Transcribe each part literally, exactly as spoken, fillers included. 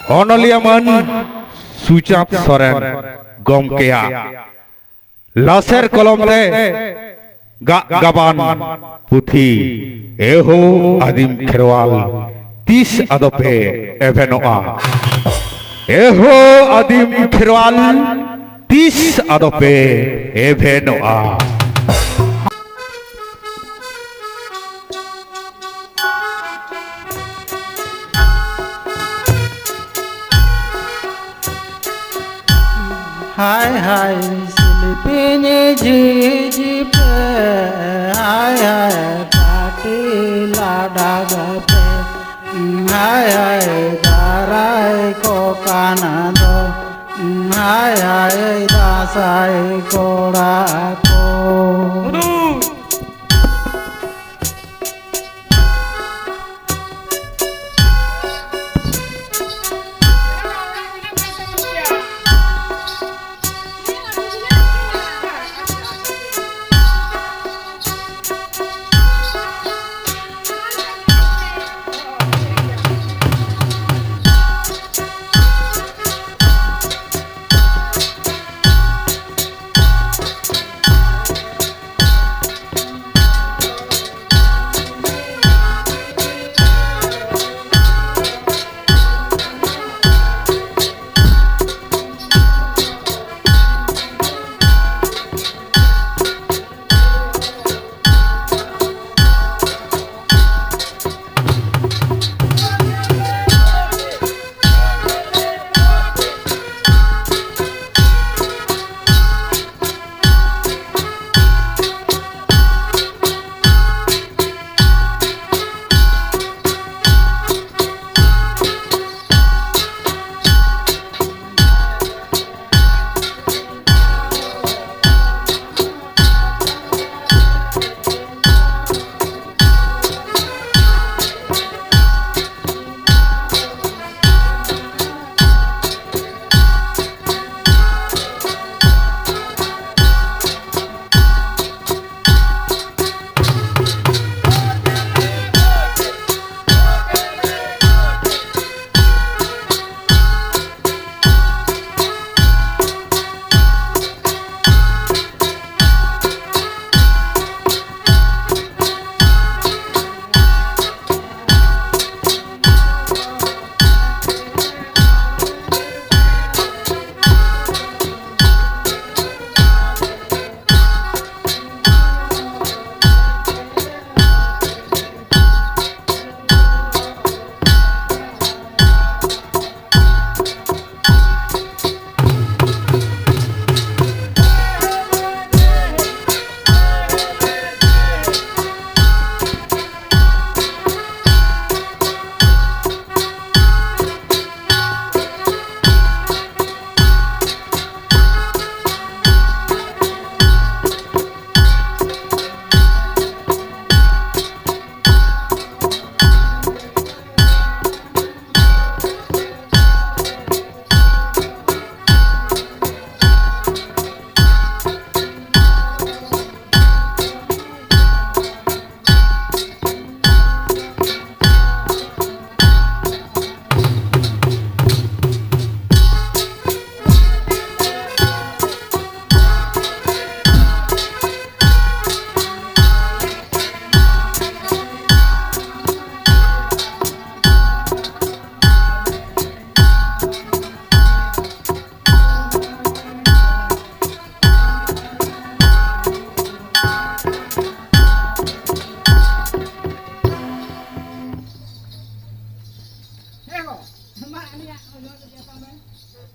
ᱚᱱᱚᱞᱤᱭᱟᱹ ᱢᱟᱹᱱ ᱥᱩᱪᱟᱸᱫᱽ ᱥᱚᱨᱮᱱ ᱜᱚᱢᱠᱮᱭᱟᱜ ᱞᱟᱥᱮᱨ ᱠᱚᱞᱚᱢ ᱛᱮ ᱜᱟᱜ ᱜᱟᱵᱟᱱ ᱯᱩᱛᱷᱤ ᱮᱦᱳ ᱟᱹᱫᱤᱢ ᱠᱷᱮᱨᱣᱟᱞ ᱛᱤᱥ ᱟᱫᱚ ᱯᱮ ᱮᱵᱷᱮᱱᱚᱜᱼᱟ? ᱮᱦᱳ ᱟᱹᱫᱤᱢ ᱠᱷᱮᱨᱣᱟᱞ ᱛᱤᱥ ᱟᱫᱚ ᱯᱮ ᱮᱵᱷᱮᱱᱚᱜᱼᱟ? ᱦᱟᱭ ᱦᱟᱭ ᱥᱤᱞᱯᱤᱧ ᱡᱷᱤᱡ ᱯᱮ, ᱦᱟᱭ ᱦᱟᱭ ᱠᱟᱹᱴᱤ ᱞᱟᱰᱟ ᱯᱮ, ᱦᱟᱭ ᱦᱟᱭ ᱫᱟᱨᱟᱭ ᱠᱚ ᱠᱟᱱᱟ ᱫᱚ, ᱦᱟᱭ ᱦᱟᱭ ᱫᱟᱸᱥᱟᱭ ᱠᱚᱲᱟ ᱠᱚ᱾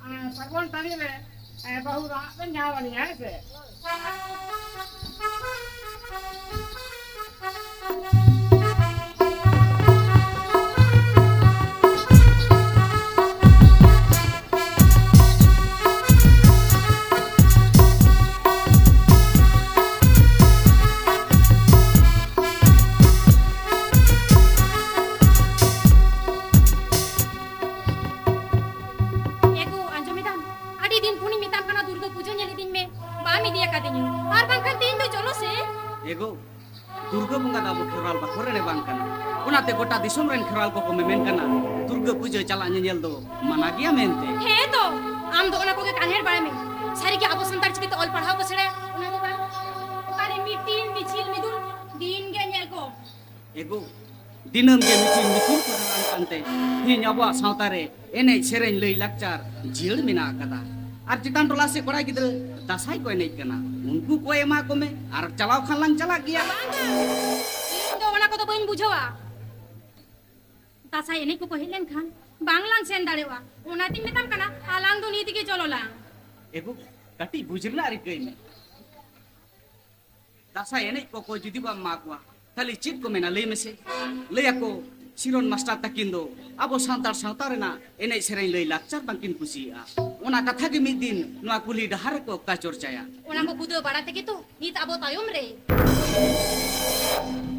ᱟᱨ ᱥᱟᱜᱩᱱ ᱴᱟᱺᱰᱤ ᱨᱮ, ᱮ, ᱵᱟᱹᱦᱩ ᱫᱚ ᱦᱟᱸᱜ ᱵᱮᱱ ᱧᱟᱢ ᱟᱹᱞᱤᱧᱟ, ᱦᱮᱸ ᱥᱮ? ᱮ ᱜᱳ, ᱟᱸᱡᱚᱢ ᱮᱫᱟᱢ? ᱟᱹᱰᱤ ᱫᱤᱱ ᱠᱷᱚᱱᱤᱧ ᱢᱮᱛᱟᱢ ᱠᱟᱱᱟ, ᱫᱩᱨᱜᱟᱹ ᱯᱩᱡᱟᱹ ᱧᱮᱞ ᱤᱫᱤᱧ ᱢᱮ, ᱵᱟᱢ ᱤᱫᱤ ᱟᱠᱟᱫᱤᱧᱟ᱾ ᱟᱨ ᱵᱟᱝᱠᱷᱟᱱ ᱛᱮᱦᱮᱧ ᱫᱚ ᱪᱚᱞᱚ ᱥᱮ᱾ ᱮ ᱜᱳ, ᱫᱩᱨᱜᱟᱹ ᱵᱚᱸᱜᱟ ᱫᱚ ᱟᱵᱚ ᱠᱷᱮᱨᱣᱟᱞ ᱵᱟᱠᱷᱳᱞ ᱨᱮᱱᱮ ᱵᱟᱝ ᱠᱟᱱᱟ᱾ ᱚᱱᱟᱛᱮ ᱜᱚᱴᱟ ᱫᱤᱥᱚᱢ ᱨᱮᱱ ᱠᱷᱮᱨᱣᱟᱞ ᱠᱚᱠᱚ ᱢᱮᱢᱮᱱ ᱠᱟᱱᱟ, ᱫᱩᱨᱜᱟᱹ ᱯᱩᱡᱟᱹ ᱪᱟᱞᱟᱜ ᱧᱮᱧᱮᱞ ᱫᱚ ᱢᱟᱱᱟ ᱜᱮᱭᱟ ᱢᱮᱱᱛᱮ᱾ ᱦᱮᱸ ᱛᱚ, ᱟᱢ ᱫᱚ ᱚᱱᱟ ᱠᱚᱜᱮ ᱠᱟᱱᱦᱮᱲ ᱵᱟᱲᱟᱭ ᱢᱮ᱾ ᱥᱟᱹᱨᱤᱜᱮ ᱟᱵᱚ ᱥᱟᱱᱛᱟᱲ ᱪᱤᱠᱤᱛᱮ ᱚᱞ ᱯᱟᱲᱦᱟᱣ ᱠᱚ ᱥᱮᱬᱟᱭᱟ, ᱚᱱᱟ ᱫᱚ ᱵᱟᱝ᱾ ᱚᱠᱟᱨᱮ ᱢᱤᱴᱤᱝ, ᱢᱤᱪᱷᱤᱞ, ᱢᱤᱫᱩᱱ, ᱫᱤᱱ ᱜᱮ ᱧᱮᱞ ᱠᱚᱢ᱾ ᱮ ᱜᱳ, ᱫᱤᱱᱟᱹᱢ ᱜᱮ ᱢᱤᱪᱷᱤᱞ ᱢᱤᱫᱩᱱ ᱠᱚᱨᱮᱱᱟᱜ ᱠᱟᱱᱛᱮ ᱛᱮᱦᱮᱧ ᱟᱵᱚᱣᱟᱜ ᱥᱟᱶᱛᱟ ᱨᱮ ᱮᱱᱮᱡ, ᱥᱮᱨᱮᱧ, ᱞᱟᱹᱭ, ᱞᱟᱠᱪᱟᱨ ᱡᱤᱭᱟᱹᱲ ᱢᱮᱱᱟᱜ ᱟᱠᱟᱫᱟ᱾ ᱟᱨ ᱪᱮᱛᱟᱱ ᱴᱚᱞᱟ ᱥᱮ ᱠᱚᱲᱟ ᱜᱤᱫᱽᱨᱟᱹ ᱫᱟᱸᱥᱟᱭ ᱠᱚ ᱮᱱᱮᱡ ᱠᱟᱱᱟ, ᱩᱱᱠᱩ ᱠᱚ ᱮᱢᱟ ᱠᱚ ᱢᱮ, ᱟᱨ ᱪᱟᱞᱟᱣ ᱠᱷᱟᱱ ᱞᱟᱝ ᱪᱟᱞᱟᱜ ᱜᱮᱭᱟ᱾ ᱵᱟᱝᱟ, ᱤᱧ ᱫᱚ ᱚᱱᱟ ᱠᱚᱫᱚ ᱵᱟᱹᱧ ᱵᱩᱡᱷᱟᱹᱣᱟ᱾ ᱫᱟᱸᱥᱟᱭ ᱮᱱᱮᱡ ᱠᱚᱠᱚ ᱦᱮᱡ ᱞᱮᱱᱠᱷᱟᱱ ᱵᱟᱝ ᱞᱟᱝ ᱥᱮᱱ ᱫᱟᱲᱮᱭᱟᱜᱼᱟ, ᱚᱱᱟᱛᱤᱧ ᱢᱮᱛᱟᱢ ᱠᱟᱱᱟ, ᱟᱞᱟᱝ ᱫᱚ ᱱᱤᱛ ᱜᱮ ᱪᱚᱞᱚ ᱞᱟᱝ᱾ ᱮ ᱜᱳ, ᱠᱟᱹᱴᱤᱡ ᱵᱩᱡᱽ ᱨᱮᱱᱟᱜ ᱨᱤᱠᱟᱹᱭ ᱢᱮ᱾ ᱫᱟᱸᱥᱟᱭ ᱮᱱᱮᱡ ᱠᱚᱠᱚ ᱡᱩᱫᱤ ᱵᱟᱢ ᱮᱢᱟ ᱠᱚᱣᱟ, ᱛᱟᱦᱞᱮ ᱪᱮᱫ ᱠᱚ ᱢᱮᱱᱟ ᱞᱟᱹᱭ ᱢᱮᱥᱮ? ᱞᱟᱹᱭ ᱟᱠᱚ, ᱥᱤᱨᱚᱱ ᱢᱟᱥᱴᱟᱨ ᱛᱟᱹᱠᱤᱱ ᱫᱚ ᱟᱵᱚ ᱥᱟᱱᱛᱟᱲ ᱥᱟᱶᱛᱟ ᱨᱮᱱᱟᱜ ᱮᱱᱮᱡ, ᱥᱮᱨᱮᱧ, ᱞᱟᱹᱭ, ᱞᱟᱠᱪᱟᱨ ᱵᱟᱝᱠᱤᱱ ᱠᱩᱥᱤᱭᱟᱜᱼᱟ᱾ ᱚᱱᱟ ᱠᱟᱛᱷᱟ ᱜᱮ ᱢᱤᱫ ᱫᱤᱱ ᱱᱚᱣᱟ ᱠᱩᱞᱦᱤ ᱰᱟᱦᱟᱨ ᱨᱮᱠᱚ ᱚᱠᱟ ᱪᱚᱨᱪᱟᱭᱟ᱾ ᱚᱱᱟ ᱠᱚ ᱠᱩᱫᱟᱹᱣ ᱵᱟᱲᱟ ᱛᱮᱜᱮ ᱛᱚ ᱱᱤᱛ ᱟᱵᱚ ᱛᱟᱭᱚᱢ ᱨᱮ᱾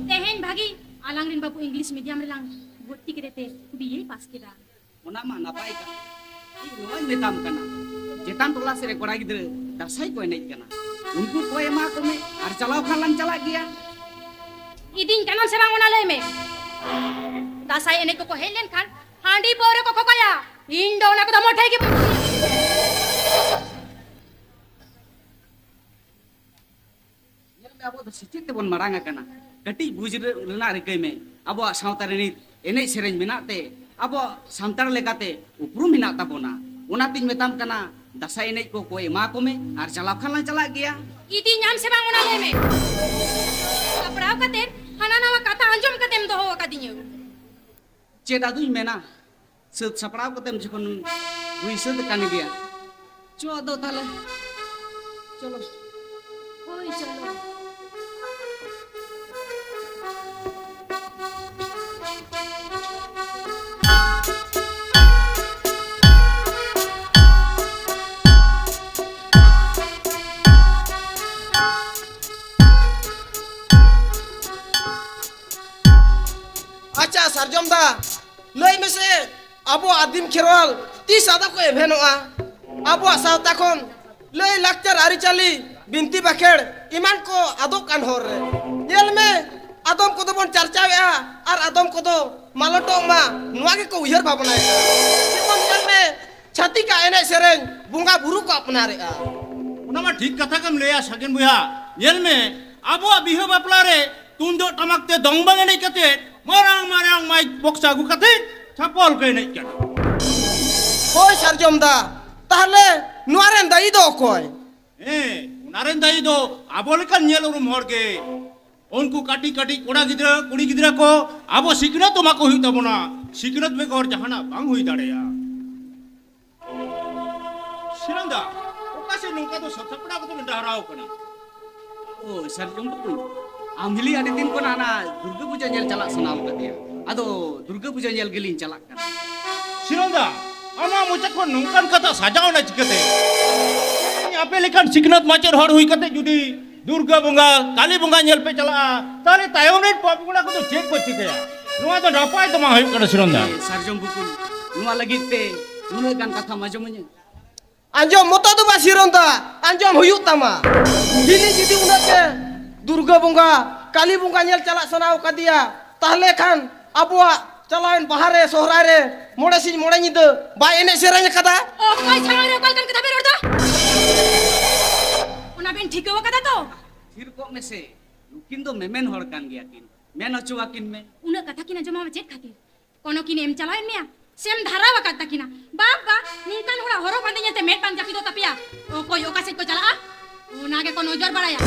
ᱛᱮᱦᱮᱧ ᱵᱷᱟᱹᱜᱤ ᱟᱞᱟᱝ ᱨᱮᱱ ᱵᱟᱹᱵᱩ ᱤᱝᱞᱤᱥ ᱢᱤᱰᱤᱭᱟᱢ ᱨᱮᱞᱟᱝ ᱵᱷᱚᱨᱛᱤ ᱠᱮᱫᱮ ᱛᱮ ᱵᱤ ᱮ ᱯᱟᱥ ᱠᱮᱫᱟ᱾ ᱚᱱᱟ ᱢᱟ ᱱᱟᱯᱟᱭ ᱠᱟᱛᱷᱟ᱾ ᱤᱧ ᱱᱚᱣᱟᱧ ᱢᱮᱛᱟᱢ ᱠᱟᱱᱟ, ᱪᱮᱛᱟᱱ ᱴᱚᱞᱟ ᱥᱮᱫ ᱨᱮ ᱠᱚᱲᱟ ᱜᱤᱫᱽᱨᱟᱹ ᱫᱟᱸᱥᱟᱭ ᱠᱚ ᱮᱱᱮᱡ ᱠᱟᱱᱟ, ᱩᱱᱠᱩ ᱠᱚ ᱮᱢᱟ ᱠᱚ ᱢᱮ, ᱟᱨ ᱪᱟᱞᱟᱣ ᱠᱷᱟᱱ ᱞᱟᱝ ᱪᱟᱞᱟᱜ ᱜᱮᱭᱟ᱾ ᱤᱫᱤᱧ ᱠᱟᱱᱟᱢ ᱥᱮ ᱵᱟᱝ, ᱚᱱᱟ ᱞᱟᱹᱭ ᱢᱮ᱾ ᱫᱟᱸᱥᱟᱭ ᱮᱱᱮᱡ ᱠᱚᱠᱚ ᱦᱮᱡ ᱞᱮᱱᱠᱷᱟᱱ ᱦᱟᱺᱰᱤ ᱯᱟᱹᱣᱨᱟᱹ ᱠᱚ ᱠᱚᱠᱚᱭᱟ, ᱤᱧ ᱫᱚ ᱚᱱᱟ ᱠᱚᱫᱚ ᱢᱚᱴᱷᱮ ᱜᱮ ᱵᱟᱹᱧ ᱠᱩᱥᱤᱭᱟᱜᱼᱟ᱾ ᱧᱮᱞ ᱢᱮ, ᱟᱵᱚ ᱫᱚ ᱥᱮᱪᱮᱫ ᱛᱮᱵᱚᱱ ᱢᱟᱲᱟᱝ ᱟᱠᱟᱱᱟ᱾ ᱠᱟᱹᱴᱤᱡ ᱵᱩᱡᱽ ᱨᱮ-, ᱨᱮᱱᱟᱜ ᱨᱤᱠᱟᱹᱭ ᱢᱮ᱾ ᱟᱵᱚᱣᱟᱜ ᱥᱟᱶᱛᱟ ᱨᱮ ᱱᱤᱛ ᱮᱱᱮᱡ ᱥᱮᱨᱮᱧ ᱢᱮᱱᱟᱜ ᱛᱮ ᱟᱵᱚᱣᱟᱜ ᱥᱟᱱᱛᱟᱲ ᱞᱮᱠᱟᱛᱮ ᱩᱯᱨᱩᱢ ᱢᱮᱱᱟᱜ ᱛᱟᱵᱚᱱᱟ᱾ ᱚᱱᱟᱛᱤᱧ ᱢᱮᱛᱟᱢ ᱠᱟᱱᱟ, ᱫᱟᱸᱥᱟᱭ ᱮᱱᱮᱡ ᱠᱚ ᱠᱚᱭ ᱮᱢᱟ ᱠᱚᱢᱮ ᱟᱨ ᱪᱟᱞᱟᱣ ᱠᱷᱟᱱ ᱞᱟᱝ ᱪᱟᱞᱟᱜ ᱜᱮᱭᱟ᱾ ᱤᱫᱤ ᱧᱟᱢ ᱥᱮ ᱵᱟᱝ, ᱚᱱᱟ ᱞᱟᱹᱭ ᱢᱮ᱾ ᱥᱟᱯᱲᱟᱣ ᱠᱟᱛᱮ ᱦᱟᱱᱟ ᱱᱟᱣᱟ ᱠᱟᱛᱷᱟ ᱟᱸᱡᱚᱢ ᱠᱟᱛᱮᱢ ᱫᱚᱦᱚ ᱟᱠᱟᱫᱤᱧᱟᱹ᱾ ᱪᱮᱫ ᱟᱫᱚᱧ ᱢᱮᱱᱟ, ᱥᱟᱹᱛ ᱥᱟᱯᱲᱟᱣ ᱠᱟᱛᱮᱢ ᱡᱚᱠᱷᱚᱱ ᱦᱩᱭ ᱥᱟᱹᱛ ᱟᱠᱟᱱ ᱜᱮᱭᱟ, ᱪᱚ ᱟᱫᱚ ᱛᱟᱦᱞᱮ ᱪᱚᱞᱚ᱾ ᱦᱳᱭ, ᱪᱚᱞᱚ᱾ ᱟᱪᱪᱷᱟ ᱥᱟᱨᱡᱚᱢ ᱫᱟ, ᱞᱟᱹᱭ ᱢᱮᱥᱮ, ᱟᱵᱚ ᱟᱹᱫᱤᱢ ᱠᱷᱮᱨᱣᱟᱞ ᱛᱤᱥ ᱟᱫᱚ ᱠᱚ ᱮᱵᱷᱮᱱᱚᱜᱼᱟ? ᱟᱵᱚᱣᱟᱜ ᱥᱟᱶᱛᱟ ᱠᱷᱚᱱ ᱞᱟᱹᱭ ᱞᱟᱠᱪᱟᱨ ᱟᱹᱨᱤᱪᱟᱹᱞᱤ ᱵᱤᱱᱛᱤ ᱵᱟᱠᱷᱮᱲ ᱮᱢᱟᱱ ᱠᱚ ᱟᱫᱚᱜ ᱠᱟᱱ ᱦᱚᱨ ᱨᱮ᱾ ᱧᱮᱞ ᱢᱮ, ᱟᱫᱚᱢ ᱠᱚᱫᱚ ᱵᱚᱱ ᱪᱟᱨᱪᱟᱣᱮᱫᱼᱟ ᱟᱨ ᱟᱫᱚᱢ ᱠᱚᱫᱚ ᱢᱟᱞᱚᱴᱚᱜ ᱢᱟ ᱱᱚᱣᱟ ᱜᱮᱠᱚ ᱩᱭᱦᱟᱹᱨ ᱵᱷᱟᱵᱽᱱᱟᱭᱮᱫᱼᱟ᱾ ᱡᱮᱢᱚᱱ ᱧᱮᱞ ᱢᱮ, ᱪᱷᱟᱹᱛᱤᱠᱟᱜ ᱮᱱᱮᱡ ᱥᱮᱨᱮᱧ ᱵᱚᱸᱜᱟ ᱵᱩᱨᱩ ᱠᱚ ᱟᱯᱱᱟᱨᱮᱫᱼᱟ᱾ ᱚᱱᱟ ᱢᱟ ᱴᱷᱤᱠ ᱠᱟᱛᱷᱟ ᱜᱮᱢ ᱞᱟᱹᱭᱟ ᱥᱟᱜᱮᱱ ᱵᱚᱭᱦᱟ᱾ ᱧᱮᱞ ᱢᱮ, ᱟᱵᱚᱣᱟᱜ ᱵᱤᱦᱟᱹ ᱵᱟᱯᱞᱟ ᱨᱮ ᱛᱩᱢᱫᱟᱹᱜ ᱴᱟᱢᱟᱠ ᱛᱮ ᱫᱚᱝ ᱵᱟᱝ ᱮᱱᱮᱡ ᱠᱟᱛᱮ ᱢᱟᱨᱟᱝ ᱢᱟᱨᱟᱝ ᱢᱟᱭᱤᱠ ᱵᱚᱠᱥ ᱟᱹᱜᱩ ᱠᱟᱛᱮ ᱪᱷᱟᱯᱚᱞ ᱠᱚ ᱮᱱᱮᱡ ᱠᱟᱱᱟ᱾ ᱦᱳᱭ ᱥᱟᱨᱡᱚᱢ ᱫᱟ, ᱛᱟᱦᱞᱮ ᱱᱚᱣᱟ ᱨᱮᱱ ᱫᱟᱭᱤ ᱫᱚ ᱚᱠᱚᱭ? ᱦᱮᱸ, ᱚᱱᱟ ᱨᱮᱱ ᱫᱟᱭᱤ ᱫᱚ ᱟᱵᱚ ᱞᱮᱠᱟᱱ ᱧᱮᱞ ᱩᱨᱩᱢ ᱦᱚᱲ ᱜᱮ᱾ ᱩᱱᱠᱩ ᱠᱟᱹᱴᱤᱡ ᱠᱟᱹᱴᱤᱡ ᱠᱚᱲᱟ ᱜᱤᱫᱽᱨᱟᱹ, ᱠᱩᱲᱤ ᱜᱤᱫᱽᱨᱟᱹ ᱠᱚ ᱟᱵᱚ ᱥᱤᱠᱷᱱᱟᱹᱛ ᱮᱢᱟ ᱠᱚ ᱦᱩᱭᱩᱜ ᱛᱟᱵᱚᱱᱟ᱾ ᱥᱤᱠᱷᱱᱟᱹᱛ ᱵᱮᱜᱚᱨ ᱡᱟᱦᱟᱱᱟᱜ ᱵᱟᱝ ᱦᱩᱭ ᱫᱟᱲᱮᱭᱟᱜᱼᱟ᱾ ᱥᱤᱨᱚᱱ ᱫᱟ, ᱚᱠᱟ ᱥᱮᱫ ᱱᱚᱝᱠᱟ ᱫᱚ ᱥᱟᱯᱲᱟᱣ ᱠᱟᱛᱮ ᱵᱮᱱ ᱰᱟᱦᱨᱟᱣ ᱠᱟᱱᱟ? ᱳ, ᱥᱟᱨᱡᱚᱢ ᱵᱟᱹᱵᱩ, ᱟᱢ ᱦᱤᱞᱤ ᱟᱹᱰᱤ ᱫᱤᱱ ᱠᱷᱚᱱᱟᱜ ᱚᱱᱟ ᱫᱩᱨᱜᱟᱹ ᱯᱩᱡᱟᱹ ᱧᱮᱞ ᱪᱟᱞᱟᱜ ᱥᱟᱱᱟᱣ ᱠᱟᱫᱮᱭᱟ᱾ ᱟᱫᱚ ᱫᱩᱨᱜᱟᱹ ᱯᱩᱡᱟᱹ ᱧᱮᱞ ᱜᱮᱞᱤᱧ ᱪᱟᱞᱟᱜ ᱠᱟᱱᱟ᱾ ᱥᱤᱨᱚᱱ ᱫᱟ, ᱟᱢᱟᱜ ᱢᱚᱪᱟ ᱠᱷᱚᱱ ᱱᱚᱝᱠᱟᱱ ᱠᱟᱛᱷᱟ ᱥᱟᱡᱟᱣ ᱮᱱᱟ ᱪᱤᱠᱟᱹᱛᱮ? ᱤᱧ ᱟᱯᱮ ᱞᱮᱠᱟᱱ ᱥᱤᱠᱷᱱᱟᱹᱛ ᱢᱟᱪᱮᱫ ᱦᱚᱲ ᱦᱩᱭ ᱠᱟᱛᱮ ᱡᱩᱫᱤ ᱫᱩᱨᱜᱟᱹ ᱵᱚᱸᱜᱟ, ᱠᱟᱞᱤ ᱵᱚᱸᱜᱟ ᱧᱮᱞ ᱯᱮ ᱪᱟᱞᱟᱜᱼᱟ, ᱛᱟᱦᱞᱮ ᱛᱟᱭᱚᱢ ᱨᱮᱱ ᱯᱚᱯᱚᱜᱲᱟ ᱠᱚᱫᱚ ᱪᱮᱫ ᱠᱚ ᱪᱤᱠᱟᱹᱭᱟ? ᱱᱚᱣᱟ ᱫᱚ ᱱᱟᱯᱟᱭ ᱫᱚ ᱵᱟᱝ ᱦᱩᱭᱩᱜ ᱠᱟᱱᱟ, ᱥᱤᱨᱚᱱ ᱫᱟ᱾ ᱮ, ᱥᱟᱨᱡᱚᱢ ᱵᱩᱠᱩᱞ, ᱱᱚᱣᱟ ᱞᱟᱹᱜᱤᱫ ᱛᱮ ᱱᱩᱱᱟᱹᱜ ᱜᱟᱱ ᱠᱟᱛᱷᱟᱢ ᱟᱸᱡᱚᱢᱟᱹᱧᱟ? ᱟᱸᱡᱚᱢ ᱢᱚᱛᱚ ᱫᱚ ᱵᱟᱝ, ᱥᱤᱨᱚᱱ ᱫᱟ, ᱟᱸᱡᱚᱢ ᱦᱩᱭᱩᱜ ᱛᱟᱢᱟ᱾ ᱦᱤᱞᱤ ᱡᱩᱫᱤ ᱩᱱᱟᱹᱜ ᱜᱮ ᱫᱩᱨᱜᱟᱹ ᱵᱚᱸᱜᱟ, ᱠᱟᱞᱤ ᱵᱚᱸᱜᱟ ᱧᱮᱞ ᱪᱟᱞᱟᱜ ᱥᱟᱱᱟ ᱟᱠᱟᱫᱮᱭᱟ, ᱛᱟᱦᱞᱮ ᱠᱷᱟᱱ ᱟᱵᱚᱣᱟᱜ ᱪᱟᱞᱟᱣᱮᱱ ᱵᱟᱦᱟ ᱨᱮ, ᱥᱚᱦᱨᱟᱭ ᱨᱮ ᱢᱚᱬᱮ ᱥᱤᱧ ᱢᱚᱬᱮ ᱧᱤᱫᱟᱹ ᱵᱟᱭ ᱮᱱᱮᱡ ᱥᱮᱨᱮᱧ ᱟᱠᱟᱫᱟ? ᱚᱠᱚᱭ ᱥᱟᱢᱟᱝ ᱨᱮ ᱚᱠᱟ ᱞᱮᱠᱟᱱ ᱠᱟᱛᱷᱟ ᱵᱮᱱ ᱨᱚᱲ ᱫᱟ? ᱚᱱᱟ ᱵᱮᱱ ᱴᱷᱤᱠᱟᱹ ᱟᱠᱟᱫᱟ ᱛᱚ? ᱛᱷᱤᱨ ᱠᱚᱜ ᱢᱮᱥᱮ, ᱱᱩᱠᱤᱱ ᱫᱚ ᱢᱮᱢᱮᱱ ᱦᱚᱲ ᱠᱟᱱ ᱜᱮᱭᱟ ᱠᱤᱱ, ᱢᱮᱱ ᱦᱚᱪᱚ ᱟᱹᱠᱤᱱ ᱢᱮ᱾ ᱩᱱᱟᱹᱜ ᱠᱟᱛᱷᱟ ᱠᱤᱱ ᱟᱸᱡᱚᱢᱟ ᱪᱮᱫ ᱠᱷᱟᱹᱛᱤᱨ? ᱠᱚᱱᱚ ᱠᱤᱱ ᱮᱢ ᱪᱟᱞᱟᱣᱮᱱ ᱢᱮᱭᱟ? ᱥᱮᱢ ᱫᱷᱟᱨᱟᱣ ᱟᱠᱟᱫ ᱛᱟᱹᱠᱤᱱᱟ? ᱵᱟᱯ ᱵᱟ, ᱱᱚᱝᱠᱟᱱ ᱦᱚᱲᱟᱜ ᱦᱚᱨᱚᱜ ᱵᱟᱸᱫᱮ ᱧᱮᱞᱛᱮ ᱢᱮᱫ ᱵᱟᱝ ᱡᱟᱹᱯᱤᱫᱚᱜ ᱛᱟᱯᱮᱭᱟ? ᱚᱠᱚᱭ ᱚᱠᱟ ᱥᱮᱫ ᱠᱚ ᱪᱟᱞᱟᱜᱼᱟ, ᱚᱱᱟ ᱜᱮᱠᱚ ᱱᱚᱡᱚᱨ ᱵᱟᱲᱟᱭᱟ᱾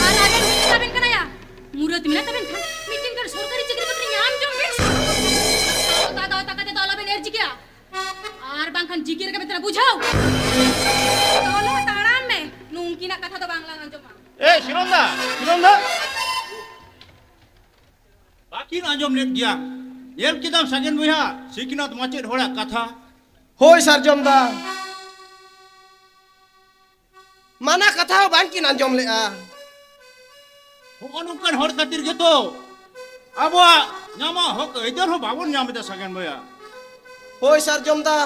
ᱟᱨ ᱟᱵᱮᱱ ᱦᱩᱭ ᱠᱟᱛᱮ ᱟᱵᱮᱱ ᱠᱟᱱᱟᱭᱟ? ᱢᱩᱨᱟᱹᱛ ᱢᱮᱱᱟᱜ ᱛᱟᱵᱮᱱ ᱠᱷᱟᱱ ᱢᱤᱫᱴᱮᱱ ᱜᱟᱱ ᱥᱚᱨᱠᱟᱨᱤ ᱪᱟᱹᱠᱨᱤ ᱵᱟᱹᱠᱨᱤ ᱧᱟᱢ ᱡᱚᱝ ᱵᱮᱱ᱾ ᱫᱟᱫᱟ ᱛᱟᱠᱟ ᱛᱮᱫᱚ ᱟᱞᱚᱵᱮᱱ ᱮᱨ ᱜᱮᱭᱟ, ᱟᱨ ᱵᱟᱝᱠᱷᱟᱱ ᱡᱤᱠᱤ ᱨᱮᱜᱮ ᱢᱮᱛᱟᱢᱟ, ᱵᱩᱡᱷᱟᱹᱣ? ᱪᱚᱞᱚ ᱛᱟᱲᱟᱢ ᱢᱮ, ᱱᱩᱝᱠᱤᱱᱟᱜ ᱠᱟᱛᱷᱟ ᱫᱚ ᱵᱟᱝ ᱞᱟᱝ ᱟᱸᱡᱚᱢᱟ᱾ ᱮ ᱥᱤᱨᱚᱱ ᱫᱟ, ᱥᱤᱨᱚᱱ ᱫᱟ᱾ ᱵᱟᱹᱠᱤᱱ ᱟᱸᱡᱚᱢ ᱞᱮᱫ ᱜᱮᱭᱟ᱾ ᱧᱮᱞ ᱠᱮᱫᱟᱢ ᱥᱟᱜᱮᱱ ᱵᱚᱭᱦᱟ, ᱥᱤᱠᱷᱱᱟᱹᱛ ᱢᱟᱪᱮᱫ ᱦᱚᱲᱟᱜ ᱠᱟᱛᱷᱟ᱾ ᱦᱳᱭ ᱥᱟᱨᱡᱚᱢ ᱫᱟ, ᱢᱟᱱᱟ ᱠᱟᱛᱷᱟ ᱦᱚᱸ ᱵᱟᱝ ᱠᱤᱱ ᱟᱸᱡᱚᱢ ᱞᱮᱜᱼᱟ᱾ ᱦᱚᱸᱜᱼᱚ ᱱᱚᱝᱠᱟᱱ ᱦᱚᱲ ᱠᱷᱟᱹᱛᱤᱨ ᱜᱮᱛᱚ ᱟᱵᱚᱣᱟᱜ ᱧᱟᱢᱟᱜ ᱦᱚᱠ ᱟᱹᱭᱫᱟᱹᱨ ᱦᱚᱸ ᱵᱟᱵᱚᱱ ᱧᱟᱢ ᱮᱫᱟ ᱥᱟᱜᱮᱱ ᱵᱚᱭᱦᱟ᱾ ᱦᱳᱭ ᱥᱟᱨᱡᱚᱢ ᱫᱟ,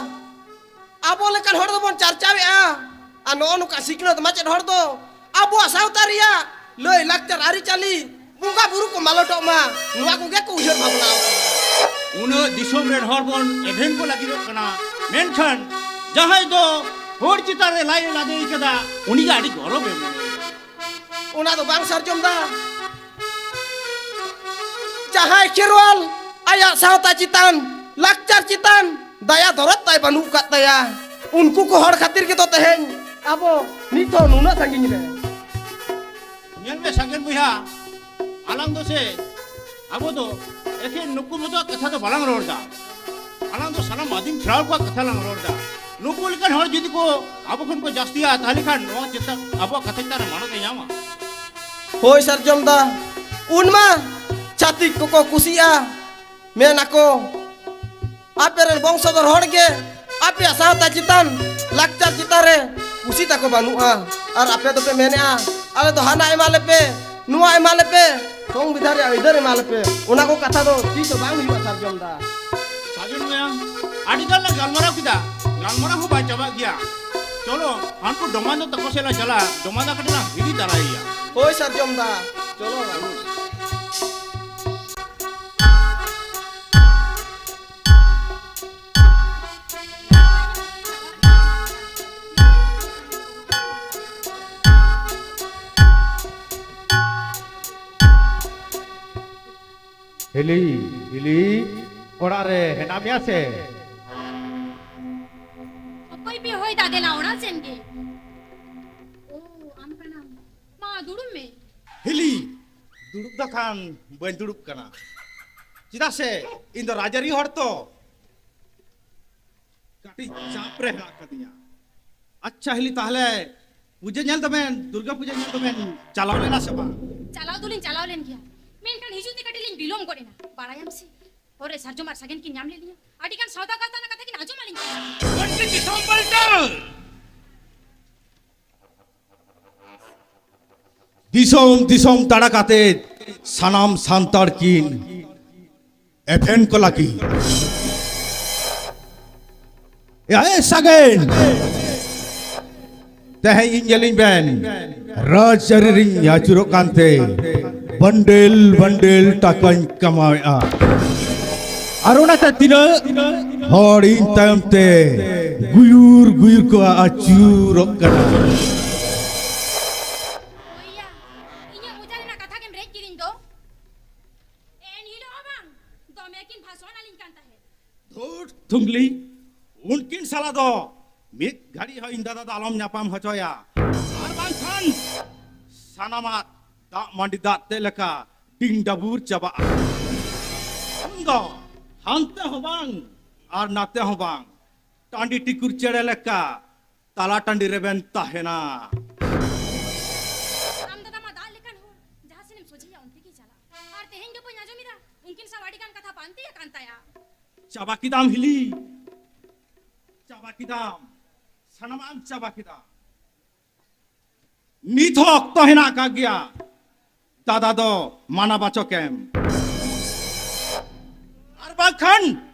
ᱟᱵᱚ ᱞᱮᱠᱟᱱ ᱦᱚᱲ ᱫᱚᱵᱚᱱ ᱪᱟᱨᱪᱟᱣᱮᱜᱼᱟ, ᱟᱨ ᱱᱚᱜᱼᱚ ᱱᱚᱝᱠᱟ ᱥᱤᱠᱷᱱᱟᱹᱛ ᱢᱟᱪᱮᱫ ᱦᱚᱲ ᱫᱚ ᱟᱵᱚᱣᱟᱜ ᱥᱟᱶᱛᱟ ᱨᱮᱭᱟᱜ ᱞᱟᱹᱭ ᱞᱟᱠᱪᱟᱨ ᱟᱹᱨᱤᱪᱟᱹᱞᱤ ᱵᱚᱸᱜᱟ ᱵᱩᱨᱩ ᱠᱚ ᱢᱟᱞᱚᱴᱚᱜ ᱢᱟ, ᱱᱚᱣᱟ ᱠᱚᱜᱮ ᱠᱚ ᱩᱭᱦᱟᱹᱨ ᱵᱷᱟᱵᱽᱱᱟ ᱟᱠᱟᱫᱟ᱾ ᱩᱱᱟᱹᱜ ᱫᱤᱥᱚᱢ ᱨᱮᱱ ᱦᱚᱲ ᱵᱚᱱ ᱮᱵᱷᱮᱱ ᱠᱚ ᱞᱟᱹᱜᱤᱫᱚᱜ ᱠᱟᱱᱟ, ᱢᱮᱱᱠᱷᱟᱱ ᱡᱟᱦᱟᱸᱭ ᱫᱚ ᱦᱚᱲ ᱪᱮᱛᱟᱱ ᱨᱮ ᱞᱟᱭ ᱮ ᱞᱟᱫᱮ ᱠᱟᱫᱟ, ᱩᱱᱤᱜᱮ ᱟᱹᱰᱤ ᱜᱚᱨᱚᱵᱽ ᱮ ᱢᱚᱱᱮᱭᱟ᱾ ᱚᱱᱟ ᱫᱚ ᱵᱟᱝ ᱥᱟᱨᱡᱚᱢ ᱫᱟ, ᱡᱟᱦᱟᱸᱭ ᱠᱷᱮᱨᱣᱟᱞ ᱟᱭᱟᱜ ᱥᱟᱶᱛᱟ ᱪᱮᱛᱟᱱ, ᱞᱟᱠᱪᱟᱨ ᱪᱮᱛᱟᱱ ᱫᱟᱭᱟ ᱫᱚᱨᱚᱫ ᱛᱟᱭ ᱵᱟᱹᱱᱩᱜ ᱟᱠᱟᱫ ᱛᱟᱭᱟ, ᱩᱱᱠᱩ ᱠᱚ ᱦᱚᱲ ᱠᱷᱟᱹᱛᱤᱨ ᱜᱮᱛᱚ ᱛᱮᱦᱮᱧ ᱟᱵᱚ ᱱᱤᱛ ᱦᱚᱸ ᱱᱩᱱᱟᱹᱜ ᱥᱟᱺᱜᱤᱧ ᱨᱮ᱾ ᱧᱮᱞ ᱢᱮ ᱥᱟᱜᱮᱱ ᱵᱚᱭᱦᱟ, ᱟᱞᱟᱝ ᱫᱚ ᱥᱮ ᱟᱵᱚ ᱫᱚ ᱮᱠᱷᱮᱱ ᱱᱩᱠᱩ ᱢᱚᱛᱚ ᱠᱟᱛᱷᱟ ᱫᱚ ᱵᱟᱞᱟᱝ ᱨᱚᱲ ᱮᱫᱟ, ᱟᱞᱟᱝ ᱫᱚ ᱥᱟᱱᱟᱢ ᱟᱹᱫᱤᱢ ᱯᱷᱮᱨᱟᱣ ᱠᱚᱣᱟᱜ ᱠᱟᱛᱷᱟ ᱞᱟᱝ ᱨᱚᱲ ᱮᱫᱟ᱾ ᱱᱩᱠᱩ ᱞᱮᱠᱟᱱ ᱦᱚᱲ ᱡᱩᱫᱤ ᱠᱚ ᱟᱵᱚ ᱠᱷᱚᱱ ᱠᱚ ᱡᱟᱹᱥᱛᱤᱭᱟ, ᱛᱟᱦᱚᱞᱮ ᱠᱷᱟᱱ ᱱᱚᱣᱟ ᱪᱮᱛᱟᱱ, ᱟᱵᱚᱣᱟᱜ ᱠᱟᱛᱷᱟ ᱪᱮᱛᱟᱱ ᱨᱮ ᱢᱟᱱᱚᱛ ᱮ ᱧᱟᱢᱟ᱾ ᱦᱳᱭ ᱥᱟᱨᱡᱚᱢ ᱫᱟ, ᱩᱱᱢᱟ ᱪᱷᱟᱹᱛᱤᱠ ᱠᱚᱠᱚ ᱠᱩᱥᱤᱜᱼᱟ, ᱢᱮᱱ ᱟᱠᱚ, ᱟᱯᱮ ᱨᱮᱱ ᱵᱚᱝᱥᱚᱫᱷᱚᱨ ᱦᱚᱲ ᱜᱮ ᱟᱯᱮᱭᱟᱜ ᱥᱟᱶᱛᱟ ᱪᱮᱛᱟᱱ, ᱞᱟᱠᱪᱟᱨ ᱪᱮᱛᱟᱱ ᱨᱮ ᱠᱩᱥᱤ ᱛᱟᱠᱚ ᱵᱟᱹᱱᱩᱜᱼᱟ, ᱟᱨ ᱟᱯᱮ ᱫᱚᱯᱮ ᱢᱮᱱᱮᱜᱼᱟ, ᱟᱞᱮ ᱫᱚ ᱦᱟᱱᱟ ᱮᱢᱟ ᱞᱮᱯᱮ, ᱱᱚᱣᱟ ᱮᱢᱟ ᱞᱮᱯᱮ, ᱥᱚᱝᱵᱤᱫᱷᱟᱱ ᱨᱮᱭᱟᱜ ᱟᱹᱭᱫᱟᱹᱨ ᱮᱢᱟ ᱞᱮᱯᱮ, ᱚᱱᱟ ᱠᱚ ᱠᱟᱛᱷᱟ ᱫᱚ ᱛᱤᱥ ᱦᱚᱸ ᱵᱟᱝ ᱦᱩᱭᱩᱜᱼᱟ ᱥᱟᱨᱡᱚᱢ ᱫᱟ᱾ ᱥᱟᱜᱮᱱ ᱵᱚᱭᱦᱟ, ᱟᱹᱰᱤ ᱜᱟᱱ ᱞᱮ ᱜᱟᱞᱢᱟᱨᱟᱣ ᱠᱮᱫᱟ, ᱜᱟᱞᱢᱟᱨᱟᱣ ᱦᱚᱸ ᱵᱟᱭ ᱪᱟᱵᱟᱜ ᱜᱮᱭᱟ᱾ ᱪᱚᱞᱚ, ᱦᱟᱱᱠᱩ ᱰᱚᱢᱟᱱᱫᱚ ᱛᱟᱠᱚ ᱥᱮᱫ ᱞᱮ ᱪᱟᱞᱟᱜᱼᱟ, ᱰᱚᱢᱟᱱᱫᱟ ᱠᱟᱹᱴᱤᱡ ᱞᱟᱝ ᱦᱤᱨᱤ ᱛᱟᱨᱟᱭᱮᱭᱟ᱾ ᱦᱳᱭ ᱥᱟᱨᱡᱚᱢ ᱫᱟ, ᱪᱚᱞᱚ᱾ ᱦᱤᱞᱤ, ᱦᱤᱞᱤ, ᱚᱲᱟᱜ ᱨᱮ ᱦᱮᱱᱟᱜ ᱢᱮᱭᱟ ᱥᱮ? ᱚᱠᱚᱭ ᱯᱮ ᱦᱚᱭ ᱫᱟ? ᱫᱮᱞᱟ ᱚᱲᱟᱜ ᱥᱮᱱ ᱜᱮ᱾ ᱳ, ᱟᱢ ᱠᱟᱱᱟᱢ᱾ ᱢᱟ, ᱫᱩᱲᱩᱵ ᱢᱮ᱾ ᱦᱤᱞᱤ, ᱫᱩᱲᱩᱵ ᱫᱚ ᱠᱷᱟᱱ ᱵᱟᱹᱧ ᱫᱩᱲᱩᱵ ᱠᱟᱱᱟ᱾ ᱪᱮᱫᱟᱜ ᱥᱮ ᱤᱧ ᱫᱚ ᱨᱟᱡᱽᱟᱹᱨᱤ ᱦᱚᱲ ᱛᱚ᱾ ᱠᱟᱹᱴᱤᱡ ᱪᱟᱯ ᱨᱮ ᱦᱮᱱᱟᱜ ᱟᱠᱟᱫᱤᱧᱟ᱾ ᱟᱪᱪᱷᱟ ᱦᱤᱞᱤ, ᱛᱟᱦᱞᱮ ᱯᱩᱡᱟᱹ ᱧᱮᱞ ᱫᱚᱵᱮᱱ, ᱫᱩᱨᱜᱟ ᱯᱩᱡᱟᱹ ᱧᱮᱞ ᱫᱚᱵᱮᱱ ᱪᱟᱞᱟᱣ ᱞᱮᱱᱟ ᱥᱮ ᱵᱟᱝ? ᱪᱟᱞᱟᱣ ᱫᱚᱞᱤᱧ ᱪᱟᱞᱟᱣ ᱞᱮᱱ ᱜᱮᱭᱟ, ᱢᱮᱱᱠᱷᱟᱱ ᱦᱤᱡᱩᱜ ᱛᱮ ᱠᱟᱹᱴᱤᱡ ᱞᱤᱧ ᱵᱤᱞᱚᱢ ᱜᱚᱫ ᱮᱱᱟ᱾ ᱵᱟᱲᱟᱭᱟᱢ ᱥᱮ, ᱦᱚᱨ ᱨᱮ ᱥᱟᱨᱡᱚᱢ ᱟᱨ ᱥᱟᱜᱮᱱ ᱠᱤᱱ ᱧᱟᱢ ᱞᱮᱫ ᱞᱤᱧᱟ᱾ ᱟᱹᱰᱤ ᱜᱟᱱ ᱥᱟᱶᱛᱟ ᱜᱟᱶᱛᱟ ᱨᱮᱱᱟᱜ ᱠᱟᱛᱷᱟ ᱠᱤᱱ ᱟᱸᱡᱚᱢ ᱟᱹᱞᱤᱧ ᱠᱟᱱᱟ᱾ ᱯᱟᱹᱨᱥᱤ ᱫᱤᱥᱚᱢ ᱯᱟᱞᱴᱟᱣ! ᱫᱤᱥᱚᱢ ᱫᱤᱥᱚᱢ ᱫᱟᱬᱟ ᱠᱟᱛᱮ ᱥᱟᱱᱟᱢ ᱥᱟᱱᱛᱟᱲ ᱠᱤᱱ ᱮᱵᱷᱮᱱ ᱠᱚ ᱞᱟᱹᱜᱤᱫ᱾ ᱮᱭ ᱥᱟᱜᱮᱱ, ᱛᱮᱦᱮᱧ ᱤᱧ ᱧᱮᱞᱤᱧ ᱵᱮᱱ, ᱨᱟᱡᱽᱟᱹᱨᱤ ᱨᱤᱧ ᱟᱹᱪᱩᱨᱚᱜ ᱠᱟᱱᱛᱮ ᱵᱟᱱᱰᱮᱞ ᱵᱟᱱᱰᱮᱞ ᱴᱟᱠᱟᱧ ᱠᱟᱢᱟᱣᱮᱫᱼᱟ᱾ ᱟᱨ ᱚᱱᱟᱛᱮ ᱛᱤᱱᱟᱹᱜ ᱦᱚᱲ ᱤᱧ ᱛᱟᱭᱚᱢ ᱛᱮ ᱜᱩᱭᱩᱨ ᱜᱩᱭᱩᱨ ᱠᱚ ᱟᱹᱪᱩᱨᱚᱜ ᱠᱟᱱᱟ᱾ ᱚᱭᱟ, ᱤᱧᱟᱹᱜ ᱢᱚᱪᱟ ᱨᱮᱱᱟᱜ ᱠᱟᱛᱷᱟ ᱜᱮᱢ ᱨᱮᱡ ᱠᱤᱫᱤᱧ ᱫᱚ᱾ ᱮᱱ ᱦᱤᱞᱳᱜ ᱦᱚᱸ ᱵᱟᱝ, ᱫᱚᱢᱮ ᱠᱤᱱ ᱵᱷᱟᱥᱚᱱ ᱟᱹᱞᱤᱧ ᱠᱟᱱ ᱛᱟᱦᱮᱸᱫ᱾ ᱫᱷᱩᱴ ᱛᱷᱩᱝᱞᱤ, ᱩᱱᱠᱤᱱ ᱥᱟᱞᱟ ᱫᱚ ᱢᱤᱫ ᱜᱷᱟᱹᱲᱤ ᱦᱚᱸ ᱤᱧ ᱫᱟᱫᱟ ᱫᱚ ᱟᱞᱚᱢ ᱧᱟᱯᱟᱢ ᱦᱚᱪᱚᱭᱟ, ᱟᱨ ᱵᱟᱝᱠᱷᱟᱱ ᱥᱟᱱᱟᱢᱟᱜ ᱫᱟᱜ ᱢᱟᱹᱰᱤ ᱫᱟᱜ ᱛᱮ ᱞᱮᱠᱟ ᱰᱤᱝ ᱰᱟᱵᱩᱨ ᱪᱟᱵᱟᱜᱼᱟ᱾ ᱩᱱ ᱫᱚ ᱦᱟᱱᱛᱮ ᱦᱚᱸ ᱵᱟᱝ ᱟᱨ ᱱᱟᱛᱮ ᱦᱚᱸ ᱵᱟᱝ, ᱴᱟᱺᱰᱤ ᱴᱤᱠᱩᱨ ᱪᱮᱬᱮ ᱞᱮᱠᱟ ᱛᱟᱞᱟ ᱴᱟᱺᱰᱤ ᱨᱮᱵᱮᱱ ᱛᱟᱦᱮᱱᱟ᱾ ᱟᱢ ᱫᱟᱫᱟ ᱢᱟ ᱫᱟᱜ ᱞᱮᱠᱟᱱ ᱦᱚᱲ, ᱡᱟᱦᱟᱸ ᱥᱮᱱᱮᱢ ᱥᱚᱡᱷᱮᱭᱟ ᱚᱱᱛᱮ ᱜᱮᱭ ᱪᱟᱞᱟᱜᱼᱟ᱾ ᱟᱨ ᱛᱮᱦᱮᱧ ᱜᱮ ᱵᱟᱹᱧ ᱟᱸᱡᱚᱢ ᱮᱫᱟ, ᱩᱱᱠᱤᱱ ᱥᱟᱶ ᱟᱹᱰᱤ ᱜᱟᱱ ᱠᱟᱛᱷᱟ ᱯᱟᱱᱛᱮ ᱟᱠᱟᱱ ᱛᱟᱭᱟ᱾ ᱪᱟᱵᱟ ᱠᱮᱫᱟᱢ ᱦᱤᱞᱤ, ᱪᱟᱵᱟ ᱠᱮᱫᱟᱢ, ᱥᱟᱱᱟᱢᱟᱜ ᱮᱢ ᱪᱟᱵᱟ ᱠᱮᱫᱟ᱾ ᱱᱤᱛ ᱦᱚᱸ ᱚᱠᱛᱚ ᱦᱮᱱᱟᱜ ᱟᱠᱟᱫ ᱜᱮᱭᱟ᱾ ᱫᱟᱫᱟ ᱫᱚ ᱢᱟᱱᱟ ᱵᱟᱪᱚᱠ ᱮᱢ᱾ ᱟᱨ ᱵᱟᱝᱠᱷᱟᱱ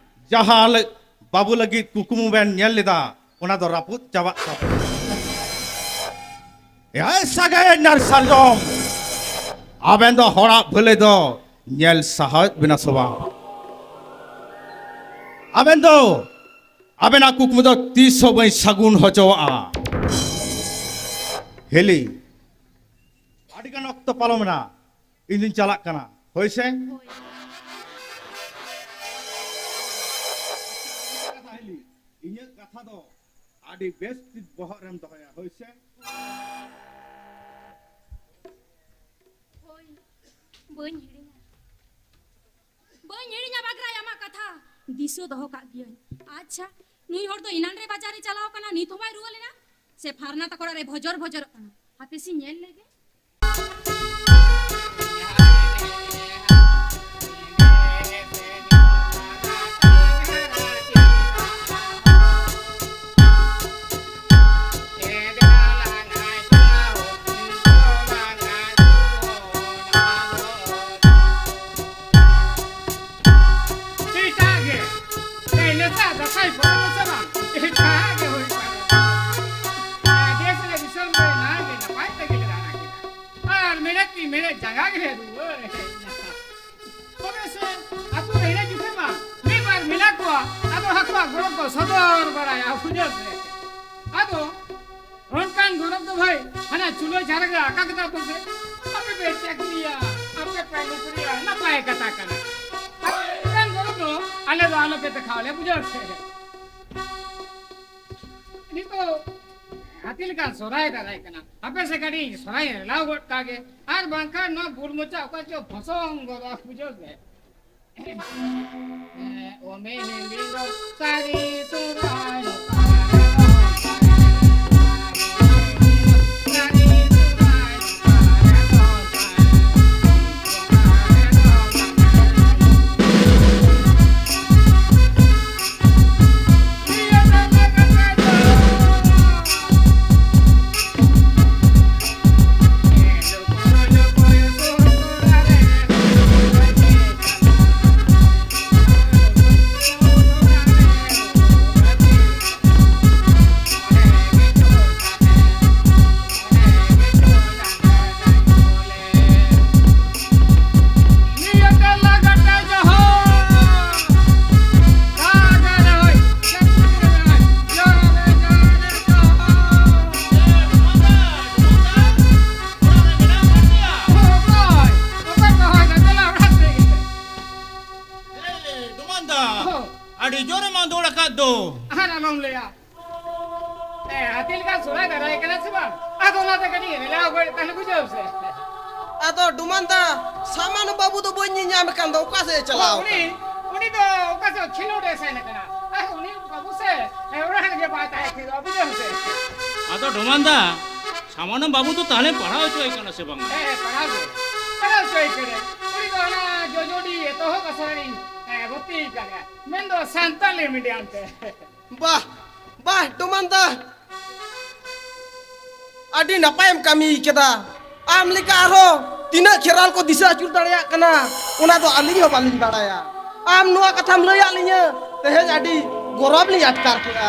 ᱡᱟᱦᱟᱸ ᱞᱮ-, ᱵᱟᱹᱵᱩ ᱞᱟᱹᱜᱤᱫ ᱠᱩᱠᱢᱩ ᱵᱮᱱ ᱧᱮᱞ ᱞᱮᱫᱟ, ᱚᱱᱟ ᱫᱚ ᱨᱟᱹᱯᱩᱫ ᱪᱟᱵᱟᱜ ᱛᱟᱵᱮᱱᱟ᱾ ᱮᱭ ᱥᱟᱜᱮᱱ ᱟᱨ ᱥᱟᱨᱡᱚᱢ, ᱟᱵᱮᱱ ᱫᱚ ᱦᱚᱲᱟᱜ ᱵᱷᱟᱹᱞᱟᱹᱭ ᱫᱚ ᱧᱮᱞ ᱥᱟᱦᱟᱣᱮᱫ ᱵᱮᱱᱟ ᱥᱮ ᱵᱟᱝ? ᱟᱵᱮᱱ ᱫᱚ ᱟᱵᱮᱱᱟᱜ ᱠᱩᱠᱢᱩ ᱫᱚ ᱛᱤᱥ ᱦᱚᱸ ᱵᱟᱹᱧ ᱥᱟᱹᱜᱩᱱ ᱦᱚᱪᱚᱣᱟᱜᱼᱟ᱾ ᱦᱮᱞᱤ, ᱟᱹᱰᱤ ᱜᱟᱱ ᱚᱠᱛᱚ ᱯᱟᱨᱚᱢ ᱮᱱᱟ, ᱤᱧ ᱫᱩᱧ ᱪᱟᱞᱟᱜ ᱠᱟᱱᱟ᱾ ᱦᱳᱭ ᱥᱮ? ᱦᱳᱭ᱾ ᱠᱟᱛᱷᱟ ᱦᱮᱞᱤ, ᱤᱧᱟᱹᱜ ᱠᱟᱛᱷᱟ ᱫᱚ ᱟᱹᱰᱤ ᱵᱮᱥ ᱴᱷᱤᱠ ᱵᱚᱦᱚᱜ ᱨᱮᱢ ᱫᱚᱦᱚᱭᱟ᱾ ᱦᱳᱭ ᱥᱮ? ᱦᱳᱭ, ᱵᱟᱹᱧ ᱦᱤᱲᱤᱧᱟ᱾ ᱵᱟᱹᱧ ᱦᱤᱲᱤᱧᱟ ᱵᱟᱜᱽᱨᱟᱭ ᱟᱢᱟᱜ ᱠᱟᱛᱷᱟ, ᱫᱤᱥᱟᱹ ᱫᱚᱦᱚ ᱠᱟᱜ ᱜᱤᱭᱟᱹᱧ᱾ ᱟᱪᱪᱷᱟ, ᱱᱩᱭ ᱦᱚᱲ ᱫᱚ ᱮᱱᱟᱱ ᱨᱮ ᱵᱟᱡᱟᱨ ᱮ ᱪᱟᱞᱟᱣ ᱠᱟᱱᱟ, ᱱᱤᱛ ᱦᱚᱸ ᱵᱟᱭ ᱨᱩᱣᱟᱹᱲ ᱮᱱᱟ᱾ ᱥᱮ ᱯᱷᱟᱨᱱᱟ ᱛᱟᱠᱚ ᱚᱲᱟᱜ ᱨᱮ ᱵᱷᱚᱡᱚᱨ ᱵᱷᱚᱡᱚᱨᱚᱜ ᱠᱟᱱᱟ? ᱦᱟᱯᱮ ᱥᱮᱧ ᱧᱮᱞ ᱞᱮᱜᱮ᱾ ᱮᱴᱟᱜ ᱜᱮ᱾ ᱮᱭ, ᱱᱮᱛᱟᱨ ᱫᱟᱸᱥᱟᱭ ᱯᱚᱨᱚᱵᱽ ᱥᱮ ᱵᱟᱝ? ᱮᱴᱟᱜ ᱜᱮ ᱦᱩᱭ ᱯᱟᱨᱚᱢ ᱮᱱᱟ᱾ ᱫᱮᱥ ᱨᱮ ᱫᱤᱥᱚᱢ ᱨᱮ ᱱᱟᱭ ᱜᱮ ᱱᱟᱯᱟᱭ ᱛᱮᱜᱮ ᱞᱮ ᱫᱟᱬᱟ ᱠᱮᱫᱟ᱾ ᱟᱨ ᱢᱮᱬᱦᱮᱫ ᱛᱤ ᱢᱮᱬᱦᱮᱫ ᱡᱟᱸᱜᱟ ᱜᱮᱞᱮ ᱨᱩᱣᱟᱹᱲ ᱦᱮᱡ ᱮᱱᱟ᱾ ᱛᱚᱵᱮ ᱥᱮ ᱟᱹᱛᱩ ᱨᱮ ᱦᱮᱡ ᱡᱚᱠᱷᱮᱡ ᱢᱟ ᱢᱤᱫ ᱵᱟᱨ ᱢᱮᱱᱟᱜ ᱠᱚᱣᱟ, ᱟᱫᱚ ᱟᱠᱚᱣᱟᱜ ᱜᱚᱨᱚᱵᱽ ᱠᱚ ᱥᱚᱫᱚᱨ ᱵᱟᱲᱟᱭᱟ, ᱵᱩᱡᱷᱟᱹᱣ ᱥᱮ᱾ ᱟᱫᱚ ᱚᱱᱠᱟᱱ ᱜᱚᱨᱚᱵᱽ ᱫᱚ ᱵᱷᱟᱹᱭ, ᱦᱟᱱᱟ ᱪᱩᱞᱟᱹ ᱡᱷᱟᱨᱟᱠ ᱨᱮ ᱟᱠᱟ ᱠᱮᱫᱟ ᱯᱮᱥᱮ? ᱟᱯᱮ ᱯᱮ ᱪᱟᱹᱠᱨᱤᱭᱟ, ᱟᱯᱮ ᱯᱮ ᱱᱚᱠᱨᱤᱭᱟ, ᱱᱟᱯᱟᱭ ᱠᱟᱛᱷᱟ ᱠᱟᱱᱟ᱾ ᱚᱱᱠᱟᱱ ᱜᱚᱨᱚᱵᱽ ᱫᱚ ᱟᱞᱮ ᱫᱚ ᱟᱞᱚᱯᱮ ᱫᱮᱠᱷᱟᱣ ᱞᱮ, ᱵᱩᱡᱷᱟᱹᱣ ᱥᱮ᱾ ᱱᱤᱛᱚᱜ ᱦᱟᱹᱛᱤ ᱞᱮᱠᱟᱱ ᱥᱚᱨᱦᱟᱭ ᱫᱟᱨᱟᱭ ᱠᱟᱱᱟ, ᱟᱯᱮ ᱥᱮ ᱠᱟᱹᱴᱤᱡ ᱥᱚᱨᱦᱟᱭ ᱨᱮᱞᱟᱣ ᱜᱚᱫ ᱠᱟᱜᱮ, ᱟᱨ ᱵᱟᱝᱠᱷᱟᱱ ᱱᱚᱣᱟ ᱵᱩᱨ ᱢᱚᱪᱟ ᱚᱠᱟ ᱪᱚ ᱯᱷᱚᱥᱚᱝ ᱜᱚᱫᱚᱜᱼᱟ, ᱵᱩᱡᱷᱟᱹᱣ ᱥᱮ᱾ ᱚ ᱢᱮ ᱦᱤᱱᱫᱤ ᱫᱚ ᱥᱟᱹᱨᱤ ᱥᱚᱨᱦᱟᱭ᱾ ᱮ, ᱰᱩᱢᱟᱱ ᱫᱟ, ᱦᱚᱸ᱾ ᱟᱹᱰᱤ ᱡᱳᱨᱮᱢ ᱟᱸᱫᱳᱲ ᱟᱠᱟᱫ ᱫᱚ᱾ ᱟᱨ ᱟᱞᱚᱢ ᱞᱟᱹᱭᱟ᱾ ᱮ, ᱦᱟᱹᱛᱤ ᱞᱮᱠᱟᱱ ᱥᱚᱨᱦᱟᱭ ᱫᱟᱨᱟᱭ ᱠᱟᱱᱟ ᱥᱮ ᱵᱟᱝ? ᱟᱫᱚ ᱚᱱᱟᱛᱮ ᱠᱟᱹᱴᱤᱡ ᱨᱮᱞᱟ ᱦᱚᱸ ᱜᱚᱡ ᱛᱟᱦᱮᱱ, ᱵᱩᱡᱷᱟᱹᱣ ᱥᱮ᱾ ᱟᱫᱚ ᱰᱩᱢᱟᱱ ᱫᱟ, ᱥᱟᱢᱟᱱᱩ ᱵᱟᱹᱵᱩ ᱫᱚ ᱵᱟᱹᱧ ᱧᱮᱧᱟᱢ ᱠᱟᱱ ᱫᱚ, ᱚᱠᱟ ᱥᱮᱫ ᱮ ᱪᱟᱞᱟᱣ ᱩᱱᱤ, ᱠᱟᱱᱟ? ᱩᱱᱤ ᱫᱚ ᱚᱠᱟ ᱥᱮᱫ ᱠᱷᱮᱞᱳᱰ ᱮ ᱥᱮᱱ ᱟᱠᱟᱱᱟ᱾ ᱟᱨ ᱩᱱᱤ ᱵᱟᱹᱵᱩ ᱥᱮ ᱚᱲᱟᱜ ᱨᱮᱜᱮ ᱵᱟᱭ ᱛᱟᱦᱮᱸ ᱛᱷᱤᱨᱚᱜᱼᱟ, ᱵᱩᱡᱷᱟᱹᱣ ᱥᱮ? ᱟᱫᱚ ᱰᱚᱢᱟᱱ ᱫᱟ, ᱥᱟᱢᱟᱱᱚᱢ ᱵᱟᱹᱵᱩ ᱫᱚ ᱛᱟᱦᱞᱮ ᱯᱟᱲᱦᱟᱣ ᱦᱚᱪᱚᱭ ᱠᱟᱱᱟ ᱥᱮ ᱵᱟᱝᱟ? ᱦᱮᱸ, ᱯᱟᱲᱦᱟᱣ ᱜᱮ᱾ ᱯᱟᱲᱦᱟᱣ ᱦᱚᱪᱚᱭ ᱠᱟᱱᱟᱹᱧ᱾ ᱩᱱᱤ ᱫᱚ ᱦᱟᱱᱟ ᱡᱚᱡᱚᱰᱤ ᱮᱛᱚᱦᱚᱵ ᱟᱥᱲᱟ ᱨᱤᱧ, ᱦᱮᱸ, ᱵᱷᱚᱨᱛᱤ ᱠᱟᱫᱮᱭᱟ᱾ ᱢᱮᱱᱫᱚ ᱥᱟᱱᱛᱟᱞᱤ ᱢᱤᱰᱤᱭᱟᱢ ᱛᱮ᱾ ᱵᱟᱦ, ᱵᱟᱦ, ᱰᱚᱢᱟᱱ ᱫᱟ, ᱟᱹᱰᱤ ᱱᱟᱯᱟᱭᱮᱢ ᱠᱟᱹᱢᱤ ᱠᱮᱫᱟ᱾ ᱟᱢ ᱞᱮᱠᱟ ᱟᱨᱦᱚᱸ ᱛᱤᱱᱟᱹᱜ ᱠᱷᱮᱨᱣᱟᱞ ᱠᱚ ᱫᱤᱥᱟᱹ ᱟᱹᱪᱩᱨ ᱫᱟᱲᱮᱭᱟᱜ ᱠᱟᱱᱟ, ᱚᱱᱟ ᱫᱚ ᱟᱹᱞᱤᱧ ᱦᱚᱸ ᱵᱟᱹᱞᱤᱧ ᱵᱟᱲᱟᱭᱟ᱾ ᱟᱢ ᱱᱚᱣᱟ ᱠᱟᱛᱷᱟᱢ ᱞᱟᱹᱭᱟᱫ ᱞᱤᱧᱟᱹ, ᱛᱮᱦᱮᱧ ᱟᱹᱰᱤ ᱜᱚᱨᱚᱵᱽ ᱞᱤᱧ ᱟᱴᱠᱟᱨ ᱠᱮᱫᱼᱟ᱾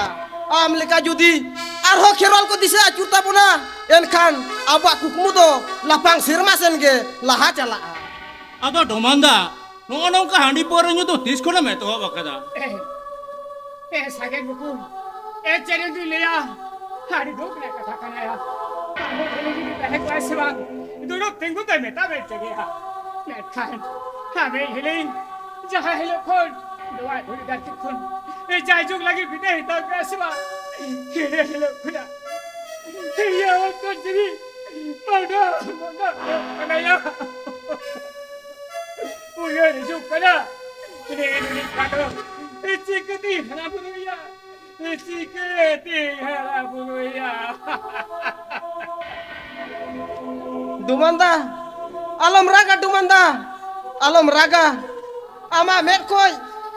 ᱟᱢ ᱞᱮᱠᱟ ᱡᱩᱫᱤ ᱟᱨᱦᱚᱸ ᱠᱷᱮᱨᱣᱟᱞ ᱠᱚ ᱫᱤᱥᱟᱹ ᱟᱹᱪᱩᱨ ᱛᱟᱵᱚᱱᱟ, ᱮᱱᱠᱷᱟᱱ ᱟᱵᱚᱣᱟᱜ ᱠᱩᱠᱢᱩ ᱫᱚ ᱞᱟᱯᱷᱟᱝ ᱥᱮᱨᱢᱟ ᱥᱮᱱ ᱜᱮ ᱞᱟᱦᱟ ᱪᱟᱞᱟᱜᱼᱟ᱾ ᱟᱫᱚ ᱰᱚᱢᱟᱱ ᱫᱟ, ᱱᱚᱜᱼᱚ ᱱᱚᱝᱠᱟ ᱦᱟᱺᱰᱤ ᱯᱟᱹᱣᱨᱟᱹ ᱧᱩ ᱫᱚ ᱛᱤᱥ ᱠᱷᱚᱱᱮᱢ ᱮᱛᱚᱦᱚᱵ ᱟᱠᱟᱫᱟ? ᱮ, ᱮ, ᱥᱟᱜᱮᱱ ᱵᱟᱹᱵᱩ, ᱮ, ᱪᱮᱫ ᱤᱧ ᱞᱟᱹᱭᱟ? ᱟᱹᱰᱤ ᱫᱩᱠ ᱨᱮᱭᱟᱜ ᱠᱟᱛᱷᱟ ᱠᱟᱱᱟ ᱭᱟ᱾ ᱟᱢ ᱦᱚᱸ ᱵᱷᱟᱹᱞᱤ ᱡᱩᱫᱤ ᱛᱟᱦᱮᱸ ᱠᱚᱜᱼᱟᱭ ᱥᱮ ᱵᱟᱝ, ᱫᱩᱲᱩᱵ ᱛᱤᱸᱜᱩ ᱫᱚᱭ ᱢᱮᱛᱟ ᱢᱮ ᱪᱮᱫ ᱭᱟ? ᱢᱮᱱᱠᱷᱟᱱ ᱟᱢ ᱦᱤᱞᱤᱧ ᱡᱟᱦᱟᱸ ᱦᱤᱞᱳᱜ ᱠᱷᱚᱱ ᱱᱚᱣᱟ ᱫᱷᱩᱲᱤ ᱫᱷᱟᱹᱨᱛᱤ ᱠᱷᱚᱱ ᱮ ᱡᱟᱭᱡᱩᱜᱽ ᱞᱟᱹᱜᱤᱫ ᱵᱤᱫᱟᱹᱭ ᱦᱟᱛᱟᱣ ᱠᱮᱫᱟ ᱥᱮ ᱵᱟᱝ, ᱤᱱᱟᱹ ᱦᱤᱞᱳᱜ ᱠᱷᱚᱱᱟᱜ ᱤᱧᱟᱹᱜ ᱦᱚᱲᱢᱚ ᱡᱤᱣᱤ ᱢᱟᱰᱟ ᱢᱟᱰᱟ ᱠᱟᱱᱟ ᱭᱟ᱾ ᱩᱭᱦᱟᱹᱨ ᱦᱤᱡᱩᱜ ᱠᱟᱱᱟ, ᱤᱧ ᱨᱤᱱᱤᱡ ᱠᱷᱟᱰᱚ ᱪᱤᱠᱟᱹᱛᱮᱧ ᱦᱟᱨᱟ ᱵᱩᱨᱩᱭᱟ? ᱪᱤᱠᱟᱹᱛᱮᱧ ᱦᱟᱨᱟ ᱵᱩᱨᱩᱭᱟ? ᱰᱩᱢᱟᱱ ᱫᱟ, ᱟᱞᱚᱢ ᱨᱟᱜᱟ ᱰᱩᱢᱟᱱ ᱫᱟ, ᱟᱞᱚᱢ ᱨᱟᱜᱟ᱾ ᱟᱢᱟᱜ ᱢᱮᱫ ᱠᱷᱚᱡ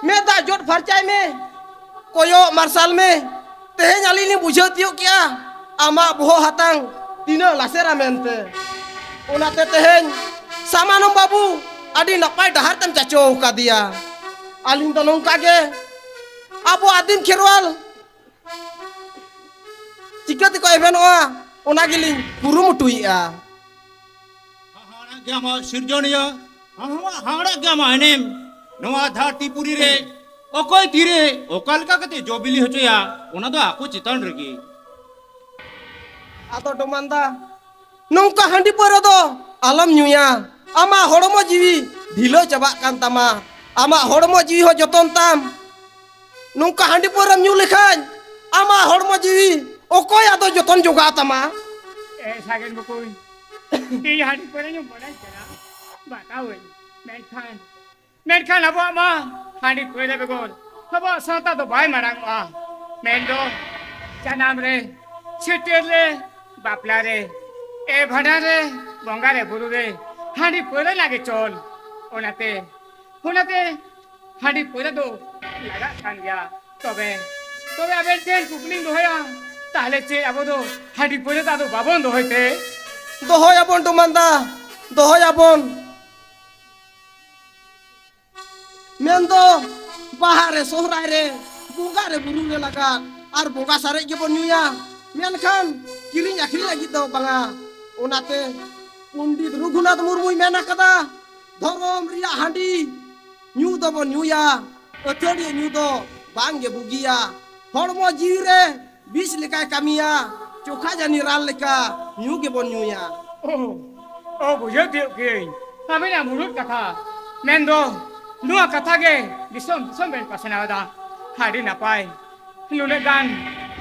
ᱢᱮᱫ ᱫᱟᱜ ᱡᱚᱫ ᱯᱷᱟᱨᱪᱟᱭ ᱢᱮ᱾ ᱠᱚᱭᱚᱜ ᱢᱟᱨᱥᱟᱞ ᱢᱮ᱾ ᱛᱮᱦᱮᱧ ᱟᱹᱞᱤᱧ ᱞᱤᱧ ᱵᱩᱡᱷᱟᱹᱣ ᱛᱤᱭᱳᱜ ᱠᱮᱜᱼᱟ ᱟᱢᱟᱜ ᱵᱚᱦᱚᱜ ᱦᱟᱛᱟᱝ ᱛᱤᱱᱟᱹᱜ ᱞᱟᱥᱮᱨᱟ ᱢᱮᱱᱛᱮ᱾ ᱚᱱᱟᱛᱮ ᱛᱮᱦᱮᱧ ᱥᱟᱢᱟᱱᱚᱢ ᱵᱟᱹᱵᱩ ᱟᱹᱰᱤ ᱱᱟᱯᱟᱭ ᱰᱟᱦᱟᱨ ᱛᱮᱢ ᱪᱟᱪᱚ ᱟᱠᱟᱫᱮᱭᱟ᱾ ᱟᱹᱞᱤᱧ ᱫᱚ ᱱᱚᱝᱠᱟ ᱜᱮ ᱟᱵᱚ ᱟᱹᱫᱤᱢ ᱠᱷᱮᱨᱣᱟᱞ ᱪᱤᱠᱟᱹ ᱛᱮᱠᱚ ᱮᱵᱷᱮᱱᱚᱜᱼᱟ, ᱚᱱᱟ ᱜᱮᱞᱤᱧ ᱠᱩᱨᱩᱢᱩᱴᱩᱭᱮᱫᱼᱟ᱾ ᱦᱟᱦᱟᱲᱟᱜ ᱜᱮ ᱟᱢᱟᱜ ᱥᱤᱨᱡᱚᱱᱤᱭᱟᱹ, ᱦᱟᱦᱟᱲᱟᱜ ᱜᱮ ᱟᱢᱟᱜ ᱮᱱᱮᱢ᱾ ᱱᱚᱣᱟ ᱫᱷᱟᱹᱨᱛᱤ ᱯᱩᱨᱤ ᱨᱮ ᱚᱠᱚᱭ ᱛᱤᱨᱮ ᱚᱠᱟ ᱞᱮᱠᱟ ᱠᱟᱛᱮ ᱡᱚ ᱵᱤᱞᱤ ᱦᱚᱪᱚᱭᱟ, ᱚᱱᱟ ᱫᱚ ᱟᱠᱚ ᱪᱮᱛᱟᱱ ᱨᱮᱜᱮ᱾ ᱟᱫᱚ ᱰᱚᱢᱟᱱ ᱫᱟ, ᱱᱚᱝᱠᱟ ᱦᱟᱺᱰᱤ ᱯᱟᱹᱣᱨᱟᱹ ᱫᱚ ᱟᱞᱚᱢ ᱧᱩᱭᱟ᱾ ᱟᱢᱟᱜ ᱦᱚᱲᱢᱚ ᱡᱤᱣᱤ ᱰᱷᱤᱞᱟᱹ ᱪᱟᱵᱟᱜ ᱠᱟᱱ ᱛᱟᱢᱟ᱾ ᱟᱢᱟᱜ ᱦᱚᱲᱢᱚ ᱡᱤᱣᱤ ᱦᱚᱸ ᱡᱚᱛᱚᱱ ᱛᱟᱢ᱾ ᱱᱚᱝᱠᱟ ᱦᱟᱺᱰᱤ ᱯᱟᱹᱣᱨᱟᱹᱢ ᱧᱩ ᱞᱮᱠᱷᱟᱱ ᱟᱢᱟᱜ ᱦᱚᱲᱢᱚ ᱡᱤᱣᱤ ᱚᱠᱚᱭ ᱟᱫᱚ ᱡᱚᱛᱚᱱ ᱡᱚᱜᱟᱣ ᱛᱟᱢᱟ? ᱮ ᱥᱟᱜᱮᱱ ᱵᱚᱠᱚᱧ, ᱤᱧ ᱦᱟᱺᱰᱤ ᱯᱟᱹᱣᱨᱟᱹ ᱧᱩ ᱢᱚᱱᱮ ᱠᱟᱱᱟ, ᱵᱟᱛᱟᱣᱟᱹᱧ᱾ ᱢᱮᱱᱠᱷᱟᱱ, ᱢᱮᱱᱠᱷᱟᱱ ᱟᱵᱚᱣᱟᱜ ᱢᱟ ᱦᱟᱺᱰᱤ ᱯᱟᱹᱣᱨᱟᱹ ᱵᱮᱜᱚᱨ ᱟᱵᱚᱣᱟᱜ ᱥᱟᱶᱛᱟ ᱫᱚ ᱵᱟᱭ ᱢᱟᱨᱟᱝᱚᱜᱼᱟ᱾ ᱢᱮᱱᱫᱚ ᱡᱟᱱᱟᱢ ᱨᱮ, ᱪᱷᱟᱹᱴᱭᱟᱹᱨ ᱨᱮ, ᱵᱟᱯᱞᱟ ᱨᱮ, ᱮ ᱵᱷᱟᱸᱰᱟᱱ ᱨᱮ, ᱵᱚᱸᱜᱟ ᱨᱮ, ᱵᱩᱨᱩ ᱨᱮ ᱦᱟᱺᱰᱤ ᱯᱟᱹᱣᱨᱟᱹ ᱨᱮᱱᱟᱜ ᱜᱮ ᱪᱚᱞ᱾ ᱚᱱᱟᱛᱮ, ᱚᱱᱟᱛᱮ ᱦᱟᱺᱰᱤ ᱯᱟᱹᱣᱨᱟᱹ ᱫᱚ ᱞᱟᱜᱟᱜ ᱠᱟᱱ ᱜᱮᱭᱟ᱾ ᱛᱚᱵᱮ, ᱛᱚᱵᱮ ᱟᱵᱮᱱ ᱴᱷᱮᱱ ᱠᱩᱠᱞᱤᱧ ᱫᱚᱦᱚᱭᱟ, ᱛᱟᱦᱞᱮ ᱪᱮᱫ ᱟᱵᱚ ᱫᱚ ᱦᱟᱺᱰᱤ ᱯᱟᱹᱣᱨᱟᱹ ᱫᱚ ᱟᱫᱚ ᱵᱟᱵᱚᱱ ᱫᱚᱦᱚᱭ ᱛᱮ? ᱫᱚᱦᱚᱭᱟᱵᱚᱱ ᱰᱚᱢᱟᱱ ᱫᱟ, ᱫᱚᱦᱚᱭᱟᱵᱚᱱ᱾ ᱢᱮᱱᱫᱚ ᱵᱟᱦᱟ ᱨᱮ, ᱥᱚᱦᱨᱟᱭ ᱨᱮ, ᱵᱚᱸᱜᱟ ᱨᱮ, ᱵᱩᱨᱩ ᱨᱮ ᱞᱟᱜᱟᱫ ᱟᱨ ᱵᱚᱸᱜᱟ ᱥᱟᱨᱮᱡ ᱜᱮᱵᱚᱱ ᱧᱩᱭᱟ, ᱢᱮᱱᱠᱷᱟᱱ ᱠᱤᱨᱤᱧ ᱟᱹᱠᱷᱨᱤᱧ ᱞᱟᱹᱜᱤᱫ ᱫᱚ ᱵᱟᱝᱟ᱾ ᱚᱱᱟᱛᱮ ᱯᱚᱱᱰᱤᱛ ᱨᱚᱜᱷᱩᱱᱟᱛᱷ ᱢᱩᱨᱢᱩᱭ ᱢᱮᱱ ᱟᱠᱟᱫᱟ, ᱫᱷᱚᱨᱚᱢ ᱨᱮᱭᱟᱜ ᱦᱟᱺᱰᱤ ᱧᱩ ᱫᱚᱵᱚᱱ ᱧᱩᱭᱟ, ᱟᱹᱛᱷᱟᱹᱲᱤᱭᱟᱹ ᱧᱩ ᱫᱚ ᱵᱟᱝ ᱜᱮ ᱵᱩᱜᱤᱭᱟ᱾ ᱦᱚᱲᱢᱚ ᱡᱤᱣᱤ ᱨᱮ ᱵᱤᱥ ᱞᱮᱠᱟᱭ ᱠᱟᱹᱢᱤᱭᱟ, ᱪᱳᱠᱷᱟ ᱡᱟᱹᱱᱤ ᱨᱟᱱ ᱞᱮᱠᱟ ᱧᱩ ᱜᱮᱵᱚᱱ ᱧᱩᱭᱟ᱾ ᱳ, ᱳ, ᱵᱩᱡᱷᱟᱹᱣ ᱛᱤᱭᱳᱜ ᱠᱤᱭᱟᱹᱧ ᱟᱵᱮᱱᱟᱜ ᱢᱩᱲᱩᱫ ᱠᱟᱛᱷᱟ᱾ ᱢᱮᱱᱫᱚ ᱱᱚᱣᱟ ᱠᱟᱛᱷᱟ ᱜᱮ ᱫᱤᱥᱚᱢ ᱫᱤᱥᱚᱢ ᱵᱮᱱ ᱯᱟᱥᱱᱟᱣ ᱮᱫᱟ᱾ ᱟᱹᱰᱤ ᱱᱟᱯᱟᱭ᱾ ᱱᱩᱱᱟᱹᱜ ᱜᱟᱱ